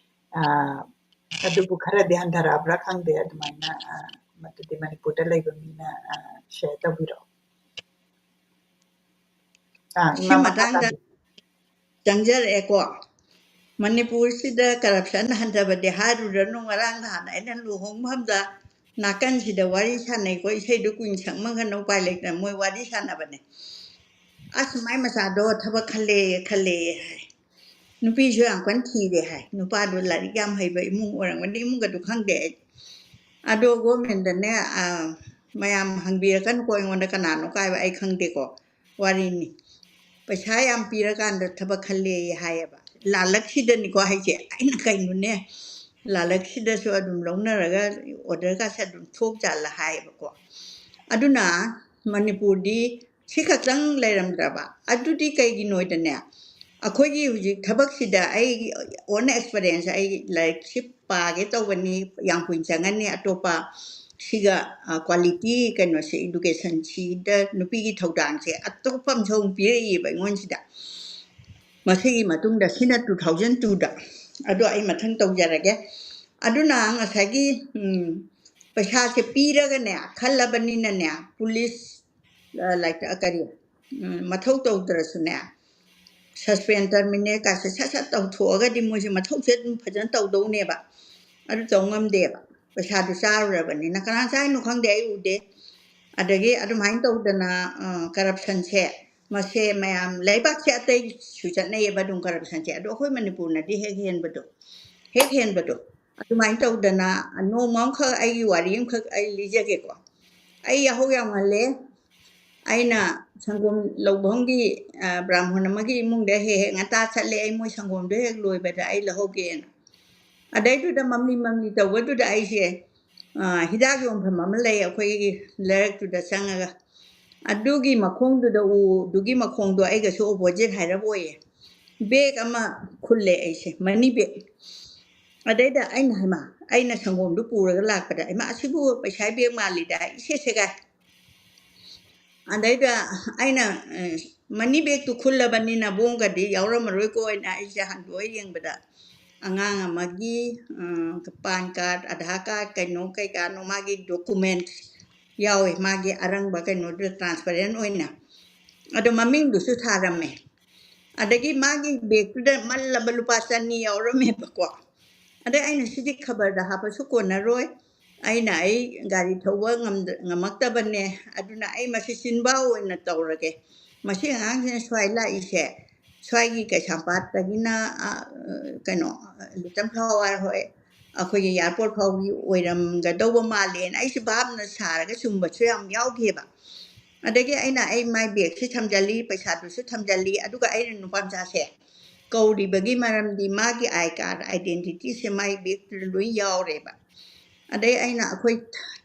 ꯑ, ꯑꯗꯨꯕꯨ ꯈꯔꯗꯤ ꯍꯟꯊꯔꯛꯑꯕ꯭ꯔꯥ ꯈꯪꯗꯦ꯫ ꯑꯗꯨꯃꯥꯏꯅ, ꯑ, ꯃꯗꯨꯗꯤ ꯃꯅꯤꯄꯨꯔꯗ ꯂꯩꯕ ꯃꯤꯅ, ꯑ, share ꯇꯧꯕꯤꯔꯛꯑꯣ꯫ ꯑ, ꯁꯤ ꯏꯃꯥ, ꯃꯈꯥ ꯃꯇꯥꯡꯗ ꯇꯥꯕꯤꯌꯨ꯫ ꯆꯪꯖꯔꯛꯑꯦꯀꯣ꯫ ꯃꯅꯤꯄꯨꯔꯁꯤꯗ corruption ꯍꯟꯊꯕꯗꯤ ꯍꯥꯏꯔꯨꯔꯅꯨ, ꯉꯔꯥꯡ ꯅꯍꯥꯟ ꯑꯩꯅ ꯂꯨꯍꯣꯡꯐꯝꯗ ꯅꯥꯀꯟꯁꯤꯗ ꯋꯥꯔꯤ ꯁꯥꯟꯅꯩꯀꯣ, ꯏꯁꯩꯗꯨ ꯀꯨꯏꯅ ꯁꯛꯃꯟꯈ꯭ꯔꯅꯨ, ꯎꯄꯥꯏ ꯂꯩꯇꯅ ꯃꯣꯏ ꯋꯥꯔꯤ ꯁꯥꯟꯅꯕꯅꯦ꯫ "ꯑꯁ, ꯃꯥꯏ ꯃꯆꯥꯗꯣ ꯊꯕꯛ ꯈꯜꯂꯦꯌꯦ, ꯈꯜꯂꯦꯌꯦ" ꯍꯥꯏ꯫ ꯅꯨꯄꯤꯁꯨ ꯌꯥꯝ ꯀꯟꯅ ꯊꯤꯔꯦ ꯍꯥꯏ꯫ ꯅꯨꯄꯥꯗꯣ ꯂꯥꯏꯔꯤꯛ ꯌꯥꯝ ꯍꯩꯕ ꯏꯃꯨꯡ ꯑꯣꯏꯔꯝꯒꯅꯤ, ꯏꯃꯨꯡꯒꯗꯨ ꯈꯪꯗꯦ ꯑꯩ꯫ ꯑꯗꯣ ꯒꯣꯔꯃꯦꯟꯗꯅꯦ, ꯑ, ꯃꯌꯥꯝ ꯍꯪꯕꯤꯔꯛꯀꯅꯨꯀꯣ ꯑꯩꯉꯣꯟꯗ ꯀꯅꯥꯅꯣ ꯀꯥꯏꯕ, ꯑꯩ ꯈꯪꯗꯦꯀꯣ, ꯋꯥꯔꯤꯅꯤ꯫ ꯄꯩꯁꯥ ꯌꯥꯝ ꯄꯤꯔꯀꯥꯟꯗ ꯊꯕꯛ ꯈꯜꯂꯦ ꯍꯥꯏꯌꯦꯕ꯫ ꯂꯥꯜꯂꯛꯁꯤꯗꯅꯤꯀꯣ ꯍꯥꯏꯁꯦ꯫ ꯑꯩꯅ ꯀꯩꯅꯣꯅꯦ, ꯂꯥꯜꯂꯛꯁꯤꯗꯁꯨ ꯑꯗꯨꯝ ꯂꯧꯅꯔꯒ ꯑꯣꯔꯗꯔꯒꯁꯦ ꯑꯗꯨꯝ ꯊꯣꯛ ꯖꯥꯠꯂ ꯍꯥꯏꯌꯦꯕꯀꯣ꯫ ꯑꯗꯨꯅ ꯃꯅꯤꯄꯨꯔꯗꯤ ꯁꯤ ꯈꯛꯇꯪ ꯂꯩꯔꯝꯗ꯭ꯔꯕ? ꯑꯗꯨꯗꯤ ꯀꯩꯒꯤꯅꯣꯗꯅꯦ, ꯑꯩꯈꯣꯏꯒꯤ ꯍꯧꯖꯤꯛ ꯊꯕꯛꯁꯤꯗ ꯑꯩꯒꯤ own experience, ꯑꯩ ꯂꯥꯏꯔꯤꯛꯁꯤ ꯄꯥꯒꯦ ꯇꯧꯕꯅꯤ, ꯌꯥꯝ ꯀꯨꯏꯅ ꯆꯪꯉꯅꯤ꯫ ꯑꯇꯣꯞꯄ ꯁꯤꯒ, ꯑ, quality ꯀꯩꯅꯣꯁꯦ, educationꯁꯤꯗ ꯅꯨꯄꯤꯒꯤ ꯊꯧꯗꯥꯡꯁꯦ ꯑꯇꯣꯞꯄ ꯑꯃꯁꯨ ꯑꯃꯨꯛ ꯄꯤꯔꯛꯏꯕ ꯑꯩꯉꯣꯟꯁꯤꯗ꯫ ꯃꯁꯤꯒꯤ ꯃꯇꯨꯡꯗ, ꯁꯤꯅ two thousand twoꯗ꯫ ꯑꯗꯣ ꯑꯩ ꯃꯊꯪ ꯇꯧꯖꯔꯒꯦ꯫ ꯑꯗꯨꯅ ꯉꯁꯥꯏꯒꯤ, ꯎꯝ, ꯄꯩꯁꯥꯁꯦ ꯄꯤꯔꯒꯅꯦ, ꯈꯜꯂꯕꯅꯤꯅꯅꯦ, ꯄꯨꯂꯤꯁ, ꯑ, ꯂꯥꯏꯛ, ꯑ, ꯀꯔꯤ, ꯎꯝ, ꯃꯊꯧ ꯇꯧꯗ꯭ꯔꯁꯨꯅꯦ, suspend, terminate ꯀꯥꯁꯦ ꯁꯠ ꯁꯠ ꯇꯧꯊꯣꯛꯑꯒꯗꯤ ꯃꯣꯏꯁꯦ ꯃꯊꯧꯁꯦ ꯑꯗꯨꯝ ꯐꯖꯅ ꯇꯧꯗꯧꯅꯦꯕ꯫ ꯑꯗꯨ ꯇꯧ ꯉꯝꯗꯦꯕ, ꯄꯩꯁꯥꯗꯨ ꯆꯥꯔꯨꯔꯕꯅꯤꯅ꯫ ꯀꯅꯥ ꯆꯥꯏꯅꯣ ꯈꯪꯗꯦ, ꯑꯩ ꯎꯗꯦ꯫ ꯑꯗꯒꯤ ꯑꯗꯨꯃꯥꯏꯅ ꯇꯧꯗꯅ, ꯑ, corruptionꯁꯦ, ꯃꯁꯦ ꯃꯌꯥꯝ ꯂꯩꯕꯥꯛꯁꯦ ꯑꯇꯩꯁꯨ ꯆꯠꯅꯩꯌꯦꯕ ꯑꯗꯨꯝ corruptionꯁꯦ, ꯑꯗꯣ ꯑꯩꯈꯣꯏ ꯃꯅꯤꯄꯨꯔꯅꯗꯤ ꯍꯦꯛ ꯍꯦꯟꯕꯗꯣ, ꯍꯦꯛ ꯍꯦꯟꯕꯗꯣ꯫ ꯑꯗꯨꯃꯥꯏꯅ ꯇꯧꯗꯅ ꯅꯣꯡꯃ ꯑꯃꯈꯛ ꯑꯩꯒꯤ ꯋꯥꯔꯤ ꯑꯃꯈꯛ ꯑꯩ ꯂꯤꯖꯒꯦꯀꯣ꯫ ꯑꯩ ꯌꯥꯍꯧ ꯌꯥꯝ ꯉꯜꯂꯦ꯫ ꯑꯩꯅ ꯁꯪꯒꯣꯝ ꯂꯧꯐꯝꯒꯤ, ꯑ, ꯕ꯭ꯔꯥꯍꯃꯣꯟ ꯑꯃꯒꯤ ꯏꯃꯨꯡꯗ ꯍꯦꯛ ꯍꯦꯛ ꯉꯟꯇꯥ ꯆꯠꯂꯦ꯫ ꯑꯩ ꯃꯣꯏ ꯁꯪꯒꯣꯝꯗꯣ ꯍꯦꯛ ꯂꯣꯏꯕꯗ ꯑꯩ ꯂꯧꯍꯧꯒꯦꯅ꯫ ꯑꯗꯩꯗꯨꯗ ꯃꯝꯂꯤ ꯃꯝꯂꯤ ꯇꯧꯕꯗꯨꯗ ꯑꯩꯁꯦ, ꯑ, ꯍꯤꯗꯥꯛ ꯌꯣꯟꯐꯝ ꯑꯃ ꯂꯩ ꯑꯩꯈꯣꯏꯒꯤ ꯂꯩꯔꯛꯇꯨꯗ ꯆꯪꯉꯒ꯫ ꯑꯗꯨꯒꯤ ꯃꯈꯣꯡꯗꯨꯗ, ꯎꯗꯨꯒꯤ ꯃꯈꯣꯡꯗꯣ ꯑꯩꯒꯁꯨ opposite ꯍꯥꯏꯔꯞ ꯑꯣꯏꯌꯦ꯫ ꯕꯦꯒ ꯑꯃ ꯈꯨꯜꯂꯦ ꯑꯩꯁꯦ, money bag꯫ ꯑꯗꯩꯗ ꯑꯩꯅ, "ꯍꯩꯃꯥ, ꯑꯩꯅ ꯁꯪꯒꯣꯝꯗꯨ ꯄꯨꯔꯒ ꯂꯥꯛꯄꯗ, ꯍꯩꯃꯥ, ꯑꯁꯤꯕꯨ ꯄꯩꯁꯥ ꯕꯦꯒ ꯃꯥꯜꯂꯤꯗ, ꯏꯁꯦ ꯁꯦꯒꯥꯏ"꯫ ꯑꯗꯩꯗ ꯑꯩꯅ, ꯑ, money bagꯇꯨ ꯈꯨꯜꯂꯕꯅꯤꯅ ꯕꯣꯝꯒꯗꯤ ꯌꯥꯎꯔꯝꯃꯔꯣꯏꯀꯣ ꯍꯥꯏꯅ ꯑꯩꯁꯦ ꯍꯥꯡꯗꯣꯛꯑ ꯌꯦꯡꯕꯗ, ꯑꯉꯥꯡ ꯑꯃꯒꯤ, ꯑ, PAN card, Aadhaar card, ꯀꯩꯅꯣ ꯀꯩꯀꯥꯅꯣ, ꯃꯥꯒꯤ documents ꯌꯥꯎꯋꯦ, ꯃꯥꯒꯤ ꯑꯔꯪꯕ ꯀꯩꯅꯣꯗꯨꯗ, transparent ꯑꯣꯏꯅ꯫ ꯑꯗꯣ ꯃꯃꯤꯡꯗꯨꯁꯨ ꯊꯥꯔꯝꯃꯦ꯫ ꯑꯗꯒꯤ ꯃꯥꯒꯤ ꯕꯦꯒꯇꯨꯗ ꯃꯜꯂꯕ ꯂꯨꯄꯥ ꯆꯅꯤ ꯌꯥꯎꯔꯝꯃꯦꯕꯀꯣ꯫ ꯑꯗꯩ ꯑꯩꯅ, "ꯁꯤꯗꯤ ꯈꯕꯔꯗ ꯍꯥꯞꯄꯁꯨ ꯀꯣꯟꯅꯔꯣꯏ, ꯑꯩꯅ ꯑꯩ ꯒꯥꯔꯤ ꯊꯧꯕ ꯉꯝꯗ-, ꯉꯝꯃꯛꯇꯕꯅꯦ, ꯑꯗꯨꯅ ꯑꯩ ꯃꯁꯤ ꯆꯤꯟꯕꯥꯎ ꯑꯣꯏꯅ ꯇꯧꯔꯒꯦ꯫ ꯃꯁꯤ ꯑꯉꯥꯡꯁꯤꯅ ꯁ꯭ꯋꯥꯏ ꯂꯥꯛꯏꯁꯦ ꯁ꯭ꯋꯥꯏꯒꯤ ꯀꯩꯁꯥꯝꯄꯥꯠꯇꯒꯤꯅ, ꯑ, ꯀꯩꯅꯣ, ꯂꯤꯇꯜ ꯐ꯭ꯂꯥꯋꯔ ꯍꯣꯏ, ꯑꯩꯈꯣꯏꯒꯤ ꯑꯦꯌꯥꯔꯄꯣꯔꯠ ꯐꯥꯎꯒꯤ ꯑꯣꯏꯔꯝꯒꯗꯧꯕ ꯃꯥꯜꯂꯦꯅ ꯑꯩꯁꯦ ꯚꯥꯞꯅ ꯁꯥꯔꯒ ꯆꯨꯝꯕꯁꯨ ꯌꯥꯝ ꯌꯥꯎꯈꯤꯑꯕ꯫ ꯑꯗꯒꯤ ꯑꯩꯅ ꯑꯩ ꯃꯥꯏ ꯕꯦꯒꯁꯤ ꯊꯝꯖꯜꯂꯤ, ꯄꯩꯁꯥꯗꯨꯁꯨ ꯊꯝꯖꯜꯂꯤ, ꯑꯗꯨꯒ ꯑꯩꯅ ꯅꯨꯄꯥ ꯃꯆꯥꯁꯦ ꯀꯧꯔꯤꯕꯒꯤ ꯃꯔꯝꯗꯤ ꯃꯥꯒꯤ ꯑꯥꯏ ꯀꯥꯔꯗ, ꯑꯥꯏꯗꯦꯟꯇꯤꯇꯤꯁꯦ ꯃꯥꯒꯤ ꯕꯦꯒꯇꯨꯗ ꯂꯣꯏ ꯌꯥꯎꯔꯦꯕ꯫ ꯑꯗꯩ ꯑꯩꯅ ꯑꯩꯈꯣꯏ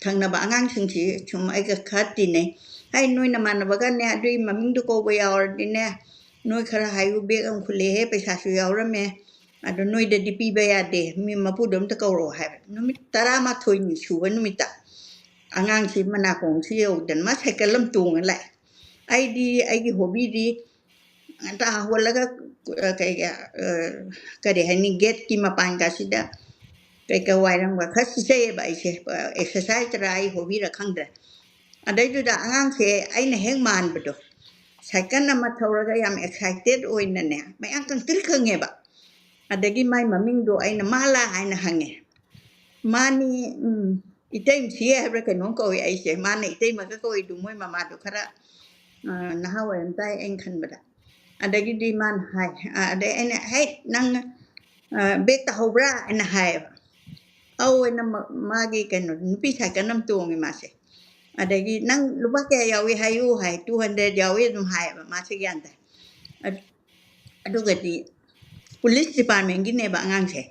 ꯊꯪꯅꯕ ꯑꯉꯥꯡꯁꯤꯡꯁꯤ ꯁꯨꯝ ꯑꯩꯒ ꯈꯔ ꯇꯤꯟꯅꯩ꯫ "ꯍꯥꯏ, ꯅꯣꯏ ꯅꯃꯥꯟꯅꯕꯒꯅꯦ ꯑꯗꯨꯒꯤ ꯃꯃꯤꯡꯗꯣ ꯀꯧꯕ ꯌꯥꯎꯔꯗꯤꯅꯦ, ꯅꯣꯏ ꯈꯔ ꯍꯥꯏꯌꯨ, ꯕꯦꯒ ꯑꯃ ꯈꯨꯜꯂꯛꯑꯦ, ꯄꯩꯁꯥꯁꯨ ꯌꯥꯎꯔꯝꯃꯦ, ꯑꯗꯣ ꯅꯣꯏꯗꯗꯤ ꯄꯤꯕ ꯌꯥꯗꯦ, ꯃꯤ ꯃꯄꯨꯗꯣ ꯑꯝꯇ ꯀꯧꯔꯛꯑꯣ" ꯍꯥꯏꯕ꯫ ꯅꯨꯃꯤꯠ ꯇꯔꯥꯃꯥꯊꯣꯏꯅꯤ ꯁꯨꯕ ꯅꯨꯃꯤꯠꯇ ꯑꯉꯥꯡꯁꯤ ꯃꯅꯥꯀꯣꯡꯁꯤ ꯌꯧꯗꯅ ꯃꯥ ꯁꯥꯏꯀꯜ ꯑꯃ ꯇꯣꯡꯉ ꯂꯥꯛꯑꯦ꯫ ꯑꯩꯗꯤ ꯑꯩꯒꯤ ꯍꯣꯕꯤꯗꯤ ꯉꯟꯇꯥ ꯍꯧꯒꯠꯂꯒ, ꯑ, ꯀꯩ, ꯑ, ꯀꯔꯤ ꯍꯥꯏꯅꯤ, ꯒꯦꯠꯀꯤ ꯃꯄꯥꯟꯒꯁꯤꯗ ꯀꯩ ꯀꯩ ꯋꯥꯏꯔꯝꯒ ꯈꯔ ꯁꯤꯠꯆꯩꯌꯦꯕ ꯑꯩꯁꯦ꯫ ꯑ, ꯑꯦꯛꯁꯔꯁꯥꯏꯖꯔ ꯑꯩ ꯍꯣꯕꯤꯔ ꯈꯪꯗ꯭ꯔꯦ꯫ ꯑꯗꯩꯗꯨꯗ ꯑꯉꯥꯡꯁꯦ ꯑꯩꯅ ꯍꯦꯛ ꯃꯥꯟꯕꯗꯣ, ꯁꯥꯏꯀꯜ ꯑꯃ ꯊꯧꯔꯒ ꯌꯥꯝ ꯑꯦꯛꯁꯥꯏꯇꯦꯠ ꯑꯣꯏꯅꯅꯦ, ꯃꯌꯥꯝ ꯀꯪꯇ꯭ꯔꯤꯛ ꯈꯪꯉꯦꯕ꯫ ꯑꯗꯒꯤ ꯃꯥꯏ ꯃꯃꯤꯡꯗꯣ ꯑꯩꯅ "ꯃꯥꯂꯥ" ꯍꯥꯏꯅ ꯍꯪꯉꯦ꯫ "ꯃꯥꯅꯤ, ꯎꯝ, ꯏꯇꯩꯃꯁꯤ" ꯍꯥꯏꯕ꯭ꯔꯥ ꯀꯩꯅꯣꯝ ꯀꯧꯏ ꯑꯩꯁꯦ꯫ ꯃꯥꯅ ꯏꯇꯩꯃꯒ ꯀꯧꯏꯗꯨ ꯃꯣꯏ ꯃꯃꯥꯗꯣ ꯈꯔ, ꯑ, ꯅꯍꯥ ꯑꯣꯏꯔꯝ ꯇꯥꯏ ꯑꯩꯅ ꯈꯟꯕꯗ꯫ ꯑꯗꯒꯤꯗꯤ ꯃꯥꯅ ꯍꯥꯏ, ꯑ, ꯑꯗꯩ ꯑꯩꯅ, "ꯍꯦ, ꯅꯪ, ꯑ, ꯕꯦꯒ ꯇꯥꯍꯧꯕ꯭ꯔꯥ?" ꯍꯥꯏꯅ ꯍꯥꯏꯌꯦꯕ꯫ "ꯑꯧ" ꯍꯥꯏꯅ ꯃ-, ꯃꯥꯒꯤ ꯀꯩꯅꯣ, ꯅꯨꯄꯤ ꯁꯥꯏꯀꯜ ꯑꯃ ꯇꯣꯡꯉꯦ ꯃꯥꯁꯦ꯫ ꯑꯗꯒꯤ "ꯅꯪ ꯂꯨꯄꯥ ꯀꯌꯥ ꯌꯥꯎꯏ ꯍꯥꯏꯌꯨ" ꯍꯥꯏ, "ꯇꯨ ꯍꯟꯗ꯭ꯔꯦꯠ ꯌꯥꯎꯏ" ꯑꯗꯨꯝ ꯍꯥꯏꯌꯦꯕ, ꯃꯥꯁꯦ ꯒ꯭ꯌꯥꯟ ꯇꯥꯏ꯫ ꯑ-, ꯑꯗꯨꯒꯗꯤ ꯄꯨꯂꯤꯁ ꯗꯤꯄꯥꯔꯠꯃꯦꯟꯒꯤꯅꯦꯕ ꯑꯉꯥꯡꯁꯦ꯫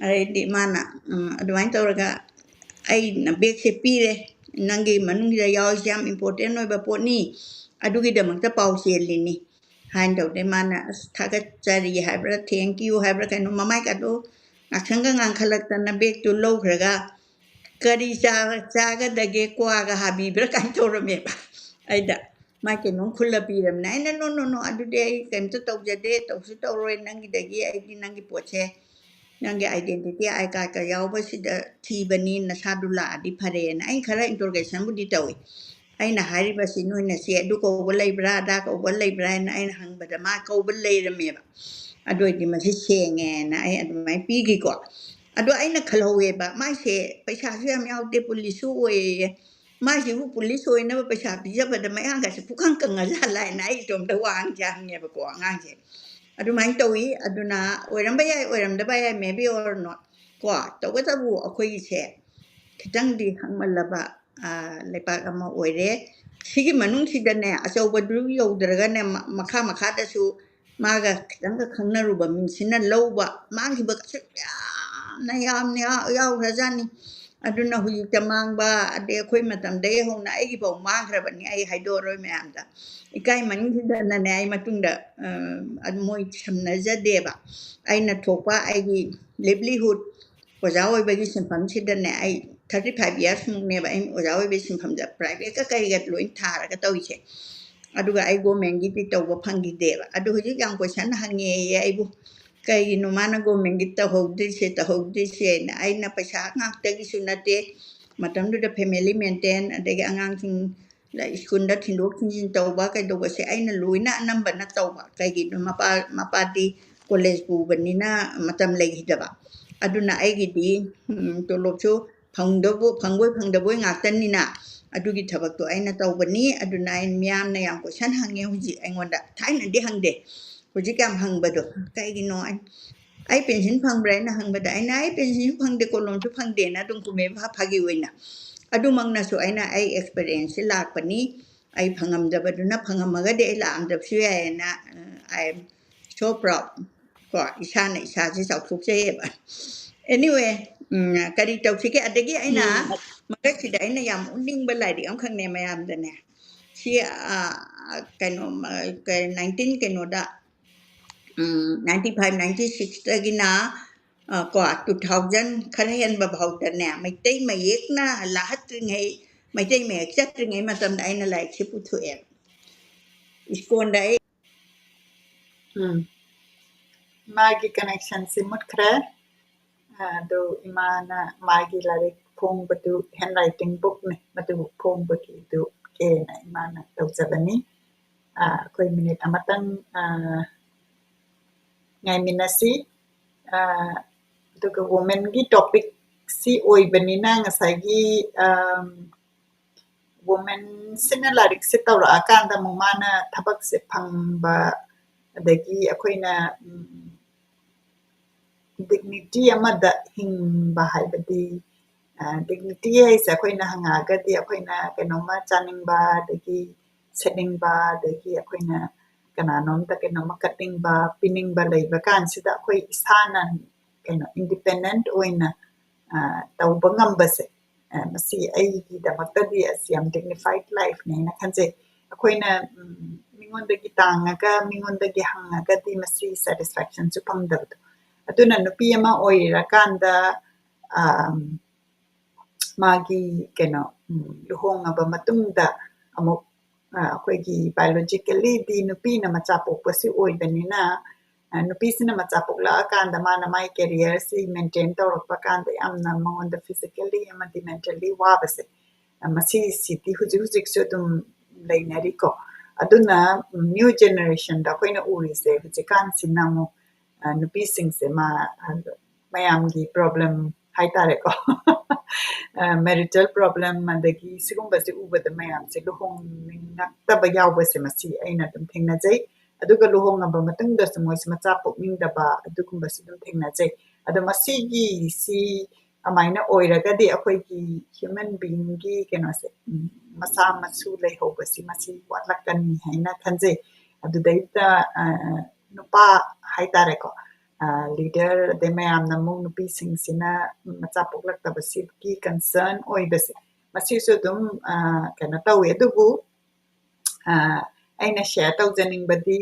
ꯑꯗꯩꯗꯤ ꯃꯥꯅ, ꯎꯝ, ꯑꯗꯨꯃꯥꯏꯅ ꯇꯧꯔꯒ "ꯑꯩꯅ ꯕꯦꯒꯁꯦ ꯄꯤꯔꯦ, ꯅꯪꯒꯤ ꯃꯅꯨꯡꯁꯤꯗ ꯌꯥꯎꯔꯤꯁꯦ ꯌꯥꯝ ꯏꯝꯄꯣꯔꯇꯦꯟ ꯑꯣꯏꯕ ꯄꯣꯠꯅꯤ, ꯑꯗꯨꯒꯤꯗꯃꯛꯇ ꯄꯥꯎ ꯆꯦꯜꯂꯤꯅꯤ" ꯍꯥꯏꯅ ꯇꯧꯗꯦ꯫ ꯃꯥꯅ ꯑꯁ ꯊꯥꯒꯠꯆꯔꯤ ꯍꯥꯏꯕ꯭ꯔꯥ, ꯊꯦꯡꯀ꯭ꯌꯨ ꯍꯥꯏꯕ꯭ꯔꯥ ꯀꯩꯅꯣ, ꯃꯃꯥꯏꯒꯗꯣ ꯉꯥꯛꯁꯪꯒ ꯉꯥꯡꯈꯠꯂꯛꯇꯅ ꯕꯦꯒꯇꯨ ꯂꯧꯈ꯭ꯔꯒ "ꯀꯔꯤ ꯆꯥ-, ꯆꯥꯒꯗꯒꯦ, ꯀ꯭ꯋꯥꯒ ꯍꯥꯕꯤꯕ꯭ꯔꯥ?" ꯀꯥꯏꯅ ꯇꯧꯔꯝꯃꯦꯕ꯫ ꯑꯩꯗ ꯃꯥꯏ ꯀꯩꯅꯣꯝ ꯈꯨꯜꯂ ꯄꯤꯔꯝꯅꯦ꯫ ꯑꯩꯅ, "No, no, no, ꯑꯗꯨꯗꯤ ꯑꯩ ꯀꯩꯝꯇ ꯇꯧꯖꯗꯦ, ꯇꯧꯁꯨ ꯇꯧꯔꯣꯏ, ꯅꯪꯒꯤꯗꯒꯤ ꯑꯩꯗꯤ ꯅꯪꯒꯤ ꯄꯣꯠꯁꯦ, ꯅꯪꯒꯤ ꯑꯥꯏꯗꯦꯟꯇꯤꯇꯤ ꯑꯥꯏ ꯀꯥꯔꯗꯀ ꯌꯥꯎꯕꯁꯤꯗ ꯊꯤꯕꯅꯤ, ꯅꯁꯥꯗꯨ ꯂꯥꯛꯑꯗꯤ ꯐꯔꯦꯅ" ꯑꯩꯅ ꯈꯔ ꯏꯟꯇ꯭ꯔꯣꯒꯦꯁꯟꯕꯨꯗꯤ ꯇꯧꯏ꯫ ꯑꯩꯅ ꯍꯥꯏꯔꯤꯕꯁꯤ ꯅꯣꯏꯅ ꯁꯤ ꯑꯗꯨ ꯀꯧꯕ ꯂꯩꯕ꯭ꯔꯥ, ꯑꯗꯥ ꯀꯧꯕ ꯂꯩꯕ꯭ꯔꯥ ꯍꯥꯏꯅ ꯑꯩꯅ ꯍꯪꯕꯗ ꯃꯥ ꯀꯧꯕ ꯂꯩꯔꯝꯃꯦꯕ꯫ ꯑꯗꯨ ꯑꯣꯏꯗꯤ ꯃꯁꯤ ꯁꯦꯡꯉꯦꯅ ꯑꯩ ꯑꯗꯨꯃꯥꯏꯅ ꯄꯤꯈꯤꯀꯣ꯫ ꯑꯗꯣ ꯑꯩꯅ ꯈꯜꯍꯧꯋꯦꯕ, ꯃꯥꯏꯁꯦ ꯄꯩꯁꯥꯁꯨ ꯌꯥꯝ ꯌꯥꯎꯗꯦ, ꯄꯨꯂꯤꯁꯁꯨ ꯑꯣꯏꯌꯦ, ꯃꯥꯏꯁꯤꯕꯨ ꯄꯨꯂꯤꯁ ꯑꯣꯏꯅꯕ ꯄꯩꯁꯥ ꯄꯤꯖꯕꯗ ꯃꯌꯥꯡꯒꯁꯦ ꯄꯨꯀꯪ ꯀꯪꯉꯖꯥꯠꯂ ꯍꯥꯏꯅ ꯑꯩ ꯏꯇꯣꯝꯇ ꯋꯥ ꯍꯪꯁꯦ ꯍꯪꯉꯦꯕꯀꯣ ꯑꯉꯥꯡꯁꯦ꯫ ꯑꯗꯨꯃꯥꯏꯅ ꯇꯧꯏ꯫ ꯑꯗꯨꯅ ꯑꯣꯏꯔꯝꯕ ꯌꯥꯏ, ꯑꯣꯏꯔꯝꯗꯕ ꯌꯥꯏ, maybe or not꯫ ꯀꯣ, ꯇꯧꯕꯇꯕꯨ ꯑꯩꯈꯣꯏꯒꯤꯁꯦ ꯈꯤꯇꯪꯗꯤ ꯍꯪꯃꯜꯂꯕ, ꯑ, ꯂꯩꯄꯥꯛ ꯑꯃ ꯑꯣꯏꯔꯦ꯫ ꯁꯤꯒꯤ ꯃꯅꯨꯡꯁꯤꯗꯅꯦ, ꯑꯆꯧꯕꯗꯨ ꯌꯧꯗ꯭ꯔꯒꯅꯦ, ꯃ-, ꯃꯈꯥ ꯃꯈꯥꯗꯁꯨ ꯃꯥꯒ ꯈꯤꯇꯪꯒ ꯈꯪꯅꯔꯨꯕ ꯃꯤꯁꯤꯅ ꯂꯧꯕ, ꯃꯥꯡꯈꯤꯕꯒꯁꯨ ꯌꯥꯝꯅ, ꯌꯥꯝꯅ ꯌꯥꯎ-, ꯌꯥꯎꯈ꯭ꯔꯖꯥꯠꯅꯤ꯫ ꯑꯗꯨꯅ ꯍꯧꯖꯤꯛꯇ ꯃꯥꯡꯕ, ꯑꯗꯩ ꯑꯩꯈꯣꯏ ꯃꯇꯝꯗꯒꯤ ꯍꯧꯅ ꯑꯩꯒꯤꯐꯥꯎ ꯃꯥꯡꯈ꯭ꯔꯕꯅꯤ, ꯑꯩ ꯍꯥꯏꯗꯣꯛꯑꯔꯣꯏ ꯃꯌꯥꯝꯗ꯫ ꯏꯀꯥꯏ ꯃꯟꯈꯤꯗꯅꯅꯦ, ꯑꯩ ꯃꯇꯨꯡꯗ, ꯑ, ꯑ, ꯃꯣꯏ ꯁꯝꯅꯖꯗꯦꯕ꯫ ꯑꯩꯅ ꯊꯣꯛꯄ ꯑꯩꯒꯤ livelihood, ꯑꯣꯖꯥ ꯑꯣꯏꯕꯒꯤ ꯁꯤꯟꯐꯝꯁꯤꯗꯅꯦ, ꯑꯩ thirty five years ꯃꯨꯛꯅꯦꯕ ꯑꯩꯅ ꯑꯣꯖꯥ ꯑꯣꯏꯕꯒꯤ ꯁꯤꯟꯐꯝꯗ privateꯀ ꯀꯩꯒ ꯂꯣꯏ ꯊꯥꯔꯒ ꯇꯧꯔꯤꯁꯦ꯫ ꯑꯗꯨꯒ ꯑꯩ governmentꯒꯤꯗꯤ ꯇꯧꯕ ꯐꯪꯈꯤꯗꯦꯕ꯫ ꯑꯗꯨ ꯍꯧꯖꯤꯛ ꯌꯥꯝ question ꯍꯪꯉꯦꯌꯦ ꯑꯩꯕꯨ, "ꯀꯩꯒꯤꯅꯣ ꯃꯥꯅ governmentꯒꯤ ꯇꯧꯍꯧꯗ꯭ꯔꯤꯁꯦ, ꯇꯧꯍꯧꯗ꯭ꯔꯤꯁꯦꯅ?" ꯑꯩꯅ ꯄꯩꯁꯥ ꯉꯥꯛꯇꯒꯤꯁꯨ ꯅꯠꯇꯦ, ꯃꯇꯝꯗꯨꯗ family maintain, ꯑꯗꯒꯤ ꯑꯉꯥꯡꯁꯤꯡ ꯂꯥꯏ-, ꯁ꯭ꯀꯨꯜꯗ ꯊꯤꯟꯗꯣꯛ ꯊꯤꯟꯖꯤꯟ ꯇꯧꯕ ꯀꯩꯗꯧꯕꯁꯦ ꯑꯩꯅ ꯂꯣꯏꯅ ꯑꯅꯝꯕꯅ ꯇꯧꯕ꯫ ꯀꯩꯒꯤꯅꯣ? ꯃꯄꯥ, ꯃꯄꯥꯗꯤ ꯀꯣꯂꯦꯖ ꯄꯨꯕꯅꯤꯅ ꯃꯇꯝ ꯂꯩꯈꯤꯗꯕ꯫ ꯑꯗꯨꯅ ꯑꯩꯒꯤꯗꯤ, ꯎꯝ, ꯇꯣꯂꯣꯞꯁꯨ ꯐꯪꯗꯕꯨ-, ꯐꯪꯕꯣꯏ ꯐꯪꯗꯕꯣꯏ ꯉꯥꯛꯇꯅꯤꯅ ꯑꯗꯨꯒꯤ ꯊꯕꯛꯇꯣ ꯑꯩꯅ ꯇꯧꯕꯅꯤ꯫ ꯑꯗꯨꯅ ꯑꯩ ꯃꯤꯌꯥꯝꯅ ꯌꯥꯝ question ꯍꯪꯉꯦ ꯍꯧꯖꯤꯛ ꯑꯩꯉꯣꯟꯗ꯫ ꯊꯥꯏꯅꯗꯤ ꯍꯪꯗꯦ, ꯍꯧꯖꯤꯛ ꯌꯥꯝ ꯍꯪꯕꯗꯣ꯫ ꯀꯩꯒꯤꯅꯣ? ꯑꯩ, "ꯑꯩ pension ꯐꯪꯕ꯭ꯔꯥ?" ꯍꯥꯏꯅ ꯍꯪꯕꯗ ꯑꯩꯅ, "ꯑꯩ pensionꯁꯨ ꯐꯪꯗꯦ, ꯀꯣꯂꯣꯝꯁꯨ ꯐꯪꯗꯦꯅ" ꯑꯗꯨꯝ ꯈꯨꯝꯃꯦ ꯐꯥ-, ꯐꯥꯒꯤ ꯑꯣꯏꯅ꯫ ꯑꯗꯨꯃꯛꯅꯁꯨ ꯑꯩꯅ ꯑꯩ experienceꯁꯦ ꯂꯥꯛꯄꯅꯤ꯫ ꯑꯩ ꯐꯪꯉꯝꯗꯕꯗꯨꯅ ꯐꯪꯉꯝꯃꯒꯗꯤ ꯑꯩ ꯂꯥꯛꯑꯝꯗꯕꯁꯨ ꯌꯥꯏꯌꯦꯅ, ꯑ, I am so proud꯫ ꯀꯣ, ꯏꯁꯥꯅ ꯏꯁꯥꯁꯦ ꯆꯥꯎꯊꯣꯛꯆꯩꯌꯦꯕ꯫ Anyway, ꯎꯝ, ꯀꯔꯤ ꯇꯧꯁꯤꯒꯦ? ꯑꯗꯒꯤ ꯑꯩꯅ ꯎꯝ꯫ ꯃꯔꯛꯁꯤꯗ ꯑꯩꯅ ꯌꯥꯝ ꯎꯠꯅꯤꯡꯕ ꯂꯥꯏꯔꯤꯛ ꯑꯃꯈꯛꯅꯦ ꯃꯌꯥꯝꯗꯅꯦ꯫ ꯁꯤ, ꯑ, ꯀꯩꯅꯣ, ꯑ, ꯀꯩ, nineteen ꯀꯩꯅꯣꯗ, ꯎꯝ, ninety five, ninety sixꯇꯒꯤꯅ, ꯑ, ꯀꯣ, two thousand ꯈꯔ ꯍꯦꯟꯕ ꯐꯥꯎꯗꯅꯦ, ꯃꯩꯇꯩ ꯃꯌꯦꯛꯅ ꯂꯥꯍꯠꯇ꯭ꯔꯤꯉꯩ, ꯃꯩꯇꯩ ꯃꯌꯦꯛ ꯆꯠꯇ꯭ꯔꯤꯉꯩ ꯃꯇꯝꯗ ꯑꯩꯅ ꯂꯥꯏꯔꯤꯛꯁꯦ ꯄꯨꯊꯣꯛꯑꯦ꯫ ꯁ꯭ꯀꯨꯜꯗ ꯑꯩ ꯎꯝ꯫ ꯃꯥꯒꯤ connectionꯁꯤ ꯃꯨꯠꯈ꯭ꯔꯦ꯫ ꯑ, ꯑꯗꯨ ꯏꯃꯥꯅ ꯃꯥꯒꯤ ꯂꯥꯏꯔꯤꯛ ꯐꯣꯡꯕꯗꯨ handwriting bookꯅꯦ, ꯃꯗꯨ ꯐꯣꯡꯕꯒꯤꯗꯨ ꯀꯦꯅ ꯏꯃꯥꯅ ꯇꯧꯖꯕꯅꯤ꯫ ꯑ, ꯑꯩꯈꯣꯏ minute ꯑꯃꯇꯪ, ꯑ, ꯉꯥꯏꯃꯤꯟꯅꯁꯤ꯫ ꯑ, ꯑꯗꯨꯒ womenꯒꯤ topicꯁꯤ ꯑꯣꯏꯕꯅꯤꯅ ꯉꯁꯥꯏꯒꯤ, ꯑꯝ, ꯋꯨꯃꯦꯟꯁꯤꯅ ꯂꯥꯏꯔꯤꯛꯁꯦ ꯇꯧꯔꯛꯑꯀꯥꯟꯗ ꯑꯃꯨꯛ ꯃꯥꯅ ꯊꯕꯛꯁꯦ ꯐꯪꯕ, ꯑꯗꯒꯤ ꯑꯩꯈꯣꯏꯅ ꯗꯤꯒꯅꯤꯇꯤ ꯑꯃꯗ ꯍꯤꯡꯕ ꯍꯥꯏꯕꯗꯤ, ꯗꯤꯒꯅꯤꯇꯤ ꯍꯥꯏꯁꯦ ꯑꯩꯈꯣꯏꯅ ꯍꯪꯉꯛꯑꯒꯗꯤ ꯑꯩꯈꯣꯏꯅ ꯀꯩꯅꯣꯝꯃ ꯆꯥꯅꯤꯡꯕ, ꯑꯗꯒꯤ ꯁꯦꯠꯅꯤꯡꯕ, ꯑꯗꯒꯤ ꯑꯩꯈꯣꯏꯅ ꯀꯅꯥꯅꯣꯝꯇ ꯀꯩꯅꯣꯝꯃ ꯀꯠꯅꯤꯡꯕ, ꯄꯤꯅꯤꯡꯕ ꯂꯩꯕ ꯀꯥꯟꯁꯤꯗ ꯑꯩꯈꯣꯏ ꯏꯁꯥꯅ ꯀꯩꯅꯣ ꯏꯟꯗꯤꯄꯦꯟꯗꯦꯟꯠ ꯑꯣꯏꯅ ꯇꯧꯕ ꯉꯝꯕꯁꯦ, ꯃꯁꯤ ꯑꯩꯒꯤꯗꯃꯛꯇꯗꯤ ꯑꯁ ꯌꯥꯝ ꯗꯤꯒꯅꯤꯐꯥꯏꯠ ꯂꯥꯏꯐꯅꯦꯅ ꯈꯟꯖꯩ꯫ ꯑꯩꯈꯣꯏꯅ ꯃꯤꯉꯣꯟꯗꯒꯤ ꯇꯥꯡꯉꯒ ꯃꯤꯉꯣꯟꯗꯒꯤ ꯍꯪꯉꯒꯗꯤ ꯃꯁꯤ ꯁꯦꯇꯤꯁꯐꯦꯛꯁꯟꯁꯨ ꯐꯪꯗꯕꯗꯣ꯫ ꯑꯗꯨꯅ ꯅꯨꯄꯤ ꯑꯃ ꯑꯣꯏꯔꯀꯥꯟꯗ ꯃꯥꯒꯤ ꯀꯩꯅꯣ ꯂꯨꯍꯣꯡꯉꯕ ꯃꯇꯨꯡꯗ ꯑꯃꯨꯛ ꯑꯩꯈꯣꯏꯒꯤ ꯕꯥꯏꯑꯣꯂꯣꯖꯤꯀꯦꯜꯂꯤꯗꯤ ꯅꯨꯄꯤꯅ ꯃꯆꯥ ꯄꯣꯛꯄꯁꯤ ꯑꯣꯏꯕꯅꯤꯅ, ꯅꯨꯄꯤꯁꯤꯅ ꯃꯆꯥ ꯄꯣꯛꯂꯛꯑꯀꯥꯟꯗ ꯃꯥꯅ ꯃꯥꯒꯤ ꯀꯦꯔꯤꯌꯔꯁꯤ ꯃꯦꯟꯇꯦꯟ ꯇꯧꯔꯛꯄ ꯀꯥꯟꯗ ꯌꯥꯝꯅ ꯃꯉꯣꯟꯗ ꯐꯤꯖꯤꯀꯦꯜꯂꯤ ꯑꯃꯗꯤ ꯃꯦꯟꯇꯦꯜꯂꯤ ꯋꯥꯕꯁꯦ, ꯃꯁꯤꯁꯤꯗꯤ ꯍꯧꯖꯤꯛ ꯍꯧꯖꯤꯛꯁꯨ ꯑꯗꯨꯝ ꯂꯩꯅꯔꯤꯀꯣ꯫ ꯑꯗꯨꯅ ꯅ꯭ꯌꯨ ꯖꯦꯅꯦꯔꯦꯁꯟꯗ ꯑꯩꯈꯣꯏꯅ ꯎꯔꯤꯁꯦ ꯍꯧꯖꯤꯛꯀꯥꯟꯁꯤꯅ ꯑꯃꯨꯛ ꯅꯨꯄꯤꯁꯤꯡꯁꯦ ꯃꯥ ꯃꯌꯥꯝꯒꯤ ꯄ꯭ꯔꯣꯕ꯭ꯂꯦꯝ ꯍꯥꯏꯇꯥꯔꯦꯀꯣ, ꯃꯦꯔꯤꯇꯦꯜ ꯄ꯭ꯔꯣꯕ꯭ꯂꯦꯝ ꯑꯗꯒꯤ ꯁꯤꯒꯨꯝꯕꯁꯦ ꯎꯕꯗ ꯃꯌꯥꯝꯁꯦ ꯂꯨꯍꯣꯡꯅꯤꯡꯉꯛꯇꯕ ꯌꯥꯎꯕꯁꯦ ꯃꯁꯤ ꯑꯩꯅ ꯑꯗꯨꯝ ꯊꯦꯡꯅꯖꯩ꯫ ꯑꯗꯨꯒ ꯂꯨꯍꯣꯡꯉꯕ ꯃꯇꯨꯡꯗꯁꯨ ꯃꯣꯏꯁꯦ ꯃꯆꯥ ꯄꯣꯛꯅꯤꯡꯗꯕ ꯑꯗꯨꯒꯨꯝꯕꯁꯨ ꯑꯗꯨꯝ ꯊꯦꯡꯅꯖꯩ꯫ ꯑꯗꯣ ꯃꯁꯤꯒꯤꯁꯤ ꯑꯗꯨꯃꯥꯏꯅ ꯑꯣꯏꯔꯒꯗꯤ ꯑꯩꯈꯣꯏꯒꯤ ꯍ꯭ꯌꯨꯃꯦꯟ ꯕꯤꯡꯒꯤ ꯀꯩꯅꯣꯁꯦ ꯃꯁꯥ ꯃꯁꯨ ꯂꯩꯍꯧꯕꯁꯤ ꯃꯁꯤ ꯋꯥꯠꯂꯛꯀꯅꯤ ꯍꯥꯏꯅ ꯈꯟꯖꯩ꯫ ꯑꯗꯨꯗꯩꯗ ꯅꯨꯄꯥ ꯍꯥꯏꯇꯥꯔꯦꯀꯣ, ꯂꯤꯗꯔ ꯑꯗꯩ ꯃꯌꯥꯝꯅ ꯑꯃꯨꯛ ꯅꯨꯄꯤꯁꯤꯡꯁꯤꯅ ꯃꯆꯥ ꯄꯣꯛꯂꯛꯇꯕꯁꯤꯒꯤ ꯀꯟꯁꯔꯟ ꯑꯣꯏꯕꯁꯦ ꯃꯁꯤꯁꯨ ꯑꯗꯨꯝ ꯀꯩꯅꯣ ꯇꯧꯋꯤ꯫ ꯑꯗꯨꯕꯨ ꯑꯩꯅ ꯁꯤꯌꯔ ꯇꯧꯖꯅꯤꯡꯕꯗꯤ,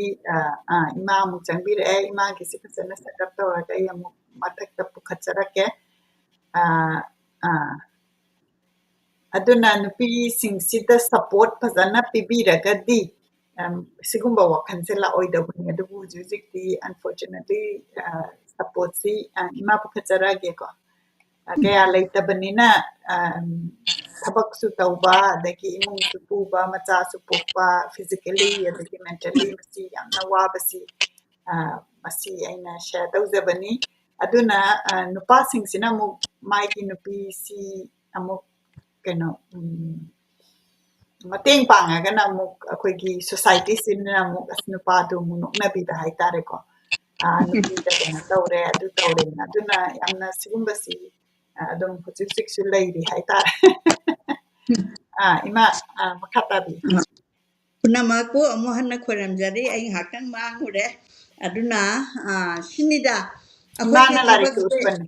ꯏꯃꯥ ꯑꯃꯨꯛ ꯆꯪꯕꯤꯔꯛꯑꯦ꯫ ꯏꯃꯥꯒꯤꯁꯤ ꯐꯖꯅ ꯁꯦꯠ ꯑꯞ ꯇꯧꯔꯒ ꯑꯩ ꯑꯃꯨꯛ ꯃꯊꯛꯇ ꯄꯨꯈꯠꯆꯔꯛꯀꯦ꯫ ꯑꯗꯨꯅ ꯅꯨꯄꯤꯁꯤꯡꯁꯤꯗ ꯁꯄꯣꯔꯠ ꯐꯖꯅ ꯄꯤꯕꯤꯔꯒꯗꯤ ꯁꯤꯒꯨꯝꯕ ꯋꯥꯈꯜꯁꯦ ꯂꯥꯛꯑꯣꯏꯗꯧꯕꯅꯤ꯫ ꯑꯗꯨꯕꯨ ꯍꯧꯖꯤꯛ ꯍꯧꯖꯤꯛꯇꯤ ꯑꯟꯐꯣꯔꯆꯨꯅꯦꯠꯂꯤ ꯁꯄꯣꯔꯠꯁꯤ ꯏꯃꯥ ꯄꯨꯈꯠꯆꯔꯛꯑꯒꯦꯀꯣ꯫ ꯀꯌꯥ ꯂꯩꯇꯕꯅꯤꯅ ꯊꯕꯛꯁꯨ ꯇꯧꯕ, ꯑꯗꯒꯤ ꯏꯃꯨꯡꯁꯨ ꯄꯨꯕ, ꯃꯆꯥꯁꯨ ꯄꯣꯛꯄ, ꯐꯤꯖꯤꯀꯦꯜꯂꯤ ꯑꯗꯒꯤ ꯃꯦꯟꯇꯦꯜꯂꯤ ꯃꯁꯤ ꯌꯥꯝꯅ ꯋꯥꯕꯁꯤ ꯃꯁꯤ ꯑꯩꯅ ꯁꯤꯌꯔ ꯇꯧꯖꯕꯅꯤ꯫ ꯑꯗꯨꯅ ꯅꯨꯄꯥꯁꯤꯡꯁꯤꯅ ꯑꯃꯨꯛ ꯃꯥꯒꯤ ꯅꯨꯄꯤꯁꯤ ꯑꯃꯨꯛ ꯀꯩꯅꯣ ꯃꯇꯦꯡ ꯄꯥꯡꯉꯒꯅ ꯑꯃꯨꯛ ꯑꯩꯈꯣꯏꯒꯤ ꯁꯣꯁꯥꯏꯇꯤꯁꯤꯅ ꯑꯃꯨꯛ ꯑꯁ ꯅꯨꯄꯥꯗꯣ ꯑꯃꯨꯛ ꯅꯣꯛꯅꯕꯤꯕ ꯍꯥꯏꯇꯥꯔꯦꯀꯣ꯫ ꯑꯥ, ꯅꯨꯄꯤꯗ ꯀꯩꯅꯣ ꯇꯧꯔꯦ, ꯑꯗꯨ ꯇꯧꯔꯦꯅ꯫ ꯑꯗꯨꯅ ꯌꯥꯝꯅ ꯁꯤꯒꯨꯝꯕꯁꯤ, ꯑꯥ, ꯑꯗꯨꯝ ꯍꯧꯖꯤꯛ ꯍꯧꯖꯤꯛꯁꯨ ꯂꯩꯔꯤ ꯍꯥꯏꯇꯥꯔꯦ꯫ ꯑꯥ, ꯏꯃꯥ, ꯑꯥ, ꯃꯈꯥ ꯇꯥꯕꯤꯌꯨ꯫ ꯄꯨꯝꯅꯃꯛꯄꯨ ꯑꯃꯨꯛ ꯍꯟꯅ ꯈꯣꯏꯔꯝꯖꯔꯤ꯫ ꯑꯩ ꯉꯥꯏꯍꯥꯛꯇꯪ ꯃꯥꯡꯉꯨꯔꯦ꯫ ꯑꯗꯨꯅ, ꯑꯥ, ꯁꯤꯅꯤꯗ ꯑꯩꯈꯣꯏꯒꯤ ꯏꯃꯥꯅ ꯂꯥꯏꯔꯤꯛꯇꯨ ꯊꯕꯛꯁꯦ꯫ ꯎꯠꯄꯅꯤ꯫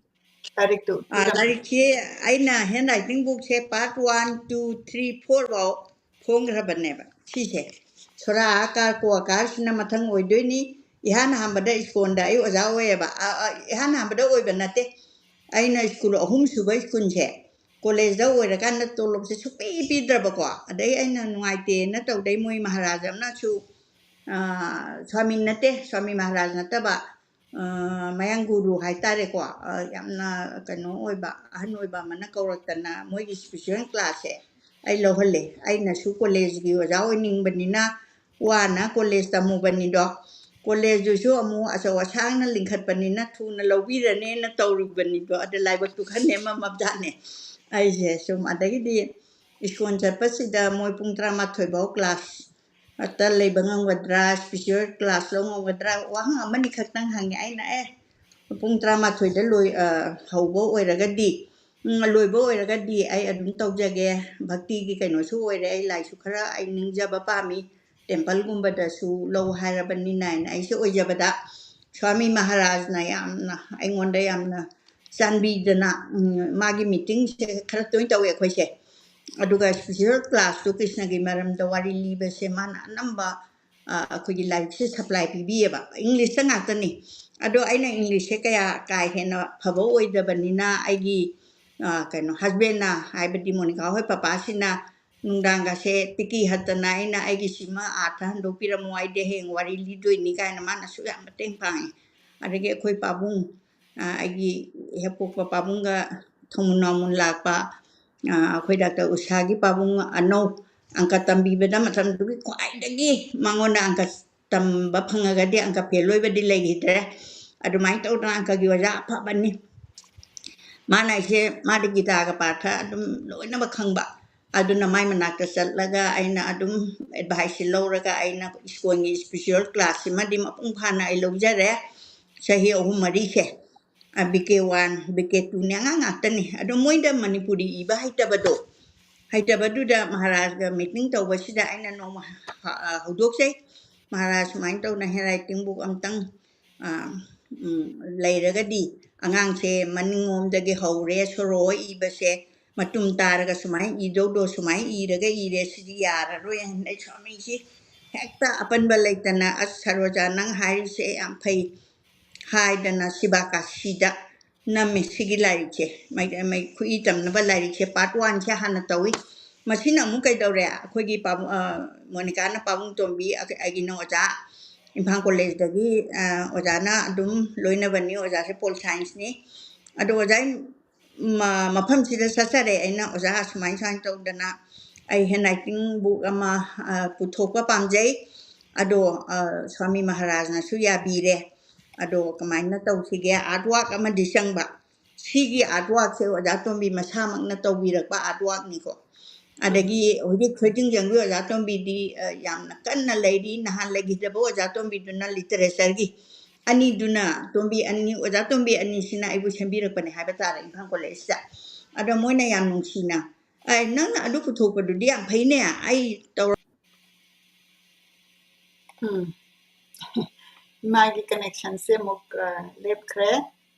ꯂꯥꯏꯔꯤꯛꯇꯨ ꯑꯥ, ꯎꯠꯄꯤꯔꯝꯃꯣ꯫ ꯂꯥꯏꯔꯤꯛꯁꯦ ꯑꯩꯅ handwriting bookꯁꯦ part one, two, three, four ꯐꯥꯎ ꯐꯣꯡꯈ꯭ꯔꯕꯅꯦꯕ꯫ ꯁꯤꯁꯦ ꯁꯣꯔꯥ ꯑꯀꯥꯔ ꯀꯣ ꯑꯀꯥꯔꯁꯤꯅ ꯃꯊꯪ ꯑꯣꯏꯗꯣꯏꯅꯤ꯫ ꯏꯍꯥꯟ ꯑꯍꯥꯟꯕꯗ ꯁ꯭ꯀꯣꯟꯗ ꯑꯩ ꯑꯣꯖꯥ ꯑꯣꯏꯌꯦꯕ꯫ ꯑ, ꯑ, ꯏꯍꯥꯟ ꯑꯍꯥꯟꯕꯗ ꯑꯣꯏꯕ ꯅꯠꯇꯦ꯫ ꯑꯩꯅ ꯁ꯭ꯀꯨꯜ ꯑꯍꯨꯝ ꯁꯨꯕ ꯁ꯭ꯀꯨꯜꯁꯦ ꯀꯣꯂꯦꯖꯇ ꯑꯣꯏꯔꯀꯥꯟꯗ ꯇꯣꯂꯣꯞꯁꯦ ꯁꯨꯛꯄꯤ ꯄꯤꯗ꯭ꯔꯕꯀꯣ꯫ ꯑꯗꯩ ꯑꯩꯅ ꯅꯨꯡꯉꯥꯏꯇꯦꯅ ꯇꯧꯗꯩ ꯃꯣꯏ ꯃꯍꯥꯔꯥꯖ ꯑꯃꯅꯁꯨ, ꯑ, ꯁ꯭ꯋꯥꯃꯤ ꯅꯠꯇꯦ, ꯁ꯭ꯋꯥꯃꯤ ꯃꯍꯥꯔꯥꯖ ꯅꯠꯇꯕ, ꯑ, ꯃꯌꯥꯡ ꯒꯨꯔꯨ ꯍꯥꯏꯇꯥꯔꯦꯀꯣ, ꯑ, ꯌꯥꯝꯅ ꯀꯩꯅꯣ ꯑꯣꯏꯕ, ꯑꯍꯟ ꯑꯣꯏꯕ ꯑꯃꯅ ꯀꯧꯔꯛꯇꯅ ꯃꯣꯏꯒꯤ special classꯁꯦ ꯑꯩ ꯂꯧꯍꯜꯂꯦ꯫ ꯑꯩꯅꯁꯨ ꯀꯣꯂꯦꯖꯀꯤ ꯑꯣꯖꯥ ꯑꯣꯏꯅꯤꯡꯕꯅꯤꯅ ꯋꯥꯅ ꯀꯣꯂꯦꯖ ꯇꯝꯃꯨꯕꯅꯤꯗꯣ, ꯀꯣꯂꯦꯖꯇꯨꯁꯨ ꯑꯃꯨꯛ ꯑꯆꯧ ꯑꯁꯥꯡꯅ ꯂꯤꯡꯈꯠꯄꯅꯤꯅ ꯊꯨꯅ ꯂꯧꯕꯤꯔꯅꯦꯅ ꯇꯧꯔꯨꯕꯅꯤꯗꯣ, ꯑꯗ ꯂꯥꯏꯕꯛꯇꯨ ꯈꯔ ꯅꯦꯝꯃꯝꯃꯕꯖꯥꯠꯅꯦ꯫ ꯑꯩꯁꯦ ꯁꯨꯝ ꯑꯗꯒꯤꯗꯤ ꯁ꯭ꯀꯨꯜ ꯆꯠꯄꯁꯤꯗ ꯃꯣꯏ ꯄꯨꯡ ꯇꯔꯥꯃꯥꯊꯣꯏ ꯐꯥꯎ class ꯇ ꯂꯩꯕ ꯉꯝꯒꯗ꯭ꯔꯥ, special class ꯂꯧ ꯉꯝꯒꯗ꯭ꯔꯥ, ꯋꯥꯍꯪ ꯑꯃꯅꯤ ꯈꯛꯇꯪ ꯍꯪꯉꯦ꯫ ꯑꯩꯅ, "ꯑꯦ, ꯄꯨꯡ ꯇꯔꯥꯃꯥꯊꯣꯏꯗ ꯂꯣꯏ-, ꯑ, ꯍꯧꯕ ꯑꯣꯏꯔꯒꯗꯤ, ꯎꯝ, ꯂꯣꯏꯕ ꯑꯣꯏꯔꯒꯗꯤ ꯑꯩ ꯑꯗꯨꯝ ꯇꯧꯖꯒꯦ, ꯚꯛꯇꯤꯒꯤ ꯀꯩꯅꯣꯁꯨ ꯑꯣꯏꯔꯦ, ꯑꯩ ꯂꯥꯏꯁꯨ ꯈꯔ ꯑꯩ ꯅꯤꯡꯖꯕ ꯄꯥꯝꯃꯤ, temple ꯒꯨꯝꯕꯗꯁꯨ ꯂꯧ ꯍꯥꯏꯔꯕꯅꯤꯅ" ꯍꯥꯏꯅ ꯑꯩꯁꯦ ꯑꯣꯏꯖꯕꯗ ꯁ꯭ꯋꯥꯃꯤ ꯃꯍꯥꯔꯥꯖꯅ ꯌꯥꯝꯅ ꯑꯩꯉꯣꯟꯗ ꯌꯥꯝꯅ ꯆꯥꯟꯕꯤꯗꯅ, ꯎꯝ, ꯃꯥꯒꯤ meeting ꯁꯦ ꯈꯔ ꯇꯣꯏꯅ ꯇꯧꯋꯦ ꯑꯩꯈꯣꯏꯁꯦ꯫ ꯑꯗꯨꯒ special class ꯇꯨ ꯀ꯭ꯔꯤꯁꯅꯒꯤ ꯃꯔꯝꯗ ꯋꯥꯔꯤ ꯂꯤꯕꯁꯦ ꯃꯥꯅ ꯑꯅꯝꯕ, ꯑ, ꯑꯩꯈꯣꯏꯒꯤ ꯂꯥꯏꯔꯤꯛꯁꯦ supply ꯄꯤꯕꯤꯌꯦꯕ꯫ English ꯇ ꯉꯥꯛꯇꯅꯤ꯫ ꯑꯗꯣ ꯑꯩꯅ English ꯁꯦ ꯀꯌꯥ ꯀꯥ ꯍꯦꯟꯅ ꯐꯕ ꯑꯣꯏꯗꯕꯅꯤꯅ ꯑꯩꯒꯤ, ꯑ, ꯀꯩꯅꯣ, husband ꯅ, ꯍꯥꯏꯕꯗꯤ ꯃꯣꯅꯤꯀꯥ ꯍꯣꯏ ꯄꯄꯥꯁꯤꯅ ꯅꯨꯡꯗꯥꯡꯒꯁꯦ ꯇꯤꯀꯤ ꯍꯠꯇꯅ ꯑꯩꯅ "ꯑꯩꯒꯤ ꯁꯤꯃ ꯑꯥꯔꯊ ꯍꯟꯗꯣꯛꯄꯤꯔꯝꯃꯣ, ꯑꯩꯗꯤ ꯍꯌꯦꯡ ꯋꯥꯔꯤ ꯂꯤꯗꯣꯏꯅꯤ" ꯀꯥꯏꯅ ꯃꯥꯅꯁꯨ ꯌꯥꯝ ꯃꯇꯦꯡ ꯄꯥꯡꯉꯤ꯫ ꯑꯗꯒꯤ ꯑꯩꯈꯣꯏ ꯄꯥꯕꯨꯡ, ꯑ, ꯑꯩꯒꯤ ꯍꯦꯛ ꯄꯣꯛꯄ ꯄꯥꯕꯨꯡꯒ ꯊꯣꯡꯃꯨꯟ ꯅꯥꯎꯃꯨꯟ ꯂꯥꯛꯄ, ꯑ, ꯑꯩꯈꯣꯏ ꯗꯥꯛꯇꯔ ꯎꯁꯥꯒꯤ ꯄꯥꯕꯨꯡ ꯑꯅꯧ ꯑꯪꯀ ꯇꯝꯕꯤꯕꯗ ꯃꯇꯝꯗꯨꯒꯤ ꯈ꯭ꯋꯥꯏꯗꯒꯤ ꯃꯉꯣꯟꯗ ꯑꯪꯀ ꯇꯝꯕ ꯐꯪꯉꯒꯗꯤ ꯑꯪꯀ ꯐꯦꯜ ꯑꯣꯏꯕꯗꯤ ꯂꯩꯈꯤꯗ꯭ꯔꯦ꯫ ꯑꯗꯨꯃꯥꯏꯅ ꯇꯧꯗꯅ ꯑꯪꯀꯒꯤ ꯑꯣꯖꯥ ꯑꯐꯕꯅꯤ꯫ ꯃꯥꯅ ꯑꯩꯁꯦ, ꯃꯥꯗꯤ ꯒꯤꯇꯥꯒ ꯄꯥꯔꯊ ꯑꯗꯨꯝ ꯂꯣꯏꯅꯃꯛ ꯈꯪꯕ꯫ ꯑꯗꯨꯅ ꯃꯥꯏ ꯃꯅꯥꯛꯇ ꯆꯠꯂꯒ ꯑꯩꯅ ꯑꯗꯨꯝ ꯑꯦꯗꯚꯥꯏꯁꯁꯤ ꯂꯧꯔꯒ ꯑꯩꯅ ꯏꯁꯀꯣꯟꯒꯤ ꯏꯁꯄꯤꯔꯤꯆꯨꯋꯦꯜ ꯀ꯭ꯂꯥꯁꯁꯤꯃꯗꯤ ꯃꯄꯨꯡ ꯐꯥꯅ ꯑꯩ ꯂꯧꯖꯔꯦ꯫ ꯆꯍꯤ ꯑꯍꯨꯝ ꯃꯔꯤꯁꯦ ꯕꯤ ꯀꯦ ꯋꯥꯟ, ꯕꯤ ꯀꯦ ꯇꯨꯅꯦ, ꯑꯉꯥꯡ ꯉꯥꯛꯇꯅꯤ꯫ ꯑꯗꯣ ꯃꯣꯏꯗ ꯃꯅꯤꯄꯨꯔꯤ ꯏꯕ ꯍꯩꯇꯕꯗꯣ, ꯍꯩꯇꯕꯗꯨꯗ ꯃꯍꯥꯔꯥꯖꯒ ꯃꯤꯇꯤꯡ ꯇꯧꯕꯁꯤꯗ ꯑꯩꯅ ꯅꯣꯡꯃ ꯍ- ꯑ, ꯍꯧꯗꯣꯛꯆꯩ, "ꯃꯍꯥꯔꯥꯖ, ꯁꯨꯃꯥꯏꯅ ꯇꯧꯅ ꯍꯦꯟ ꯔꯥꯏꯇꯤꯡ ꯕꯨꯛ ꯑꯝꯇꯪ ꯑ, ꯎꯝ, ꯂꯩꯔꯒꯗꯤ ꯑꯉꯥꯡꯁꯦ ꯃꯅꯤꯡꯂꯣꯝꯗꯒꯤ ꯍꯧꯔꯦ ꯁꯣꯔꯣ ꯏꯕꯁꯦ, ꯃꯇꯨꯝ ꯇꯥꯔꯒ ꯁꯨꯃꯥꯏꯅ ꯏꯗꯧꯗꯣ ꯁꯨꯃꯥꯏꯅ ꯏꯔꯒ ꯏꯔꯦ, ꯁꯤꯗꯤ ꯌꯥꯔꯔꯣꯏ" ꯍꯥꯏꯅ ꯑꯩ ꯁ꯭ꯋꯥꯃꯤꯁꯤ ꯍꯦꯛꯇ ꯑꯄꯟꯕ ꯂꯩꯇꯅ, "ꯑꯁ, ꯁꯔꯣꯖꯥ, ꯅꯪ ꯍꯥꯏꯔꯤꯁꯦ ꯌꯥꯝ ꯐꯩ" ꯍꯥꯏꯗꯅ ꯁꯤꯕꯥꯀꯥꯁꯤꯗ ꯅꯝꯃꯤ꯫ ꯁꯤꯒꯤ ꯂꯥꯏꯔꯤꯛꯁꯦ, ꯃꯩ- ꯃꯩ- ꯈꯨꯏ ꯇꯝꯅꯕ ꯂꯥꯏꯔꯤꯛꯁꯦ ꯄꯥꯔꯠ ꯋꯥꯟꯁꯦ ꯍꯥꯟꯅ ꯇꯧꯏ꯫ ꯃꯁꯤꯅ ꯑꯃꯨꯛ ꯀꯩꯗꯧꯔꯦ? ꯑꯩꯈꯣꯏꯒꯤ ꯄꯥꯕꯨꯡ- ꯑ, ꯃꯣꯅꯤꯀꯥꯅ ꯄꯥꯕꯨꯡ ꯇꯣꯝꯕꯤ, ꯑꯩ- ꯑꯩꯒꯤꯅ ꯑꯣꯖꯥ, ꯏꯝꯐꯥꯜ ꯀꯣꯂꯦꯖꯇꯒꯤ, ꯑ, ꯑꯣꯖꯥꯅ ꯑꯗꯨꯝ ꯂꯣꯏꯅꯕꯅꯤ꯫ ꯑꯣꯖꯥꯁꯦ ꯄꯣꯜ ꯁꯥꯏꯟꯁꯅꯤ꯫ ꯑꯗꯣ ꯑꯣꯖꯥ, ꯃ- ꯃꯐꯝꯁꯤꯗ ꯆꯠꯆꯔꯦ ꯑꯩꯅ, "ꯑꯣꯖꯥ, ꯁꯨꯃꯥꯏ ꯁꯨꯃꯥꯏꯅ ꯇꯧꯗꯅ ꯑꯩ ꯍꯦꯟ ꯔꯥꯏꯇꯤꯡ ꯕꯨꯛ ꯑꯃ ꯑ, ꯄꯨꯊꯣꯛꯄ ꯄꯥꯝꯖꯩ꯫ ꯑꯗꯣ ꯑ, ꯁ꯭ꯋꯥꯃꯤ ꯃꯍꯥꯔꯥꯖꯅꯁꯨ ꯌꯥꯕꯤꯔꯦ꯫ ꯑꯗꯣ ꯀꯃꯥꯏꯅ ꯇꯧꯁꯤꯒꯦ? ꯑꯥꯔꯠ ꯋꯥꯔꯛ ꯑꯃꯗꯤ ꯆꯪꯕ꯫ ꯁꯤꯒꯤ ꯑꯥꯔꯠ ꯋꯥꯔꯛꯁꯦ ꯑꯣꯖꯥ ꯇꯣꯝꯕꯤ ꯃꯁꯥꯃꯛꯅ ꯇꯧꯕꯤꯔꯛꯄ ꯑꯥꯔꯠ ꯋꯥꯔꯛꯅꯤꯀꯣ꯫ ꯑꯗꯒꯤ ꯍꯧꯖꯤꯛ ꯊꯣꯏꯗꯤꯡꯖꯝꯒꯤ ꯑꯣꯖꯥ ꯇꯣꯝꯕꯤꯗꯤ ꯑ, ꯌꯥꯝꯅ ꯀꯟꯅ ꯂꯩꯔꯤ꯫ ꯅꯍꯥꯟ ꯂꯩꯈꯤꯗꯕ ꯑꯣꯖꯥ ꯇꯣꯝꯕꯤꯗꯨꯅ ꯂꯤꯇꯔꯦꯆꯔꯒꯤ꯫ ꯑꯅꯤꯗꯨꯅ, ꯇꯣꯝꯕꯤ ꯑꯅꯤ, ꯑꯣꯖꯥ ꯇꯣꯝꯕꯤ ꯑꯅꯤꯁꯤꯅ ꯑꯩꯕꯨ ꯁꯦꯝꯕꯤꯔꯛꯄꯅꯦ ꯍꯥꯏꯕ ꯇꯥꯔꯦ, ꯏꯝꯐꯥꯜ ꯀꯣꯂꯦꯖꯇ꯫ ꯑꯗꯣ ꯃꯣꯏꯅ ꯌꯥꯝ ꯅꯨꯡꯁꯤꯅ, "ꯑꯦ, ꯅꯪꯅ ꯑꯗꯨ ꯄꯨꯊꯣꯛꯄꯗꯨꯗꯤ ꯌꯥꯝ ꯐꯩꯅꯦ, ꯑꯩ ꯇꯧꯔ-" ꯎꯝ꯫ ꯏꯃꯥꯒꯤ ꯀꯅꯦꯛꯁꯟꯁꯦ ꯑꯃꯨꯛ ꯑ, ꯂꯦꯞꯈ꯭ꯔꯦ꯫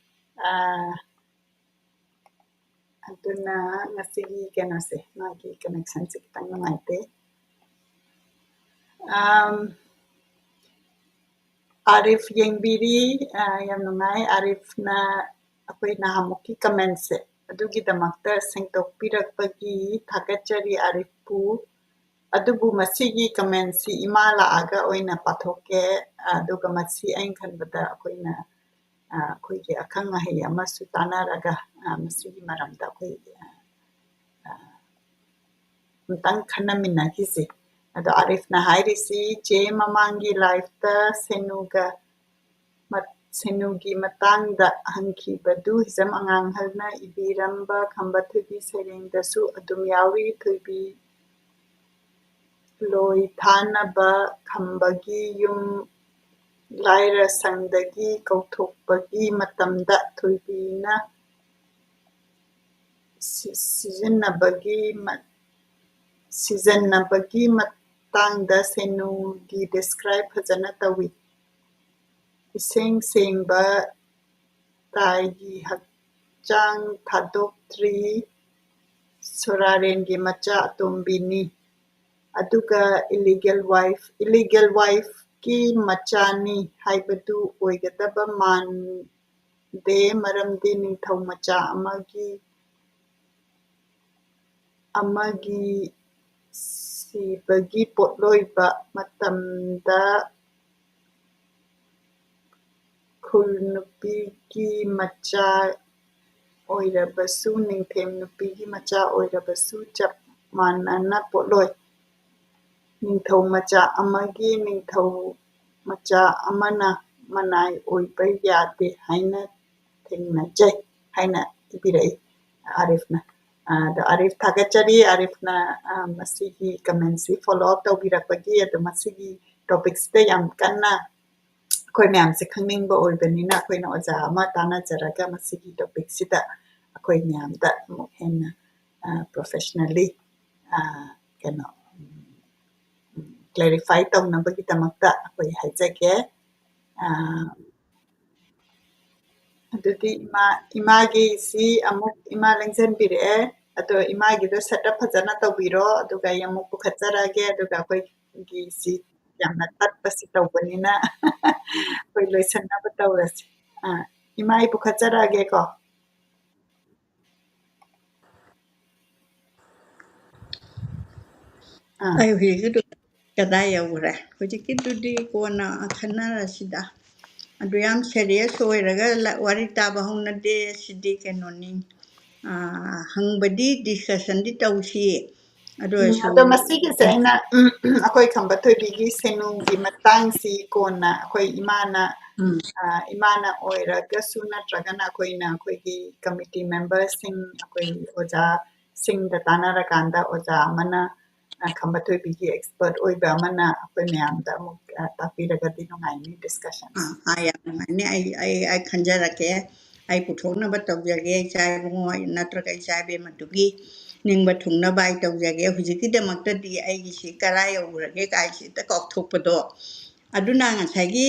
ꯑ, ꯑꯗꯨꯅ ꯉꯁꯤꯒꯤ ꯀꯩꯅꯣꯁꯦ, ꯃꯥꯒꯤ ꯀꯅꯦꯛꯁꯟꯁꯦ ꯈꯤꯇꯪ ꯅꯨꯡꯉꯥꯏꯇꯦ꯫ ꯑꯝ, ꯑꯥꯔꯤꯐ ꯌꯦꯡꯕꯤꯔꯤ꯫ ꯑ, ꯌꯥꯝ ꯅꯨꯡꯉꯥꯏ꯫ ꯑꯥꯔꯤꯐꯅ ꯑꯩꯈꯣꯏ ꯅꯍꯥꯟꯃꯨꯛꯀꯤ ꯀꯃꯦꯟꯁꯦ, ꯑꯗꯨꯒꯤꯗꯃꯛꯇ ꯁꯦꯡꯗꯣꯛꯄꯤꯔꯛꯄꯒꯤ ꯊꯥꯒꯠꯆꯔꯤ ꯑꯥꯔꯤꯐꯄꯨ꯫ ꯑꯗꯨꯕꯨ ꯃꯁꯤꯒꯤ ꯀꯃꯦꯟꯁꯤ ꯏꯃꯥ ꯂꯥꯛꯑꯒ ꯑꯣꯏꯅ ꯄꯥꯊꯣꯛꯀꯦ꯫ ꯑꯗꯨꯒ ꯃꯁꯤ ꯑꯩꯅ ꯈꯟꯕꯗ ꯑꯩꯈꯣꯏꯅ, ꯑ, ꯑꯩꯈꯣꯏꯒꯤ ꯑꯈꯪ ꯑꯍꯩ ꯑꯃꯁꯨ ꯇꯥꯟꯅꯔꯒ, ꯑ, ꯃꯁꯤꯒꯤ ꯃꯔꯝꯗ ꯑꯩꯈꯣꯏ, ꯑ, ꯑ, ꯑꯝꯇꯪ ꯈꯟꯅꯃꯤꯟꯅꯈꯤꯁꯤ꯫ ꯑꯗꯣ ꯑꯥꯔꯤꯐꯅ ꯍꯥꯏꯔꯤꯁꯤ, "ꯆꯦ, ꯃꯃꯥꯡꯒꯤ ꯂꯥꯏꯐꯇ ꯁꯦꯅꯨꯒ ꯃꯠ-, ꯁꯦꯅꯨꯒꯤ ꯃꯇꯥꯡꯗ ꯍꯪꯈꯤꯕꯗꯨ ꯍꯤꯖꯝ ꯑꯉꯥꯡꯍꯜꯅ ꯏꯕꯤꯔꯝꯕ ꯈꯝꯕ ꯊꯣꯏꯕꯤ ꯁꯩꯔꯦꯡꯗꯁꯨ ꯑꯗꯨꯝ ꯌꯥꯎꯔꯤ꯫ ꯊꯣꯏꯕꯤ ꯂꯣꯏ ꯊꯥꯅꯕ ꯈꯝꯕꯒꯤ ꯌꯨꯝ ꯂꯥꯏꯔ ꯁꯪꯗꯒꯤ ꯀꯧꯊꯣꯛꯄꯒꯤ ꯃꯇꯝꯗ ꯊꯣꯏꯕꯤꯅ ꯁꯤ-, ꯁꯤꯖꯤꯟꯅꯕꯒꯤ ꯃ-, ꯁꯤꯖꯤꯟꯅꯕꯒꯤ ꯃꯇꯥꯡꯗ ꯁꯦꯅꯨꯒꯤ describe ꯐꯖꯅ ꯇꯧꯏ꯫ ꯏꯁꯦꯡ ꯁꯦꯡꯕ ꯇꯥꯏꯒꯤ ꯍꯛꯆꯥꯡ ꯊꯥꯗꯣꯛꯇ꯭ꯔꯤ, ꯁꯣꯔꯥꯔꯦꯟꯒꯤ ꯃꯆꯥ ꯑꯇꯣꯝꯕꯤꯅꯤ꯫ ꯑꯗꯨꯒ illegal wife, illegal wifeꯀꯤ ꯃꯆꯥꯅꯤ ꯍꯥꯏꯕꯗꯨ ꯑꯣꯏꯒꯗꯕ ꯃꯥꯟꯗꯦ, ꯃꯔꯝꯗꯤ ꯅꯤꯡꯊꯧ ꯃꯆꯥ ꯑꯃꯒꯤ, ꯑꯃꯒꯤ ꯁꯤꯕꯒꯤ ꯄꯣꯠꯂꯣꯏꯕ ꯃꯇꯝꯗ ꯈꯨꯜ ꯅꯨꯄꯤꯒꯤ ꯃꯆꯥ ꯑꯣꯏꯔꯕꯁꯨ, ꯅꯤꯡꯊꯦꯝ ꯅꯨꯄꯤꯒꯤ ꯃꯆꯥ ꯑꯣꯏꯔꯕꯁꯨ ꯆꯞ ꯃꯥꯟꯅꯅ ꯄꯣꯠꯂꯣꯏ꯫ ꯅꯤꯡꯊꯧ ꯃꯆꯥ ꯑꯃꯒꯤ ꯅꯤꯡꯊꯧ ꯃꯆꯥ ꯑꯃꯅ ꯃꯅꯥꯏ ꯑꯣꯏꯕ ꯌꯥꯗꯦ ꯍꯥꯏꯅ ꯊꯦꯡꯅꯖꯩ ꯍꯥꯏꯅ ꯏꯕꯤꯔꯛꯏ ꯑꯥꯔꯤꯐꯅ꯫ ꯑꯥ, ꯑꯗꯣ ꯑꯥꯔꯤꯐ ꯊꯥꯒꯠꯆꯔꯤ, ꯑꯥꯔꯤꯐꯅ, ꯑꯥ, ꯃꯁꯤꯒꯤ commentꯁꯤ follow up ꯇꯧꯕꯤꯔꯛꯄꯒꯤ꯫ ꯑꯗꯣ ꯃꯁꯤꯒꯤ topicꯁꯤꯗ ꯌꯥꯝ ꯀꯟꯅ ꯑꯩꯈꯣꯏ ꯃꯌꯥꯝꯁꯦ ꯈꯪꯅꯤꯡꯕ ꯑꯣꯏꯕꯅꯤꯅ ꯑꯩꯈꯣꯏꯅ ꯑꯣꯖꯥ ꯑꯃ ꯇꯥꯟꯅꯖꯔꯒ ꯃꯁꯤꯒꯤ topicꯁꯤꯗ ꯑꯩꯈꯣꯏ ꯃꯌꯥꯝꯗ ꯑꯃꯨꯛ ꯍꯦꯟꯅ, ꯑꯥ, professionally, ꯑꯥ, ꯀꯩꯅꯣ, clarify ꯇꯧꯅꯕꯒꯤꯗꯃꯛꯇ ꯑꯩꯈꯣꯏ ꯍꯥꯏꯖꯒꯦ꯫ ꯑꯥ, ꯑꯗꯨꯗꯤ ꯏꯃꯥ, ꯏꯃꯥꯒꯤꯁꯤ ꯑꯃꯨꯛ ꯏꯃꯥ ꯂꯦꯡꯁꯤꯟꯕꯤꯔꯛꯑꯦ꯫ ꯑꯗꯣ ꯏꯃꯥꯒꯤꯗꯣ setup ꯐꯖꯅ ꯇꯧꯕꯤꯔꯣ, ꯑꯗꯨꯒ ꯑꯩ ꯑꯃꯨꯛ ꯄꯨꯈꯠꯆꯔꯛꯑꯒꯦ, ꯑꯗꯨꯒ ꯑꯩꯈꯣꯏꯒꯤꯁꯤ ꯌꯥꯝꯅ ꯇꯠꯄꯁꯤ ꯇꯧꯕꯅꯤꯅ ꯑꯩꯈꯣꯏ ꯂꯣꯏꯁꯟꯅꯕ ꯇꯧꯔꯁꯤ꯫ ꯑꯥ, ꯏꯃꯥ, ꯑꯩ ꯄꯨꯈꯠꯆꯔꯛꯑꯒꯦꯀꯣ꯫ ꯑꯥ꯫ ꯑꯩ ꯍꯧꯖꯤꯛꯀꯤꯗꯨ ꯀꯗꯥꯏ ꯌꯧꯈ꯭ꯔꯦ? ꯍꯧꯖꯤꯛꯀꯤꯗꯨꯗꯤ ꯀꯣꯟꯅ ꯈꯟꯅꯔꯁꯤꯗ꯫ ꯑꯗꯨ ꯌꯥꯝ serious ꯑꯣꯏꯔꯒ ꯂ-, ꯋꯥꯔꯤ ꯇꯥꯕ ꯍꯧꯅꯗꯦ꯫ ꯁꯤꯗꯤ ꯀꯩꯅꯣꯅꯤ, ꯑꯥ, ꯍꯪꯕꯗꯤ, discussionꯗꯤ ꯇꯧꯁꯤ꯫ ꯑꯗꯨ ꯎꯝ, ꯑꯣꯏꯔꯁꯨ ꯑꯗꯣ ꯃꯁꯤꯒꯤꯁꯦ ꯑꯩꯅ, ꯎꯝ, ꯑꯩꯈꯣꯏ ꯈꯝꯕ ꯊꯣꯏꯕꯤꯒꯤ ꯁꯦꯅꯨꯒꯤ ꯃꯇꯥꯡꯁꯤ ꯀꯣꯟꯅ ꯑꯩꯈꯣꯏ ꯏꯃꯥꯅ ꯎꯝ꯫ ꯑ, ꯏꯃꯥꯅ ꯑꯣꯏꯔꯒꯁꯨ ꯅꯠꯇ꯭ꯔꯒꯅ ꯑꯩꯈꯣꯏꯅ ꯑꯩꯈꯣꯏꯒꯤ committee memberꯁꯤꯡ, ꯑꯩꯈꯣꯏ ꯑꯣꯖꯥꯁꯤꯡꯗ ꯇꯥꯟꯅꯔꯀꯥꯟꯗ ꯑꯣꯖꯥ ꯑꯃꯅ, ꯑ, ꯈꯝꯕ ꯊꯣꯏꯕꯤꯒꯤ expert ꯑꯣꯏꯕ ꯑꯃꯅ ꯑꯩꯈꯣꯏ ꯃꯌꯥꯝꯗ ꯑꯃꯨꯛ, ꯑ, ꯇꯥꯛꯄꯤꯔꯒꯗꯤ ꯅꯨꯡꯉꯥꯏꯅꯤ discussion꯫ ꯑꯥ, ꯑꯥ, ꯌꯥꯝ ꯅꯨꯡꯉꯥꯏꯅꯤ꯫ ꯑꯩ, ꯑꯩ, ꯑꯩ ꯈꯟꯖꯔꯛꯀꯦ꯫ ꯑꯩ ꯄꯨꯊꯣꯛꯅꯕ ꯇꯧꯖꯒꯦ, ꯏꯆꯥ ꯏꯕꯨꯡꯉꯣ ꯅꯠꯇ꯭ꯔꯒ ꯏꯆꯥ ꯏꯕꯦꯝꯃꯗꯨꯒꯤ ꯅꯤꯡꯕ ꯊꯨꯡꯅꯕ ꯑꯩ ꯇꯧꯖꯒꯦ꯫ ꯍꯧꯖꯤꯛꯀꯤꯗꯃꯛꯇꯗꯤ ꯑꯩꯒꯤꯁꯤ ꯀꯔꯥꯏ ꯌꯧꯈ꯭ꯔꯒꯦ ꯀꯥꯏꯁꯤ ꯍꯦꯛꯇ ꯀꯥꯎꯊꯣꯛꯄꯗꯣ꯫ ꯑꯗꯨꯅ ꯉꯁꯥꯏꯒꯤ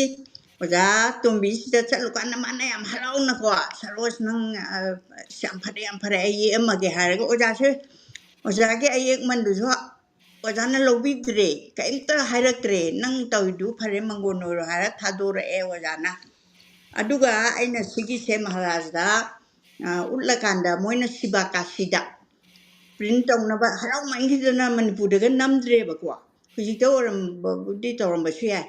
ꯑꯣꯖꯥ ꯇꯣꯝꯕꯤꯁꯤꯗ ꯆꯠꯂꯨꯀꯥꯟꯗ ꯃꯥꯅ ꯌꯥꯝ ꯍꯔꯥꯎꯅꯀꯣ, "ꯁꯔꯣꯖ, ꯅꯪ, ꯑ, ꯑꯁ, ꯌꯥꯝ ꯐꯔꯦ, ꯌꯥꯝ ꯐꯔꯦ, ꯑꯩ ꯌꯦꯛꯑꯝꯃꯒꯦ" ꯍꯥꯏꯔꯒ ꯑꯣꯖꯥꯁꯦ, ꯑꯣꯖꯥꯒꯤ ꯑꯌꯦꯛꯃꯟꯗꯨꯁꯨ ꯑꯣꯖꯥꯅ ꯂꯧꯕꯤꯗ꯭ꯔꯦ, ꯀꯔꯤꯝꯇ ꯍꯥꯏꯔꯛꯇ꯭ꯔꯦ꯫ "ꯅꯪ ꯇꯧꯔꯤꯗꯨ ꯐꯔꯦ, ꯃꯪꯒꯣꯟ ꯑꯣꯏꯔꯣ" ꯍꯥꯏꯔ ꯊꯥꯗꯣꯔꯛꯑꯦ ꯑꯣꯖꯥꯅ꯫ ꯑꯗꯨꯒ ꯑꯩꯅ ꯁꯤꯒꯤꯁꯦ ꯃꯍꯥꯔꯥꯖꯗ, ꯑ, ꯎꯠꯂꯀꯥꯟꯗ ꯃꯣꯏꯅ ꯁꯤꯕꯥ ꯀꯥꯁꯤꯗ print ꯇꯧꯅꯕ ꯍꯔꯥꯎꯃꯟꯈꯤꯗꯅ ꯃꯅꯤꯄꯨꯔꯗꯒ ꯅꯝꯗ꯭ꯔꯦꯕꯀꯣ꯫ ꯍꯧꯖꯤꯛꯇ ꯑꯣꯏꯔꯝꯕꯕꯨꯗꯤ ꯇꯧꯔꯝꯕꯁꯨ ꯌꯥꯏ꯫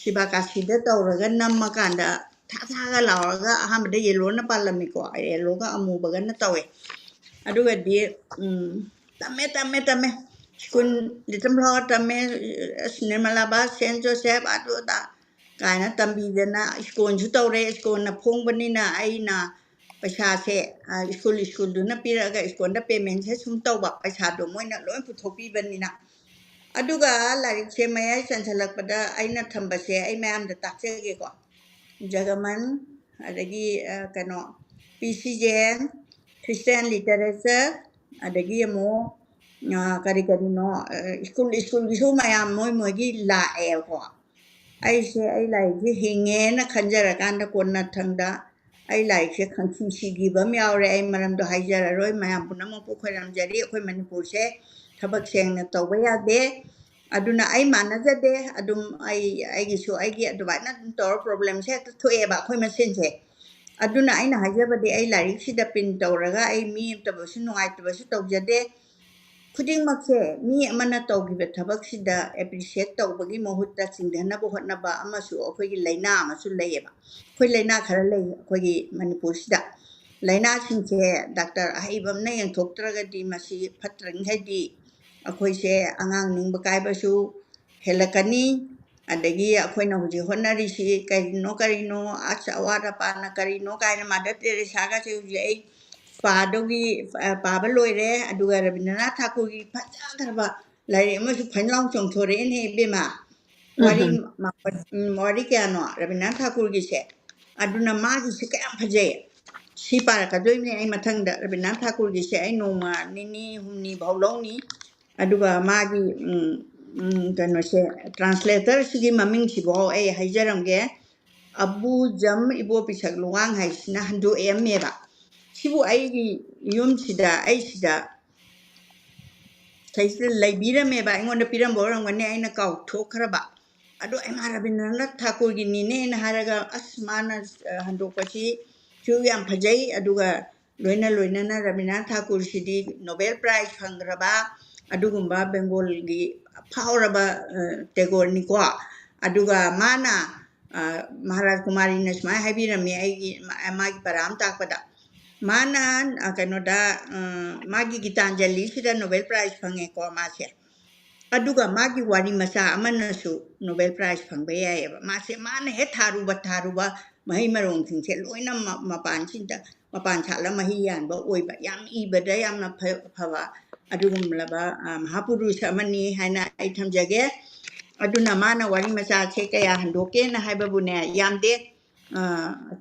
ꯁꯤꯕꯥ ꯀꯥꯁꯤꯗ ꯇꯧꯔꯒ ꯅꯝꯃꯀꯥꯟꯗ ꯊꯥ ꯊꯥꯒ ꯂꯥꯎꯔꯒ ꯑꯍꯥꯟꯕꯗ yellowꯅ ꯄꯥꯜꯂꯝꯃꯤꯀꯣ, yellowꯒ ꯑꯃꯨꯕꯒꯅ ꯇꯧꯋꯦ꯫ ꯑꯗꯨꯒꯗꯤ, ꯎꯝ, ꯇꯝꯃꯦ, ꯇꯝꯃꯦ, ꯇꯝꯃꯦ꯫ ꯁ꯭ꯀꯨꯜ, Little Flower ꯇꯝꯃꯦ, ꯑꯁ, ꯅꯤꯔꯃꯂꯥꯕꯥꯗ, ꯁꯦꯟꯠ ꯖꯣꯁꯦꯐ, ꯑꯗꯨ ꯑꯗꯥ ꯀꯥꯏꯅ ꯇꯝꯕꯤꯗꯅ ꯁ꯭ꯀꯨꯜꯁꯨ ꯇꯧꯔꯦ꯫ ꯁ꯭ꯀꯨꯜꯅ ꯐꯣꯡꯕꯅꯤꯅ ꯑꯩꯅ ꯄꯩꯁꯥꯁꯦ, ꯑ, ꯁ꯭ꯀꯨꯜ, ꯁ꯭ꯀꯨꯜꯗꯨꯅ ꯄꯤꯔꯛꯑꯒ ꯁ꯭ꯀꯨꯜꯗ paymentꯁꯦ ꯁꯨꯝ ꯇꯧꯕ, ꯄꯩꯁꯥꯗꯣ ꯃꯣꯏꯅ ꯂꯣꯏ ꯄꯨꯊꯣꯛꯄꯤꯕꯅꯤꯅ꯫ ꯑꯗꯨꯒ ꯂꯥꯏꯔꯤꯛꯁꯦ ꯃꯌꯥꯏ ꯆꯟꯁꯤꯜꯂꯛꯄꯗ ꯑꯩꯅ ꯊꯝꯕꯁꯦ ꯑꯩ ꯃꯌꯥꯝꯗ ꯇꯥꯛꯆꯒꯦꯀꯣ꯫ ꯖꯒꯃꯟ, ꯑꯗꯒꯤ, ꯑ, ꯀꯩꯅꯣ, ꯄꯤ ꯁꯤ ꯖꯦ ꯑꯦꯟ, Christian Literature, ꯑꯗꯒꯤ ꯑꯃꯨꯛ, ꯑ, ꯀꯔꯤ ꯀꯔꯤꯅꯣ, ꯑ, ꯁ꯭ꯀꯨꯜ, ꯁ꯭ꯀꯨꯜꯒꯤꯁꯨ ꯃꯌꯥꯝ ꯃꯣꯏ ꯃꯣꯏꯒꯤ ꯂꯥꯛꯑꯦꯕꯀꯣ꯫ ꯑꯩꯁꯦ, ꯑꯩ ꯂꯥꯏꯔꯤꯛꯁꯦ ꯍꯤꯡꯉꯦꯅ ꯈꯟꯖꯔꯀꯥꯟꯗ ꯀꯣꯟꯅꯊꯪꯗ ꯑꯩ ꯂꯥꯏꯔꯤꯛꯁꯦ ꯈꯪꯁꯤ ꯁꯤꯈꯤꯕ ꯑꯃ ꯌꯥꯎꯔꯦ꯫ ꯑꯩ ꯃꯔꯝꯗꯣ ꯍꯥꯏꯖꯔꯔꯣꯏ, ꯃꯌꯥꯝ ꯄꯨꯝꯅꯃꯛꯄꯨ ꯈꯣꯏꯔꯝꯖꯔꯤ꯫ ꯑꯩꯈꯣꯏ ꯃꯅꯤꯄꯨꯔꯁꯦ ꯊꯕꯛ ꯁꯦꯡꯅ ꯇꯧꯕ ꯌꯥꯗꯦ꯫ ꯑꯗꯨꯅ ꯑꯩ ꯃꯥꯟꯅꯖꯗꯦ꯫ ꯑꯗꯨꯝ ꯑꯩ, ꯑꯩꯒꯤꯁꯨ ꯑꯩꯒꯤ ꯑꯗꯨꯃꯥꯏꯅ ꯑꯗꯨꯝ ꯇꯧꯔ problemꯁꯦ ꯍꯦꯛꯇ ꯊꯣꯛꯑꯦꯕ ꯑꯩꯈꯣꯏ ꯃꯁꯦꯟꯁꯦ꯫ ꯑꯗꯨꯅ ꯑꯩꯅ ꯍꯥꯏꯖꯕꯗꯤ ꯑꯩ ꯂꯥꯏꯔꯤꯛꯁꯤꯗ pin ꯇꯧꯔꯒ ꯑꯩ ꯃꯤ ꯑꯃꯠꯇꯕꯨꯁꯨ ꯅꯨꯡꯉꯥꯏꯇꯕꯁꯨ ꯇꯧꯖꯗꯦ꯫ ꯈꯨꯗꯤꯡꯃꯛꯁꯦ ꯃꯤ ꯑꯃꯅ ꯇꯧꯈꯤꯕ ꯊꯕꯛꯁꯤꯗ appreciate ꯇꯧꯕꯒꯤ ꯃꯍꯨꯠꯇ ꯆꯤꯡꯊꯅꯕ ꯍꯣꯠꯅꯕ ꯑꯃꯁꯨ ꯑꯩꯈꯣꯏꯒꯤ ꯂꯥꯏꯅꯥ ꯑꯃꯁꯨ ꯂꯩꯌꯦꯕ꯫ ꯑꯩꯈꯣꯏ ꯂꯥꯏꯅꯥ ꯈꯔ ꯂꯩ ꯑꯩꯈꯣꯏꯒꯤ ꯃꯅꯤꯄꯨꯔꯁꯤꯗ꯫ ꯂꯥꯏꯅꯥꯁꯤꯡꯁꯦ ꯗꯥꯛꯇꯔ ꯑꯍꯩꯕ ꯑꯃꯅ ꯌꯦꯡꯊꯣꯛꯇ꯭ꯔꯒꯗꯤ ꯃꯁꯤ ꯐꯠꯇ꯭ꯔꯤꯉꯩꯗꯤ ꯑꯩꯈꯣꯏꯁꯦ ꯑꯉꯥꯡ ꯅꯤꯡꯕ ꯀꯥꯏꯕꯁꯨ ꯍꯦꯜꯂꯛꯀꯅꯤ, ꯑꯗꯒꯤ ꯑꯩꯈꯣꯏꯅ ꯍꯧꯖꯤꯛ ꯍꯣꯠꯅꯔꯤꯁꯤ ꯀꯔꯤꯅꯣ ꯀꯔꯤꯅꯣ, ꯑꯁ, ꯑꯋꯥꯠ ꯑꯄꯥꯅ ꯀꯔꯤꯅꯣ ꯀꯥꯏꯅ, ꯃꯥꯗꯔ ꯇꯦꯔꯦꯁꯥꯒꯁꯦ ꯍꯧꯖꯤꯛ ꯑꯩ ꯄꯥꯗꯧꯒꯤ, ꯑ, ꯄꯥꯕ ꯂꯣꯏꯔꯦ꯫ ꯑꯗꯨꯒ ꯔꯕꯤꯟꯗ꯭ꯔꯅꯥꯊ ꯊꯥꯀꯨꯔꯒꯤ ꯐꯖꯈ꯭ꯔꯕ ꯂꯥꯏꯔꯤꯛ ꯑꯃꯁꯨ ꯐꯟ ꯂꯥꯎ ꯆꯣꯡꯊꯣꯔꯛꯑꯦꯅꯦ ꯏꯕꯦꯝꯃ꯫ ꯋꯥꯔꯤ, ꯎꯝ꯫ ꯃ-, ꯎꯝ, ꯋꯥꯔꯤ ꯀꯌꯥꯅꯣ ꯔꯕꯤꯟꯗ꯭ꯔꯅꯥꯊ ꯊꯥꯀꯨꯔꯒꯤꯁꯦ? ꯑꯗꯨꯅ ꯃꯥꯒꯤꯁꯦ ꯀꯌꯥꯝ ꯐꯖꯩ꯫ ꯁꯤ ꯄꯥꯔꯛꯀꯗꯣꯏꯅꯦ ꯑꯩ ꯃꯊꯪꯗ꯫ ꯔꯕꯤꯟꯗ꯭ꯔꯅꯥꯊ ꯊꯥꯀꯨꯔꯒꯤꯁꯦ ꯑꯩ ꯅꯣꯡꯃ ꯅꯤꯅꯤ ꯍꯨꯝꯅꯤ ꯐꯥꯎ ꯂꯧꯅꯤ꯫ ꯑꯗꯨꯒ ꯃꯥꯒꯤ, ꯎꯝ, ꯎꯝ, ꯀꯩꯅꯣꯁꯦ, translator ꯁꯤꯒꯤ ꯃꯃꯤꯡꯁꯤꯐꯥꯎ ꯑꯩ ꯍꯥꯏꯖꯔꯝꯒꯦ꯫ ꯑꯕꯨ ꯖꯝ ꯏꯕꯣ ꯄꯤꯁꯛ ꯂꯨꯋꯥꯡ ꯍꯥꯏꯁꯤꯅ ꯍꯟꯗꯣꯛꯑꯦꯝꯃꯦꯕ꯫ ꯁꯤꯕꯨ ꯑꯩꯒꯤ ꯌꯨꯝꯁꯤꯗ, ꯑꯩꯁꯤꯗ ꯁꯤꯗꯩꯁꯤꯗ ꯂꯩꯕꯤꯔꯝꯃꯦꯕ, ꯑꯩꯉꯣꯟꯗ ꯄꯤꯔꯝꯕ ꯑꯣꯏꯔꯝꯒꯅꯤ, ꯑꯩꯅ ꯀꯥꯎꯊꯣꯛꯈ꯭ꯔꯕ꯫ ꯑꯗꯣ ꯏꯃꯥ ꯔꯕꯤꯟꯗ꯭ꯔꯅꯥꯊ ꯊꯥꯀꯨꯔꯒꯤꯅꯤꯅꯦꯅ ꯍꯥꯏꯔꯒ, ꯑꯁ, ꯃꯥꯅ, ꯑ, ꯍꯟꯗꯣꯛꯄꯁꯤ ꯁꯨ ꯌꯥꯝ ꯐꯖꯩ꯫ ꯑꯗꯨꯒ ꯂꯣꯏꯅ ꯂꯣꯏꯅꯅ ꯔꯕꯤꯟꯗ꯭ꯔꯅꯥꯊ ꯊꯥꯀꯨꯔꯁꯤꯗꯤ ꯅꯣꯕꯦꯜ ꯄ꯭ꯔꯥꯏꯖ ꯐꯪꯈ꯭ꯔꯕ ꯑꯗꯨꯒꯨꯝꯕ ꯕꯦꯡꯒꯣꯜꯒꯤ ꯐꯥꯎꯔꯕ, ꯑ, ꯇꯦꯒꯣꯔꯅꯤꯀꯣ꯫ ꯑꯗꯨꯒ ꯃꯥꯅ, ꯑ, ꯃꯍꯥꯔꯥꯖ ꯀꯨꯃꯥꯔꯤꯅ ꯁꯨꯃꯥꯏꯅ ꯍꯥꯏꯕꯤꯔꯝꯃꯤ ꯑꯩꯒꯤ, ꯃꯥ-, ꯃꯥꯒꯤ ꯄꯔꯥ ꯑꯃ ꯇꯥꯛꯄꯗ꯫ ꯃꯥꯅ, ꯑ, ꯀꯩꯅꯣꯗ, ꯑ, ꯃꯥꯒꯤ ꯒꯤꯇꯥꯟꯖꯂꯤꯁꯤꯗ ꯅꯣꯕꯦꯜ ꯄ꯭ꯔꯥꯏꯖ ꯐꯪꯉꯦꯀꯣ ꯃꯥꯁꯦ꯫ ꯑꯗꯨꯒ ꯃꯥꯒꯤ ꯋꯥꯔꯤ ꯃꯆꯥ ꯑꯃꯅꯁꯨ ꯅꯣꯕꯦꯜ ꯄ꯭ꯔꯥꯏꯖ ꯐꯪꯕ ꯌꯥꯏꯑꯕ꯫ ꯃꯥꯁꯦ, ꯃꯥꯅ ꯍꯦꯛ ꯊꯥꯔꯨꯕ ꯊꯥꯔꯨꯕ ꯃꯍꯩ ꯃꯔꯣꯡꯁꯤꯡꯁꯦ ꯂꯣꯏꯅ ꯃ-, ꯃꯄꯥꯟꯁꯤꯗ, ꯃꯄꯥꯟ ꯁꯥꯠꯂ ꯃꯍꯩ ꯌꯥꯟꯕ ꯑꯣꯏꯕ, ꯌꯥꯝ ꯏꯕꯗ ꯌꯥꯝꯅ ꯐ-, ꯐꯕ ꯑꯗꯨꯒꯨꯝꯂꯕ, ꯑ, ꯃꯍꯥꯄꯨꯔꯨꯁ ꯑꯃꯅꯤ ꯍꯥꯏꯅ ꯑꯩ ꯊꯝꯖꯒꯦ꯫ ꯑꯗꯨꯅ ꯃꯥꯅ ꯋꯥꯔꯤ ꯃꯆꯥꯁꯦ ꯀꯌꯥ ꯍꯟꯗꯣꯛꯀꯦꯅ ꯍꯥꯏꯕꯕꯨꯅꯦ, ꯌꯥꯝꯗꯦ, ꯑ,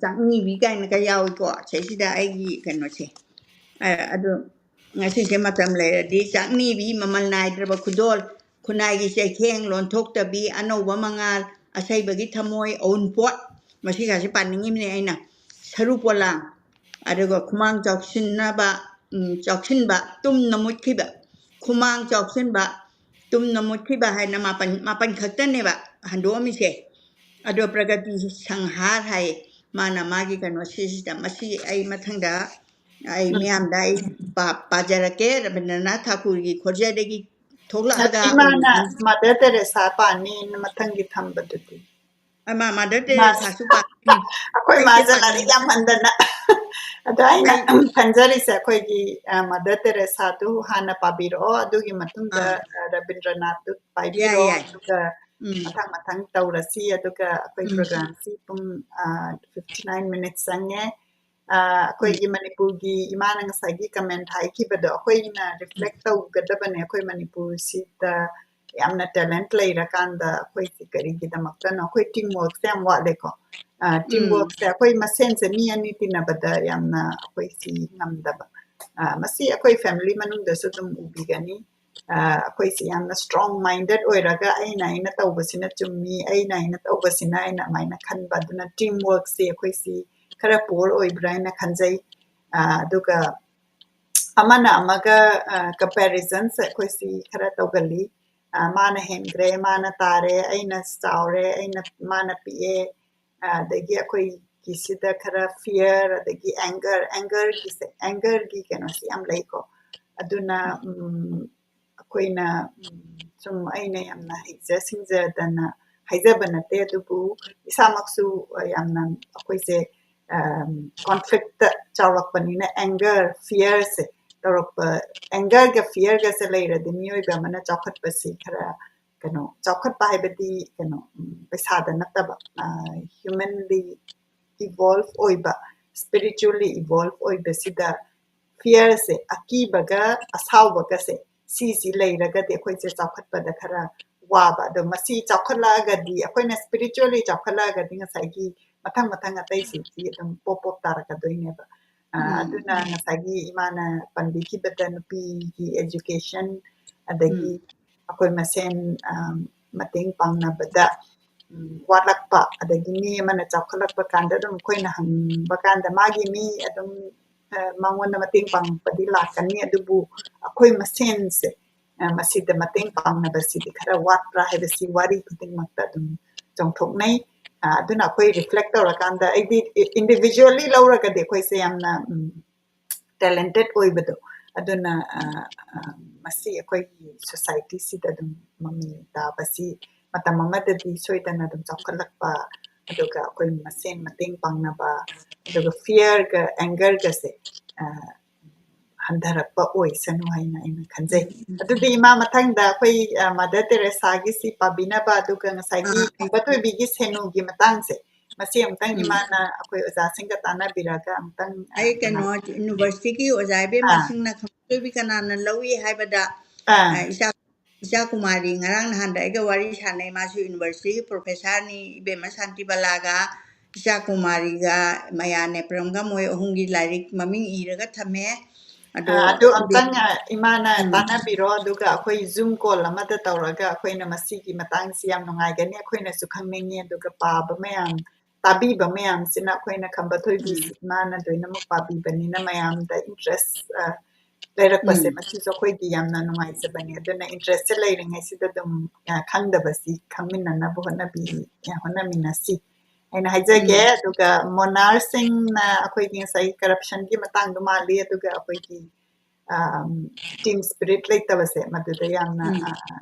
ꯆꯥꯛꯅꯤꯕꯤ ꯀꯥꯏꯅꯒ ꯌꯥꯎꯏꯀꯣ ꯁꯤꯁꯤꯗ ꯑꯩꯒꯤ ꯀꯩꯅꯣꯁꯦ꯫ ꯑ, ꯑꯗꯨ ꯉꯁꯤꯁꯦ ꯃꯇꯝ ꯂꯩꯔꯗꯤ, ꯆꯥꯛꯅꯤꯕꯤ, ꯃꯃꯜ ꯅꯥꯏꯗ꯭ꯔꯕ ꯈꯨꯗꯣꯜ, ꯈꯨꯟꯅꯥꯏꯒꯤ ꯆꯩꯊꯦꯡ, ꯂꯣꯟꯊꯣꯛꯇꯕꯤ, ꯑꯅꯧꯕ ꯃꯉꯥꯜ, ꯑꯁꯩꯕꯒꯤ ꯊꯃꯣꯏ, ꯑꯎꯟꯄꯣꯠ, ꯃꯁꯤꯒꯁꯦ ꯄꯥꯅꯤꯡꯉꯤꯕꯅꯦ ꯑꯩꯅ꯫ ꯁꯔꯨ ꯄꯣꯂꯥꯡ, ꯑꯗꯨꯒ ꯈꯨꯃꯥꯡ ꯆꯥꯎꯁꯤꯟꯅꯕ, ꯎꯝ, ꯆꯥꯎꯁꯤꯟꯕ, ꯇꯨꯝꯅ ꯃꯨꯠꯈꯤꯕ, ꯈꯨꯃꯥꯡ ꯆꯥꯎꯁꯤꯟꯕ, ꯇꯨꯝꯅ ꯃꯨꯠꯈꯤꯕ ꯍꯥꯏꯅ ꯃꯥꯄꯟ, ꯃꯥꯄꯟ ꯈꯛꯇꯅꯦꯕ ꯍꯟꯗꯣꯛꯑꯝꯃꯤꯁꯦ꯫ ꯑꯗꯣ ꯄ꯭ꯔꯒꯇꯤ ꯁꯪꯍꯥꯔ ꯍꯥꯏ, ꯃꯥꯅ ꯃꯥꯒꯤ ꯀꯩꯅꯣ ꯁꯤꯁꯤꯗ, ꯃꯁꯤ ꯑꯩ ꯃꯊꯪꯗ ꯑꯩ ꯎꯝ꯫ ꯃꯤꯌꯥꯝꯗ ꯑꯩ ꯄꯥ-, ꯄꯥꯖꯔꯛꯀꯦ꯫ ꯔꯕꯤꯟꯗ꯭ꯔꯅꯥꯊ ꯊꯥꯀꯨꯔꯒꯤ ꯈꯣꯟꯖꯦꯜꯗꯒꯤ ꯊꯣꯛꯂꯛꯑꯒ ꯅꯠꯇꯦ, ꯃꯥꯅ ꯃꯥꯗꯔ ꯇꯦꯔꯦꯁꯥ ꯄꯥꯅꯤꯅ ꯃꯊꯪꯒꯤ ꯊꯝꯕꯗꯨꯗꯤ꯫ ꯑꯃ ꯃꯥꯗꯔ ꯃꯥ-, ꯇꯦꯔꯦꯁꯥꯁꯨ ꯄꯥꯅꯤ꯫ ꯑꯩꯈꯣꯏ ꯑꯩꯁꯦ ꯃꯥꯁꯦ ꯂꯥꯏꯔꯤꯛ ꯄꯥꯅꯤꯡꯉꯤ꯫ ꯌꯥꯝꯃꯟꯗꯅ꯫ ꯑꯗꯣ ꯑꯩꯅ ꯑꯩ ꯈꯟꯖꯔꯤꯁꯦ, ꯑꯩꯈꯣꯏꯒꯤ, ꯑ, ꯃꯥꯗꯔ ꯇꯦꯔꯦꯁꯥꯗꯨ ꯍꯥꯟꯅ ꯄꯥꯕꯤꯔꯛꯑꯣ, ꯑꯗꯨꯒꯤ ꯃꯇꯨꯡꯗ, ꯑꯥ꯫ ꯑ, ꯔꯕꯤꯟꯗ꯭ꯔꯅꯥꯊꯇꯨ ꯄꯥꯏꯕꯤꯔꯣ, ꯌꯥꯏ, ꯌꯥꯏ꯫ ꯑꯗꯨꯒ ꯎꯝ꯫ ꯃꯊꯪ ꯃꯊꯪ ꯇꯧꯔꯁꯤ꯫ ꯑꯗꯨꯒ ꯑꯩꯈꯣꯏ ꯎꯝ꯫ Programꯁꯤ ꯄꯨꯡ ꯑ, fifty nine minutes ꯆꯪꯉꯦ꯫ ꯑ, ꯑꯩꯈꯣꯏꯒꯤ ꯃꯅꯤꯄꯨꯔꯒꯤ ꯏꯃꯥꯅ ꯉꯁꯥꯏꯒꯤ comment ꯍꯥꯏꯈꯤꯕꯗꯣ, ꯑꯩꯈꯣꯏꯅ reflect ꯇꯧꯒꯗꯕꯅꯦ꯫ ꯑꯩꯈꯣꯏ ꯃꯅꯤꯄꯨꯔꯁꯤꯗ ꯌꯥꯝꯅ talent ꯂꯩꯔꯀꯥꯟꯗ ꯑꯩꯈꯣꯏꯁꯤ ꯀꯔꯤꯒꯤꯗꯃꯛꯇꯅꯣ? ꯑꯩꯈꯣꯏ team workꯁꯦ ꯌꯥꯝ ꯋꯥꯠꯂꯦꯀꯣ꯫ ꯑ, team ꯎꯝ꯫ Workꯁꯦ ꯑꯩꯈꯣꯏ ꯃꯁꯦꯟꯁꯦ ꯃꯤ ꯑꯅꯤ ꯇꯤꯟꯅꯕꯗ ꯌꯥꯝꯅ ꯑꯩꯈꯣꯏꯁꯤ ꯉꯝꯗꯕ꯫ ꯑ, ꯃꯁꯤ ꯑꯩꯈꯣꯏ family ꯃꯅꯨꯡꯗꯁꯨ ꯑꯗꯨꯝ ꯎꯕꯤꯒꯅꯤ꯫ ꯑ, ꯑꯩꯈꯣꯏꯁꯤ ꯌꯥꯝꯅ strong minded ꯑꯣꯏꯔꯒ ꯑꯩꯅ ꯑꯩꯅ ꯇꯧꯕꯁꯤꯅ ꯆꯨꯝꯃꯤ, ꯑꯩꯅ ꯑꯩꯅ ꯇꯧꯕꯁꯤꯅ ꯑꯩꯅ ꯑꯗꯨꯃꯥꯏꯅ ꯈꯟꯕ꯫ ꯑꯗꯨꯅ team workꯁꯤ ꯑꯩꯈꯣꯏꯁꯤ ꯈꯔ poor ꯑꯣꯏꯕ꯭ꯔꯥ ꯍꯥꯏꯅ ꯈꯟꯖꯩ꯫ ꯑ, ꯑꯗꯨꯒ ꯑꯃꯅ ꯑꯃꯒ, ꯑ, comparisonꯁꯦ ꯑꯩꯈꯣꯏꯁꯤ ꯈꯔ ꯇꯧꯒꯜꯂꯤ꯫ ꯑ, ꯃꯥꯅ ꯍꯦꯟꯈ꯭ꯔꯦ, ꯃꯥꯅ ꯇꯥꯔꯦ, ꯑꯩꯅ ꯆꯥꯎꯔꯦ, ꯑꯩꯅ, ꯃꯥꯅ ꯄꯤꯛꯑꯦ, ꯑ, ꯑꯗꯒꯤ ꯑꯩꯈꯣꯏꯒꯤꯁꯤꯗ ꯈꯔ fear, ꯑꯗꯒꯤ anger, angerꯒꯤꯁꯦ, angerꯒꯤ ꯀꯩꯅꯣꯁꯦ ꯌꯥꯝ ꯂꯩꯀꯣ꯫ ꯑꯗꯨꯅ, ꯎꯝ, ꯑꯩꯈꯣꯏꯅ, ꯎꯝ, ꯁꯨꯝ ꯑꯩꯅ ꯌꯥꯝꯅ ꯍꯩꯖ ꯁꯤꯡꯖꯗꯅ ꯍꯥꯏꯖꯕ ꯅꯠꯇꯦ, ꯑꯗꯨꯕꯨ ꯏꯁꯥꯃꯛꯁꯨ, ꯑ, ꯌꯥꯝꯅ ꯑꯩꯈꯣꯏꯁꯦ, ꯑꯝ, conflictꯇ ꯆꯥꯎꯔꯛꯄꯅꯤꯅ anger, fearꯁꯦ ꯇꯧꯔꯛꯄ, angerꯒ fearꯒꯁꯦ ꯂꯩꯔꯗꯤ ꯃꯤꯑꯣꯏꯕ ꯑꯃꯅ ꯆꯥꯎꯈꯠꯄꯁꯤ ꯈꯔ, ꯀꯩꯅꯣ, ꯆꯥꯎꯈꯠꯄ ꯍꯥꯏꯕꯗꯤ, ꯀꯩꯅꯣ, ꯎꯝ, ꯄꯩꯁꯥꯗ ꯅꯠꯇꯕ, ꯑ, humanly evolve ꯑꯣꯏꯕ, spiritually evolve ꯑꯣꯏꯕꯁꯤꯗ fearꯁꯦ, ꯑꯀꯤꯕꯒ ꯑꯁꯥꯎꯕꯒꯁꯦ, ꯁꯤꯁꯤ ꯂꯩꯔꯒꯗꯤ ꯑꯩꯈꯣꯏꯁꯦ ꯆꯥꯎꯈꯠꯄꯗ ꯈꯔ ꯋꯥꯕ꯫ ꯑꯗꯣ ꯃꯁꯤ ꯆꯥꯎꯈꯠꯂꯛꯑꯒꯗꯤ, ꯑꯩꯈꯣꯏꯅ spiritually ꯆꯥꯎꯈꯠꯂꯛꯑꯒꯗꯤ ꯉꯁꯥꯏꯒꯤ ꯃꯊꯪ ꯃꯊꯪ ꯑꯇꯩꯁꯤꯡꯁꯤ ꯑꯗꯨꯝ ꯄꯣꯞ ꯄꯣꯞ ꯇꯥꯔꯛꯀꯗꯣꯏꯅꯦꯕ꯫ ꯑ, ꯎꯝ꯫ ꯑꯗꯨꯅ ꯉꯁꯥꯏꯒꯤ ꯏꯃꯥꯅ ꯄꯟꯕꯤꯈꯤꯕꯗ ꯅꯨꯄꯤꯒꯤ education, ꯑꯗꯒꯤ ꯎꯝ꯫ ꯑꯩꯈꯣꯏ ꯃꯁꯦꯟ, ꯑ, ꯃꯇꯦꯡ ꯄꯥꯡꯅꯕꯗ, ꯎꯝ, ꯋꯥꯠꯂꯛꯄ, ꯑꯗꯒꯤ ꯃꯤ ꯑꯃꯅ ꯆꯥꯎꯈꯠꯂꯛꯄ ꯀꯥꯟꯗ ꯑꯗꯨꯝ ꯑꯩꯈꯣꯏꯅ ꯍꯪꯕ ꯀꯥꯟꯗ ꯃꯥꯒꯤ ꯃꯤ ꯑꯗꯨꯝ, ꯑ, ꯃꯉꯣꯟꯗ ꯃꯇꯦꯡ ꯄꯥꯡꯉꯛꯄꯗꯤ ꯂꯥꯛꯀꯅꯤ, ꯑꯗꯨꯕꯨ ꯑꯩꯈꯣꯏ ꯃꯁꯦꯟꯁꯦ, ꯑ, ꯃꯁꯤꯗ ꯃꯇꯦꯡ ꯄꯥꯡꯅꯕꯁꯤꯗꯤ ꯈꯔ ꯋꯥꯠꯄ꯭ꯔꯥ ꯍꯥꯏꯕꯁꯤ ꯋꯥꯔꯤ ꯈꯨꯗꯤꯡꯃꯛꯇ ꯑꯗꯨꯝ ꯆꯣꯡꯊꯣꯛꯅꯩ꯫ ꯑ, ꯑꯗꯨꯅ ꯑꯩꯈꯣꯏ reflect ꯇꯧꯔꯀꯥꯟꯗ ꯑꯩꯗꯤ individually ꯂꯧꯔꯒꯗꯤ ꯑꯩꯈꯣꯏꯁꯦ ꯌꯥꯝꯅ, ꯎꯝ, talented ꯑꯣꯏꯕꯗꯣ, ꯑꯗꯨꯅ, ꯑ, ꯑ, ꯃꯁꯤ ꯑꯩꯈꯣꯏꯒꯤ societyꯁꯤꯗ ꯑꯗꯨꯝ ꯃꯃꯤ ꯇꯥꯕꯁꯤ ꯃꯇꯝ ꯑꯃꯗꯗꯤ ꯁꯣꯏꯗꯅ ꯑꯗꯨꯝ ꯆꯥꯎꯈꯠꯂꯛꯄ, ꯑꯗꯨꯒ ꯑꯩꯈꯣꯏ ꯃꯁꯦꯟ ꯃꯇꯦꯡ ꯄꯥꯡꯅꯕ, ꯑꯗꯨꯒ fearꯒ angerꯒꯁꯦ, ꯑ, ꯍꯟꯊꯔꯛꯄ ꯑꯣꯏꯁꯅꯨ ꯍꯥꯏꯅ ꯑꯩꯅ ꯈꯟꯖꯩ꯫ ꯑꯗꯨꯗꯤ ꯏꯃꯥ, ꯃꯊꯪꯗ ꯑꯩꯈꯣꯏ, ꯑ, Mother Teresaꯒꯤꯁꯤ ꯄꯥꯕꯤꯅꯕ, ꯑꯗꯨꯒ ꯉꯁꯥꯏꯒꯤ ꯑꯥ, ꯈꯝꯕ ꯊꯣꯏꯕꯤꯒꯤ ꯁꯦꯅꯨꯒꯤ ꯃꯇꯥꯡꯁꯦ, ꯃꯁꯤ ꯑꯃꯨꯛꯇꯪ ꯎꯝ꯫ ꯏꯃꯥꯅ ꯑꯩꯈꯣꯏ ꯑꯣꯖꯥꯁꯤꯡꯒ ꯇꯥꯟꯅꯕꯤꯔꯒ ꯑꯃꯨꯛꯇꯪ, ꯑ, ꯑꯩ ꯀꯩꯅꯣ, ꯀꯃꯥꯏ-, universityꯒꯤ ꯑꯣꯖꯥ ꯏꯕꯦꯝꯃꯁꯤꯡꯅ ꯑꯥ, ꯈꯝꯕ ꯊꯣꯏꯕꯤ ꯀꯅꯥꯅ ꯂꯧꯏ ꯍꯥꯏꯕꯗ, ꯑꯥ, ꯑ, ꯏꯆꯥ, ꯏꯆꯥ ꯀꯨꯃꯥꯔꯤ ꯉꯔꯥꯡ ꯅꯍꯥꯟꯗ ꯑꯩꯒ ꯋꯥꯔꯤ ꯁꯥꯟꯅꯩ, ꯃꯥꯁꯨ universityꯒꯤ professorꯅꯤ, ꯏꯕꯦꯝꯃ ꯁꯥꯟꯇꯤꯕꯂꯥꯒ ꯏꯆꯥ ꯀꯨꯃꯥꯔꯤꯒ ꯃꯌꯥ ꯅꯦꯄ꯭ꯔꯝꯒ ꯃꯣꯏ ꯑꯍꯨꯝꯒꯤ ꯂꯥꯏꯔꯤꯛ ꯃꯃꯤꯡ ꯏꯔꯒ ꯊꯝꯃꯦ꯫ ꯑꯗꯣ ꯑ, ꯑꯗꯨ ꯑꯗꯨꯗꯤ ꯑꯝꯇꯪ, ꯑ, ꯏꯃꯥꯅ ꯎꯝ꯫ ꯇꯥꯟꯅꯕꯤꯔꯣ, ꯑꯗꯨꯒ ꯑꯩꯈꯣꯏ Zoom call ꯑꯃꯗ ꯇꯧꯔꯒ ꯑꯩꯈꯣꯏꯅ ꯃꯁꯤꯒꯤ ꯃꯇꯥꯡꯁꯤ ꯌꯥꯝ ꯅꯨꯡꯉꯥꯏꯒꯅꯤ, ꯑꯩꯈꯣꯏꯅꯁꯨ ꯈꯪꯅꯤꯡꯉꯤ, ꯑꯗꯨꯒ ꯄꯥꯕ ꯃꯌꯥꯝ, ꯇꯥꯕꯤꯕ ꯃꯌꯥꯝꯁꯤꯅ ꯑꯩꯈꯣꯏꯅ ꯈꯝꯕ ꯊꯣꯏꯕꯤꯁꯤ ꯎꯝ꯫ ꯏꯃꯥꯅ ꯂꯣꯏꯅꯃꯛ ꯄꯥꯕꯤꯕꯅꯤꯅ ꯃꯌꯥꯝꯗ interest, ꯑ, ꯂꯩꯔꯛꯄꯁꯦ, ꯎꯝ꯫ ꯃꯁꯤꯁꯨ ꯑꯩꯈꯣꯏꯒꯤ ꯌꯥꯝꯅ ꯅꯨꯡꯉꯥꯏꯖꯕꯅꯤ꯫ ꯑꯗꯨꯅ interestꯁꯦ ꯂꯩꯔꯤꯉꯩꯁꯤꯗ ꯑꯗꯨꯝ, ꯑ, ꯈꯪꯗꯕꯁꯤ ꯈꯪꯃꯤꯟꯅꯅꯕ ꯍꯣꯠꯅꯕꯤ-, ꯑ, ꯍꯣꯠꯅꯃꯤꯟꯅꯁꯤ ꯍꯥꯏꯅ ꯍꯥꯏꯖꯒꯦ꯫ ꯎꯝ꯫ ꯑꯗꯨꯒ ꯃꯣꯅꯥꯔꯁꯤꯡꯅ ꯑꯩꯈꯣꯏꯒꯤ ꯉꯁꯥꯏ corruptionꯒꯤ ꯃꯇꯥꯡꯗꯣ ꯃꯥꯜꯂꯤ, ꯑꯗꯨꯒ ꯑꯩꯈꯣꯏꯒꯤ, ꯑ, team spirit ꯂꯩꯇꯕꯁꯦ, ꯃꯗꯨꯗ ꯌꯥꯝꯅ, ꯎꯝ꯫ ꯑ,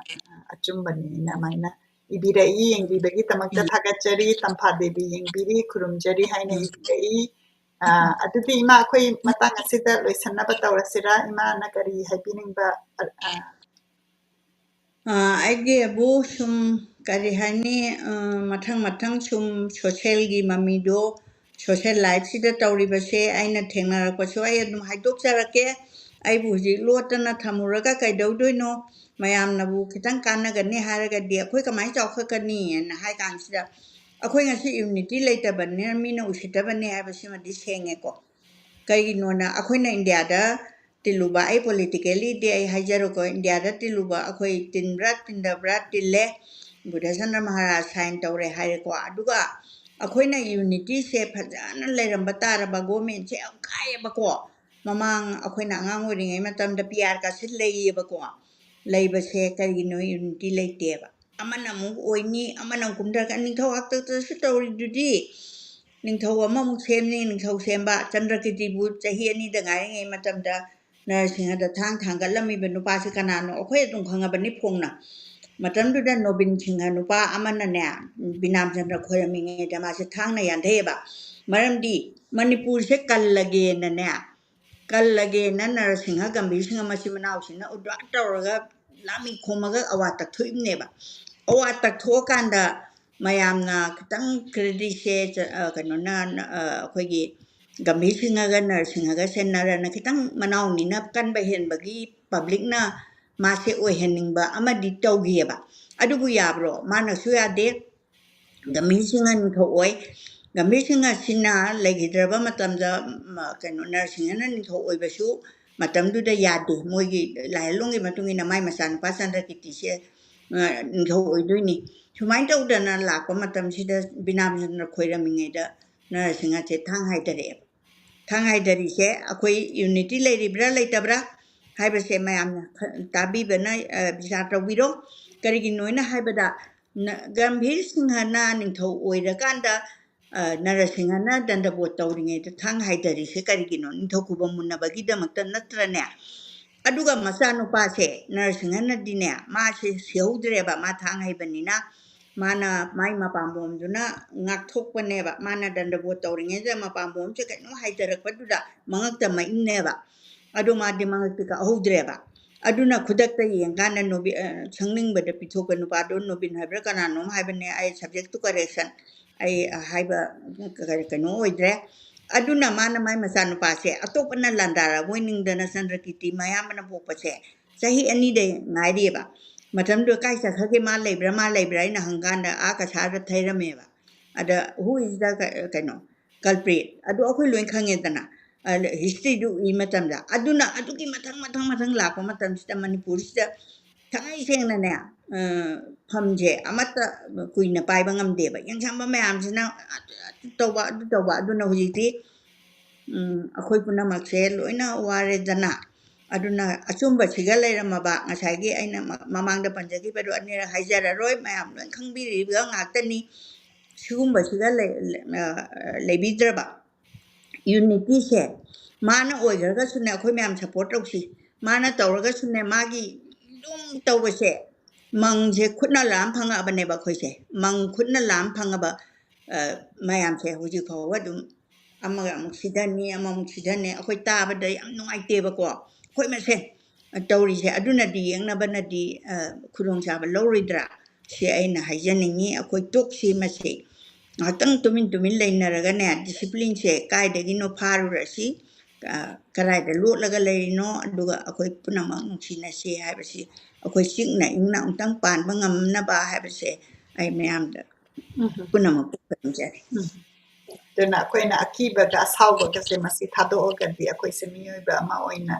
ꯑ, ꯑꯆꯨꯝꯕꯅꯦꯅ ꯑꯗꯨꯃꯥꯏꯅ ꯏꯕꯤꯔꯛꯏ꯫ ꯌꯦꯡꯕꯤꯕꯒꯤꯗꯃꯛꯇ ꯎꯝ꯫ ꯊꯥꯒꯠꯆꯔꯤ꯫ ꯇꯝꯐꯥ ꯗꯦꯕꯤ ꯌꯦꯡꯕꯤꯔꯤ, ꯈꯨꯔꯨꯝꯖꯔꯤ ꯍꯥꯏꯅ ꯎꯝ꯫ ꯏꯕꯤꯔꯛꯏ꯫ ꯑ, ꯑꯗꯨꯗꯤ ꯏꯃꯥ, ꯑꯩꯈꯣꯏ ꯃꯇꯥꯡ ꯑꯁꯤꯗ ꯂꯣꯏꯁꯟꯅꯕ ꯇꯧꯔꯁꯤꯔꯥ? ꯏꯃꯥꯅ ꯀꯔꯤ ꯍꯥꯏꯕꯤꯅꯤꯡꯕ? ꯑ, ꯑ꯫ ꯑ, ꯑꯩꯒꯤ ꯑꯕꯨ ꯁꯨꯝ ꯀꯔꯤ ꯍꯥꯏꯅꯤ, ꯑ, ꯃꯊꯪ ꯃꯊꯪ ꯁꯨꯝ socialꯒꯤ ꯃꯃꯤꯗꯣ, social lifeꯁꯤꯗ ꯇꯧꯔꯤꯕꯁꯦ ꯑꯩꯅ ꯊꯦꯡꯅꯔꯛꯄꯁꯨ ꯑꯩ ꯑꯗꯨꯝ ꯍꯥꯏꯗꯣꯛꯆꯔꯛꯀꯦ꯫ ꯑꯩꯕꯨ ꯍꯧꯖꯤꯛ ꯂꯣꯠꯇꯅ ꯊꯝꯃꯨꯔꯒ ꯀꯩꯗꯧꯗꯣꯏꯅꯣ? ꯃꯌꯥꯝꯅꯕꯨ ꯈꯤꯇꯪ ꯀꯥꯟꯅꯒꯅꯤ ꯍꯥꯏꯔꯒꯗꯤ ꯑꯩꯈꯣꯏ ꯀꯃꯥꯏꯅ ꯆꯥꯎꯈꯠꯀꯅꯤ ꯍꯥꯏꯅ ꯍꯥꯏ ꯀꯥꯟꯁꯤꯗ, ꯑꯩꯈꯣꯏ ꯉꯁꯤ unity ꯂꯩꯇꯕꯅꯤꯅ ꯃꯤꯅ ꯎꯁꯤꯠꯇꯕꯅꯤ ꯍꯥꯏꯕꯁꯤꯃꯗꯤ ꯁꯦꯡꯉꯦꯀꯣ꯫ ꯀꯩꯒꯤꯅꯣꯅ ꯑꯩꯈꯣꯏꯅ ꯏꯟꯗꯤꯌꯥꯗ ꯇꯤꯜꯂꯨꯕ, ꯑꯩ politicallyꯗꯤ ꯑꯩ ꯍꯥꯏꯖꯔꯣꯏꯀꯣ, ꯏꯟꯗꯤꯌꯥꯗ ꯇꯤꯜꯂꯨꯕ ꯑꯩꯈꯣꯏ ꯇꯤꯟꯕ꯭ꯔꯥ ꯇꯤꯟꯗꯕ꯭ꯔꯥ ꯇꯤꯜꯂꯦ, ꯕꯨꯙꯆꯟꯗ꯭ꯔ ꯃꯍꯥꯔꯥꯖ sign ꯇꯧꯔꯦ ꯍꯥꯏꯔꯦꯀꯣ꯫ ꯑꯗꯨꯒ ꯑꯩꯈꯣꯏꯅ unityꯁꯦ ꯐꯖꯅ ꯂꯩꯔꯝꯕ ꯇꯥꯔꯕ, governmentꯁꯦ ꯌꯥꯝ ꯀꯥꯏꯌꯦꯕꯀꯣ꯫ ꯃꯃꯥꯡ ꯑꯩꯈꯣꯏꯅ ꯑꯉꯥꯡ ꯑꯣꯏꯔꯤꯉꯩ ꯃꯇꯝꯗ P R ꯀꯥꯁꯦ ꯂꯩꯌꯦꯕꯀꯣ꯫ ꯂꯩꯕꯁꯦ ꯀꯔꯤꯒꯤꯅꯣ? Unity ꯂꯩꯇꯦꯕ꯫ ꯑꯃꯅ ꯑꯃꯨꯛ ꯑꯣꯏꯅꯤ, ꯑꯃꯅ ꯑꯃꯨꯛ ꯀꯨꯝꯊꯔꯛꯀꯅꯤ꯫ ꯅꯤꯡꯊꯧ ꯍꯥꯛꯇꯛꯇꯁꯨ ꯇꯧꯔꯤꯗꯨꯗꯤ꯫ ꯅꯤꯡꯊꯧ ꯑꯃꯃꯨꯛ ꯁꯦꯝꯅꯤ, ꯅꯤꯡꯊꯧ ꯁꯦꯝꯕ꯫ ꯆꯟꯗ꯭ꯔꯀꯤꯔꯇꯤꯕꯨ ꯆꯍꯤ ꯑꯅꯤꯗ ꯉꯥꯏꯔꯤꯉꯩ ꯃꯇꯝꯗ ꯅꯔꯁꯤꯡꯍꯗ ꯊꯥꯡ ꯊꯥꯡꯒꯠꯂꯝꯃꯤꯕ ꯅꯨꯄꯥꯁꯤ ꯀꯅꯥꯅꯣ? ꯑꯩꯈꯣꯏ ꯑꯗꯨꯝ ꯈꯪꯉꯕꯅꯤ ꯐꯣꯡꯅ꯫ ꯃꯇꯝꯗꯨꯗ ꯅꯣꯕꯤꯟ ꯁꯤꯡꯍ ꯅꯨꯄꯥ ꯑꯃꯅꯅꯦ, ꯕꯤꯅꯥꯝ ꯆꯟꯗ꯭ꯔ ꯈꯣꯏꯔꯝꯃꯤꯉꯩꯗ ꯃꯥꯁꯦ ꯊꯥꯡꯅ ꯌꯥꯟꯊꯩꯑꯕ꯫ ꯃꯔꯝꯗꯤ ꯃꯅꯤꯄꯨꯔꯁꯦ ꯀꯜꯂꯒꯦꯅꯅꯦ, ꯀꯜꯂꯒꯦꯅ ꯅꯔꯁꯤꯡꯍ ꯒꯝꯚꯤꯔ ꯁꯤꯡꯍ ꯃꯆꯤꯟ ꯃꯅꯥꯎꯁꯤꯅ ꯎꯗ꯭ꯔꯥ ꯇꯧꯔꯒ ꯂꯥꯃꯤ ꯈꯣꯝꯃꯒ ꯑꯋꯥ ꯇꯛꯊꯣꯛꯏꯕꯅꯦꯕ꯫ ꯑꯋꯥ ꯇꯛꯊꯣꯛꯑꯀꯥꯟꯗ ꯃꯌꯥꯝꯅ ꯈꯤꯇꯪ creditꯁꯦ ꯆ-, ꯑ, ꯀꯩꯅꯣꯅ, ꯑ, ꯑꯩꯈꯣꯏꯒꯤ ꯒꯝꯚꯤꯔ ꯁꯤꯡꯍꯒ ꯅꯔꯁꯤꯡꯍꯒꯁꯦ ꯅꯔꯅ ꯈꯤꯇꯪ ꯃꯅꯥꯎꯅꯤꯅ ꯀꯟꯕ ꯍꯦꯟꯕꯒꯤ publicꯅ ꯃꯥꯁꯦ ꯑꯣꯏꯍꯟꯅꯤꯡꯕ ꯑꯃꯗꯤ ꯇꯧꯈꯤꯑꯕ꯫ ꯑꯗꯨꯕꯨ ꯌꯥꯕ꯭ꯔꯣ? ꯃꯥꯅꯁꯨ ꯌꯥꯗꯦ, ꯒꯝꯚꯤꯔ ꯁꯤꯡꯍ ꯅꯤꯡꯊꯧ ꯑꯣꯏ꯫ ꯒꯝꯚꯤꯔ ꯁꯤꯡꯍ ꯁꯤꯅ ꯂꯩꯈꯤꯗ꯭ꯔꯕ ꯃꯇꯝꯗ, ꯃ-, ꯀꯩꯅꯣ, ꯅꯔꯁꯤꯡꯍꯅ ꯅꯤꯡꯊꯧ ꯑꯣꯏꯕꯁꯨ ꯃꯇꯝꯗꯨꯗ ꯌꯥꯗꯦ꯫ ꯃꯣꯏꯒꯤ ꯂꯥꯏꯍꯜꯂꯣꯟꯒꯤ ꯃꯇꯨꯡ ꯏꯟꯅ ꯃꯥꯏ ꯃꯆꯥꯅꯨꯄꯥ ꯆꯟꯗ꯭ꯔꯀꯤꯔꯇꯤꯁꯦ, ꯑ, ꯅꯤꯡꯊꯧ ꯑꯣꯏꯗꯣꯏꯅꯤ꯫ ꯁꯨꯃꯥꯏꯅ ꯇꯧꯗꯅ ꯂꯥꯛꯄ ꯃꯇꯝꯁꯤꯗ ꯕꯤꯅꯥ ꯆꯟꯗ꯭ꯔ ꯈꯣꯏꯔꯝꯃꯤꯉꯩꯗ ꯅꯔꯁꯤꯡꯍꯁꯦ ꯊꯥꯡ ꯍꯥꯏꯊꯔꯛꯑꯦꯕ꯫ ꯊꯥꯡ ꯍꯥꯏꯊꯔꯤꯁꯦ ꯑꯩꯈꯣꯏ unity ꯂꯩꯔꯤꯕ꯭ꯔꯥ ꯂꯩꯇꯕ꯭ꯔꯥ ꯍꯥꯏꯕꯁꯦ ꯃꯌꯥꯝꯅ ꯈ-, ꯇꯥꯕꯤꯕꯅ, ꯑ, ꯕꯤꯆꯥꯔ ꯇꯧꯕꯤꯔꯣ꯫ ꯀꯔꯤꯒꯤꯅꯣ ꯍꯥꯏꯅ ꯍꯥꯏꯕꯗ, ꯅ-, ꯒꯝꯚꯤꯔ ꯁꯤꯡꯍꯅ ꯅꯤꯡꯊꯧ ꯑꯣꯏꯔꯀꯥꯟꯗ, ꯑ, ꯅꯔꯁꯤꯡꯍꯅ ꯗꯟꯗꯕꯣꯠ ꯇꯧꯔꯤꯉꯩꯗ ꯊꯥꯡ ꯍꯥꯏꯊꯔꯤꯁꯦ ꯀꯔꯤꯒꯤꯅꯣ? ꯅꯤꯡꯊꯧ ꯈꯨꯕꯝ ꯃꯨꯟꯅꯕꯒꯤꯗꯃꯛꯇ ꯅꯠꯇ꯭ꯔꯅꯦ? ꯑꯗꯨꯒ ꯃꯆꯥꯅꯨꯄꯥꯁꯦ ꯅꯔꯁꯤꯡꯍꯅꯗꯤꯅꯦ, ꯃꯥꯁꯦ ꯁꯤꯍꯧꯗ꯭ꯔꯦꯕ, ꯃꯥ ꯊꯥꯡ ꯍꯩꯕꯅꯤꯅ꯫ ꯃꯥꯅ ꯃꯥꯏ ꯃꯄꯥꯝꯕꯣꯝꯗꯨꯅ ꯉꯥꯛꯊꯣꯛꯄꯅꯦꯕ꯫ ꯃꯥꯅ ꯗꯟꯗꯕꯣꯠ ꯇꯧꯔꯤꯉꯩꯗ ꯃꯄꯥꯝꯕꯣꯝꯁꯦ ꯀꯩꯅꯣ ꯍꯥꯏꯊꯔꯛꯄꯗꯨꯗ ꯃꯉꯛꯇ ꯃꯛꯏꯅꯦꯕ꯫ ꯑꯗꯣ ꯃꯥꯗꯤ ꯃꯉꯛꯇꯤ ꯀꯛꯍꯧꯗ꯭ꯔꯦꯕ꯫ ꯑꯗꯨꯅ ꯈꯨꯗꯛꯇ ꯌꯦꯡꯀꯥꯟꯗ ꯅꯣꯕꯤ-, ꯑ, ꯁꯪꯅꯤꯡꯕꯗ ꯄꯤꯊꯣꯛꯄ ꯅꯨꯄꯥꯗꯣ ꯅꯣꯕꯤꯟ ꯍꯥꯏꯕ꯭ꯔꯥ ꯀꯅꯥꯅꯣꯝ ꯍꯥꯏꯕꯅꯦ, ꯑꯩ subject to correction, ꯑꯩ ꯍꯥꯏꯕ ꯀ-, ꯀꯩꯅꯣ ꯑꯣꯏꯗ꯭ꯔꯦ꯫ ꯑꯗꯨꯅ ꯃꯥꯅ ꯃꯥꯏ ꯃꯆꯥꯅꯨꯄꯥꯁꯦ ꯑꯇꯣꯞꯄꯅ ꯂꯥꯟꯗꯥꯔꯕꯣꯏ ꯅꯤꯡꯗꯅ ꯆꯟꯗ꯭ꯔꯀꯤꯔꯇꯤ ꯃꯌꯥꯝꯕꯅ ꯄꯣꯛꯄꯁꯦ ꯆꯍꯤ ꯑꯅꯤꯗ ꯉꯥꯏꯔꯤꯑꯕ꯫ ꯃꯇꯝꯗꯨꯗ ꯀꯥꯏ ꯆꯠꯈ꯭ꯔꯒꯦ, ꯃꯥ ꯂꯩꯕ꯭ꯔꯥ, ꯃꯥ ꯂꯩꯕ꯭ꯔꯥ ꯍꯥꯏꯅ ꯍꯪꯀꯥꯟꯗ ꯑꯥ ꯀꯁꯥꯔꯗ ꯊꯩꯔꯝꯃꯦꯕ꯫ ꯑꯗ who is the ꯀ-, ꯀꯩꯅꯣ, culprit? ꯑꯗꯨ ꯑꯩꯈꯣꯏ ꯂꯣꯏ ꯈꯪꯉꯦꯗꯅ, ꯑ, historyꯗꯨ ꯏ ꯃꯇꯝꯗ꯫ ꯑꯗꯨꯅ ꯑꯗꯨꯒꯤ ꯃꯊꯪ, ꯃꯊꯪ, ꯃꯊꯪ ꯂꯥꯛꯄ ꯃꯇꯝꯁꯤꯗ ꯃꯅꯤꯄꯨꯔꯁꯤꯗ ꯊꯥꯡꯉꯩ ꯁꯦꯡꯅꯅꯦ, ꯑ, ꯐꯝꯁꯦ ꯑꯃꯠꯇ ꯀꯨꯏꯅ ꯄꯥꯏꯕ ꯉꯝꯗꯦꯕ꯫ ꯌꯦꯡꯁꯟꯕ ꯃꯌꯥꯝꯁꯤꯅ ꯑꯗꯨ, ꯑꯗꯨ ꯇꯧꯕ, ꯑꯗꯨ ꯇꯧꯕ꯫ ꯑꯗꯨꯅ ꯍꯧꯖꯤꯛꯇꯤ, ꯎꯝ, ꯑꯩꯈꯣꯏ ꯄꯨꯝꯅꯃꯛꯁꯦ ꯂꯣꯏꯅ ꯋꯥꯔꯦꯗꯅ꯫ ꯑꯗꯨꯅ ꯑꯆꯨꯝꯕꯁꯤꯒ ꯂꯩꯔꯝꯃꯕ, ꯉꯁꯥꯏꯒꯤ ꯑꯩꯅ ꯃ-, ꯃꯃꯥꯡꯗ ꯄꯟꯖꯈꯤꯕꯗꯨ ꯑꯅꯤꯔꯛ ꯍꯥꯏꯖꯔꯔꯣꯏ, ꯃꯌꯥꯝ ꯂꯣꯏ ꯈꯪꯕꯤꯔꯤꯕ ꯉꯥꯛꯇꯅꯤ꯫ ꯁꯤꯒꯨꯝꯕꯁꯤꯒ ꯂꯩ-, ꯂꯩ-, ꯑ, ꯂꯩꯕꯤꯗ꯭ꯔꯕ꯫ Unityꯁꯦ ꯃꯥꯅ ꯑꯣꯏꯈ꯭ꯔꯒꯁꯨꯅꯦ, ꯑꯩꯈꯣꯏ ꯃꯌꯥꯝ support ꯇꯧꯁꯤ꯫ ꯃꯥꯅ ꯇꯧꯔꯒꯁꯨꯅꯦ, ꯃꯥꯒꯤ ꯑꯗꯨꯝ ꯇꯧꯕꯁꯦ, ꯃꯪꯁꯦ ꯈꯨꯠꯅ ꯂꯥꯝ ꯐꯪꯉꯛꯑꯕꯅꯦꯕ ꯑꯩꯈꯣꯏꯁꯦ꯫ ꯃꯪ ꯈꯨꯠꯅ ꯂꯥꯝ ꯐꯪꯉꯕ, ꯑ, ꯃꯌꯥꯝꯁꯦ ꯍꯧꯖꯤꯛ ꯐꯥꯎꯕ ꯑꯗꯨꯝ ꯑꯃꯒ ꯑꯃꯨꯛ ꯁꯤꯗꯅꯤ, ꯑꯃꯃꯨꯛ ꯁꯤꯗꯅꯤ, ꯑꯩꯈꯣꯏ ꯇꯥꯕꯗ ꯌꯥꯝ ꯅꯨꯡꯉꯥꯏꯇꯦꯕꯀꯣ, ꯑꯩꯈꯣꯏ ꯃꯁꯦꯟ ꯇꯧꯔꯤꯁꯦ꯫ ꯑꯗꯨꯅꯗꯤ ꯌꯦꯡꯅꯕꯅꯗꯤ ꯈꯨꯗꯣꯡꯆꯥꯕ ꯂꯧꯔꯣꯏꯗ꯭ꯔꯥ, ꯁꯤ ꯑꯩꯅ ꯍꯥꯏꯖꯅꯤꯡꯉꯤ꯫ ꯑꯩꯈꯣꯏ ꯇꯣꯛꯁꯤ ꯃꯁꯤ ꯉꯥꯏꯍꯥꯛꯇꯪ ꯇꯨꯃꯤꯟ ꯇꯨꯃꯤꯟ ꯂꯩꯅꯔꯒꯅꯦ, ꯗꯤꯁꯤꯄ꯭ꯂꯤꯟꯁꯦ ꯀꯥꯏꯗꯒꯤꯅꯣ ꯐꯥꯔꯨꯔꯁꯤ, ꯀꯔꯥꯏꯗ ꯂꯣꯠꯂꯒ ꯂꯩꯔꯤꯅꯣ, ꯑꯗꯨꯒ ꯑꯩꯈꯣꯏ ꯄꯨꯝꯅꯃꯛ ꯅꯨꯡꯁꯤꯅꯁꯤ ꯍꯥꯏꯕꯁꯤ, ꯑꯩꯈꯣꯏ ꯆꯤꯛꯅ ꯏꯪꯅ ꯑꯃꯨꯛꯇꯪ ꯄꯥꯟꯕ ꯉꯝꯅꯕ ꯍꯥꯏꯕꯁꯦ ꯑꯩ ꯃꯌꯥꯝꯗ ꯄꯨꯝꯅꯃꯛꯄꯨ ꯈꯨꯔꯨꯝꯖꯔꯤ꯫ ꯑꯗꯨꯅ ꯑꯩꯈꯣꯏꯅ ꯑꯀꯤꯕꯒ ꯑꯁꯥꯎꯕꯒꯁꯦ ꯃꯁꯤ ꯊꯥꯗꯣꯛꯑꯒꯗꯤ ꯑꯩꯈꯣꯏꯁꯦ ꯃꯤꯑꯣꯏꯕ ꯑꯃ ꯑꯣꯏꯅ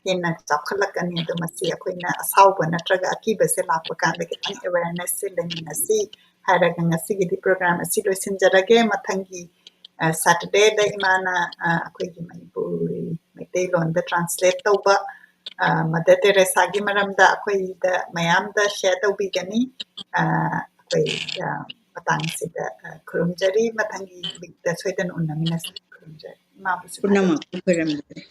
ꯍꯦꯟꯅ ꯆꯥꯎꯈꯠꯂꯛꯀꯅꯤ꯫ ꯑꯗꯣ ꯃꯁꯤ ꯑꯩꯈꯣꯏꯅ ꯑꯁꯥꯎꯕ ꯅꯠꯇ꯭ꯔꯒ ꯑꯀꯤꯕꯁꯦ ꯂꯥꯛꯄ ꯀꯥꯟꯗ ꯈꯤꯇꯪ awarenessꯁꯦ ꯂꯩꯃꯤꯟꯅꯁꯤ ꯍꯥꯏꯔꯒ ꯉꯁꯤꯒꯤꯗꯤ program ꯑꯁꯤ ꯂꯣꯏꯁꯤꯟꯖꯔꯒꯦ꯫ ꯃꯊꯪꯒꯤ Saturdayꯗ ꯏꯃꯥꯅ ꯑꯩꯈꯣꯏꯒꯤ ꯃꯅꯤꯄꯨꯔꯤ ꯃꯩꯇꯩꯂꯣꯟꯗ translate ꯇꯧꯕ Mother Teresaꯒꯤ ꯃꯔꯝꯗ ꯑꯩꯈꯣꯏꯗ ꯃꯌꯥꯝꯗ share ꯇꯧꯕꯤꯒꯅꯤ꯫ ꯑꯩꯈꯣꯏ ꯃꯇꯥꯡꯁꯤꯗ ꯈꯨꯔꯨꯝꯖꯔꯤ꯫ ꯃꯊꯪꯒꯤ weekꯇ ꯁꯣꯏꯗꯅ ꯎꯅꯃꯤꯟꯅꯁꯤ꯫ ꯈꯨꯔꯨꯝꯖꯔꯤ꯫ ꯏꯃꯥꯕꯨꯁꯨ ꯊꯥꯒꯠꯆꯔꯤ꯫ ꯄꯨꯝꯅꯃꯛꯄꯨ ꯈꯨꯔꯨꯝꯖꯔꯤ꯫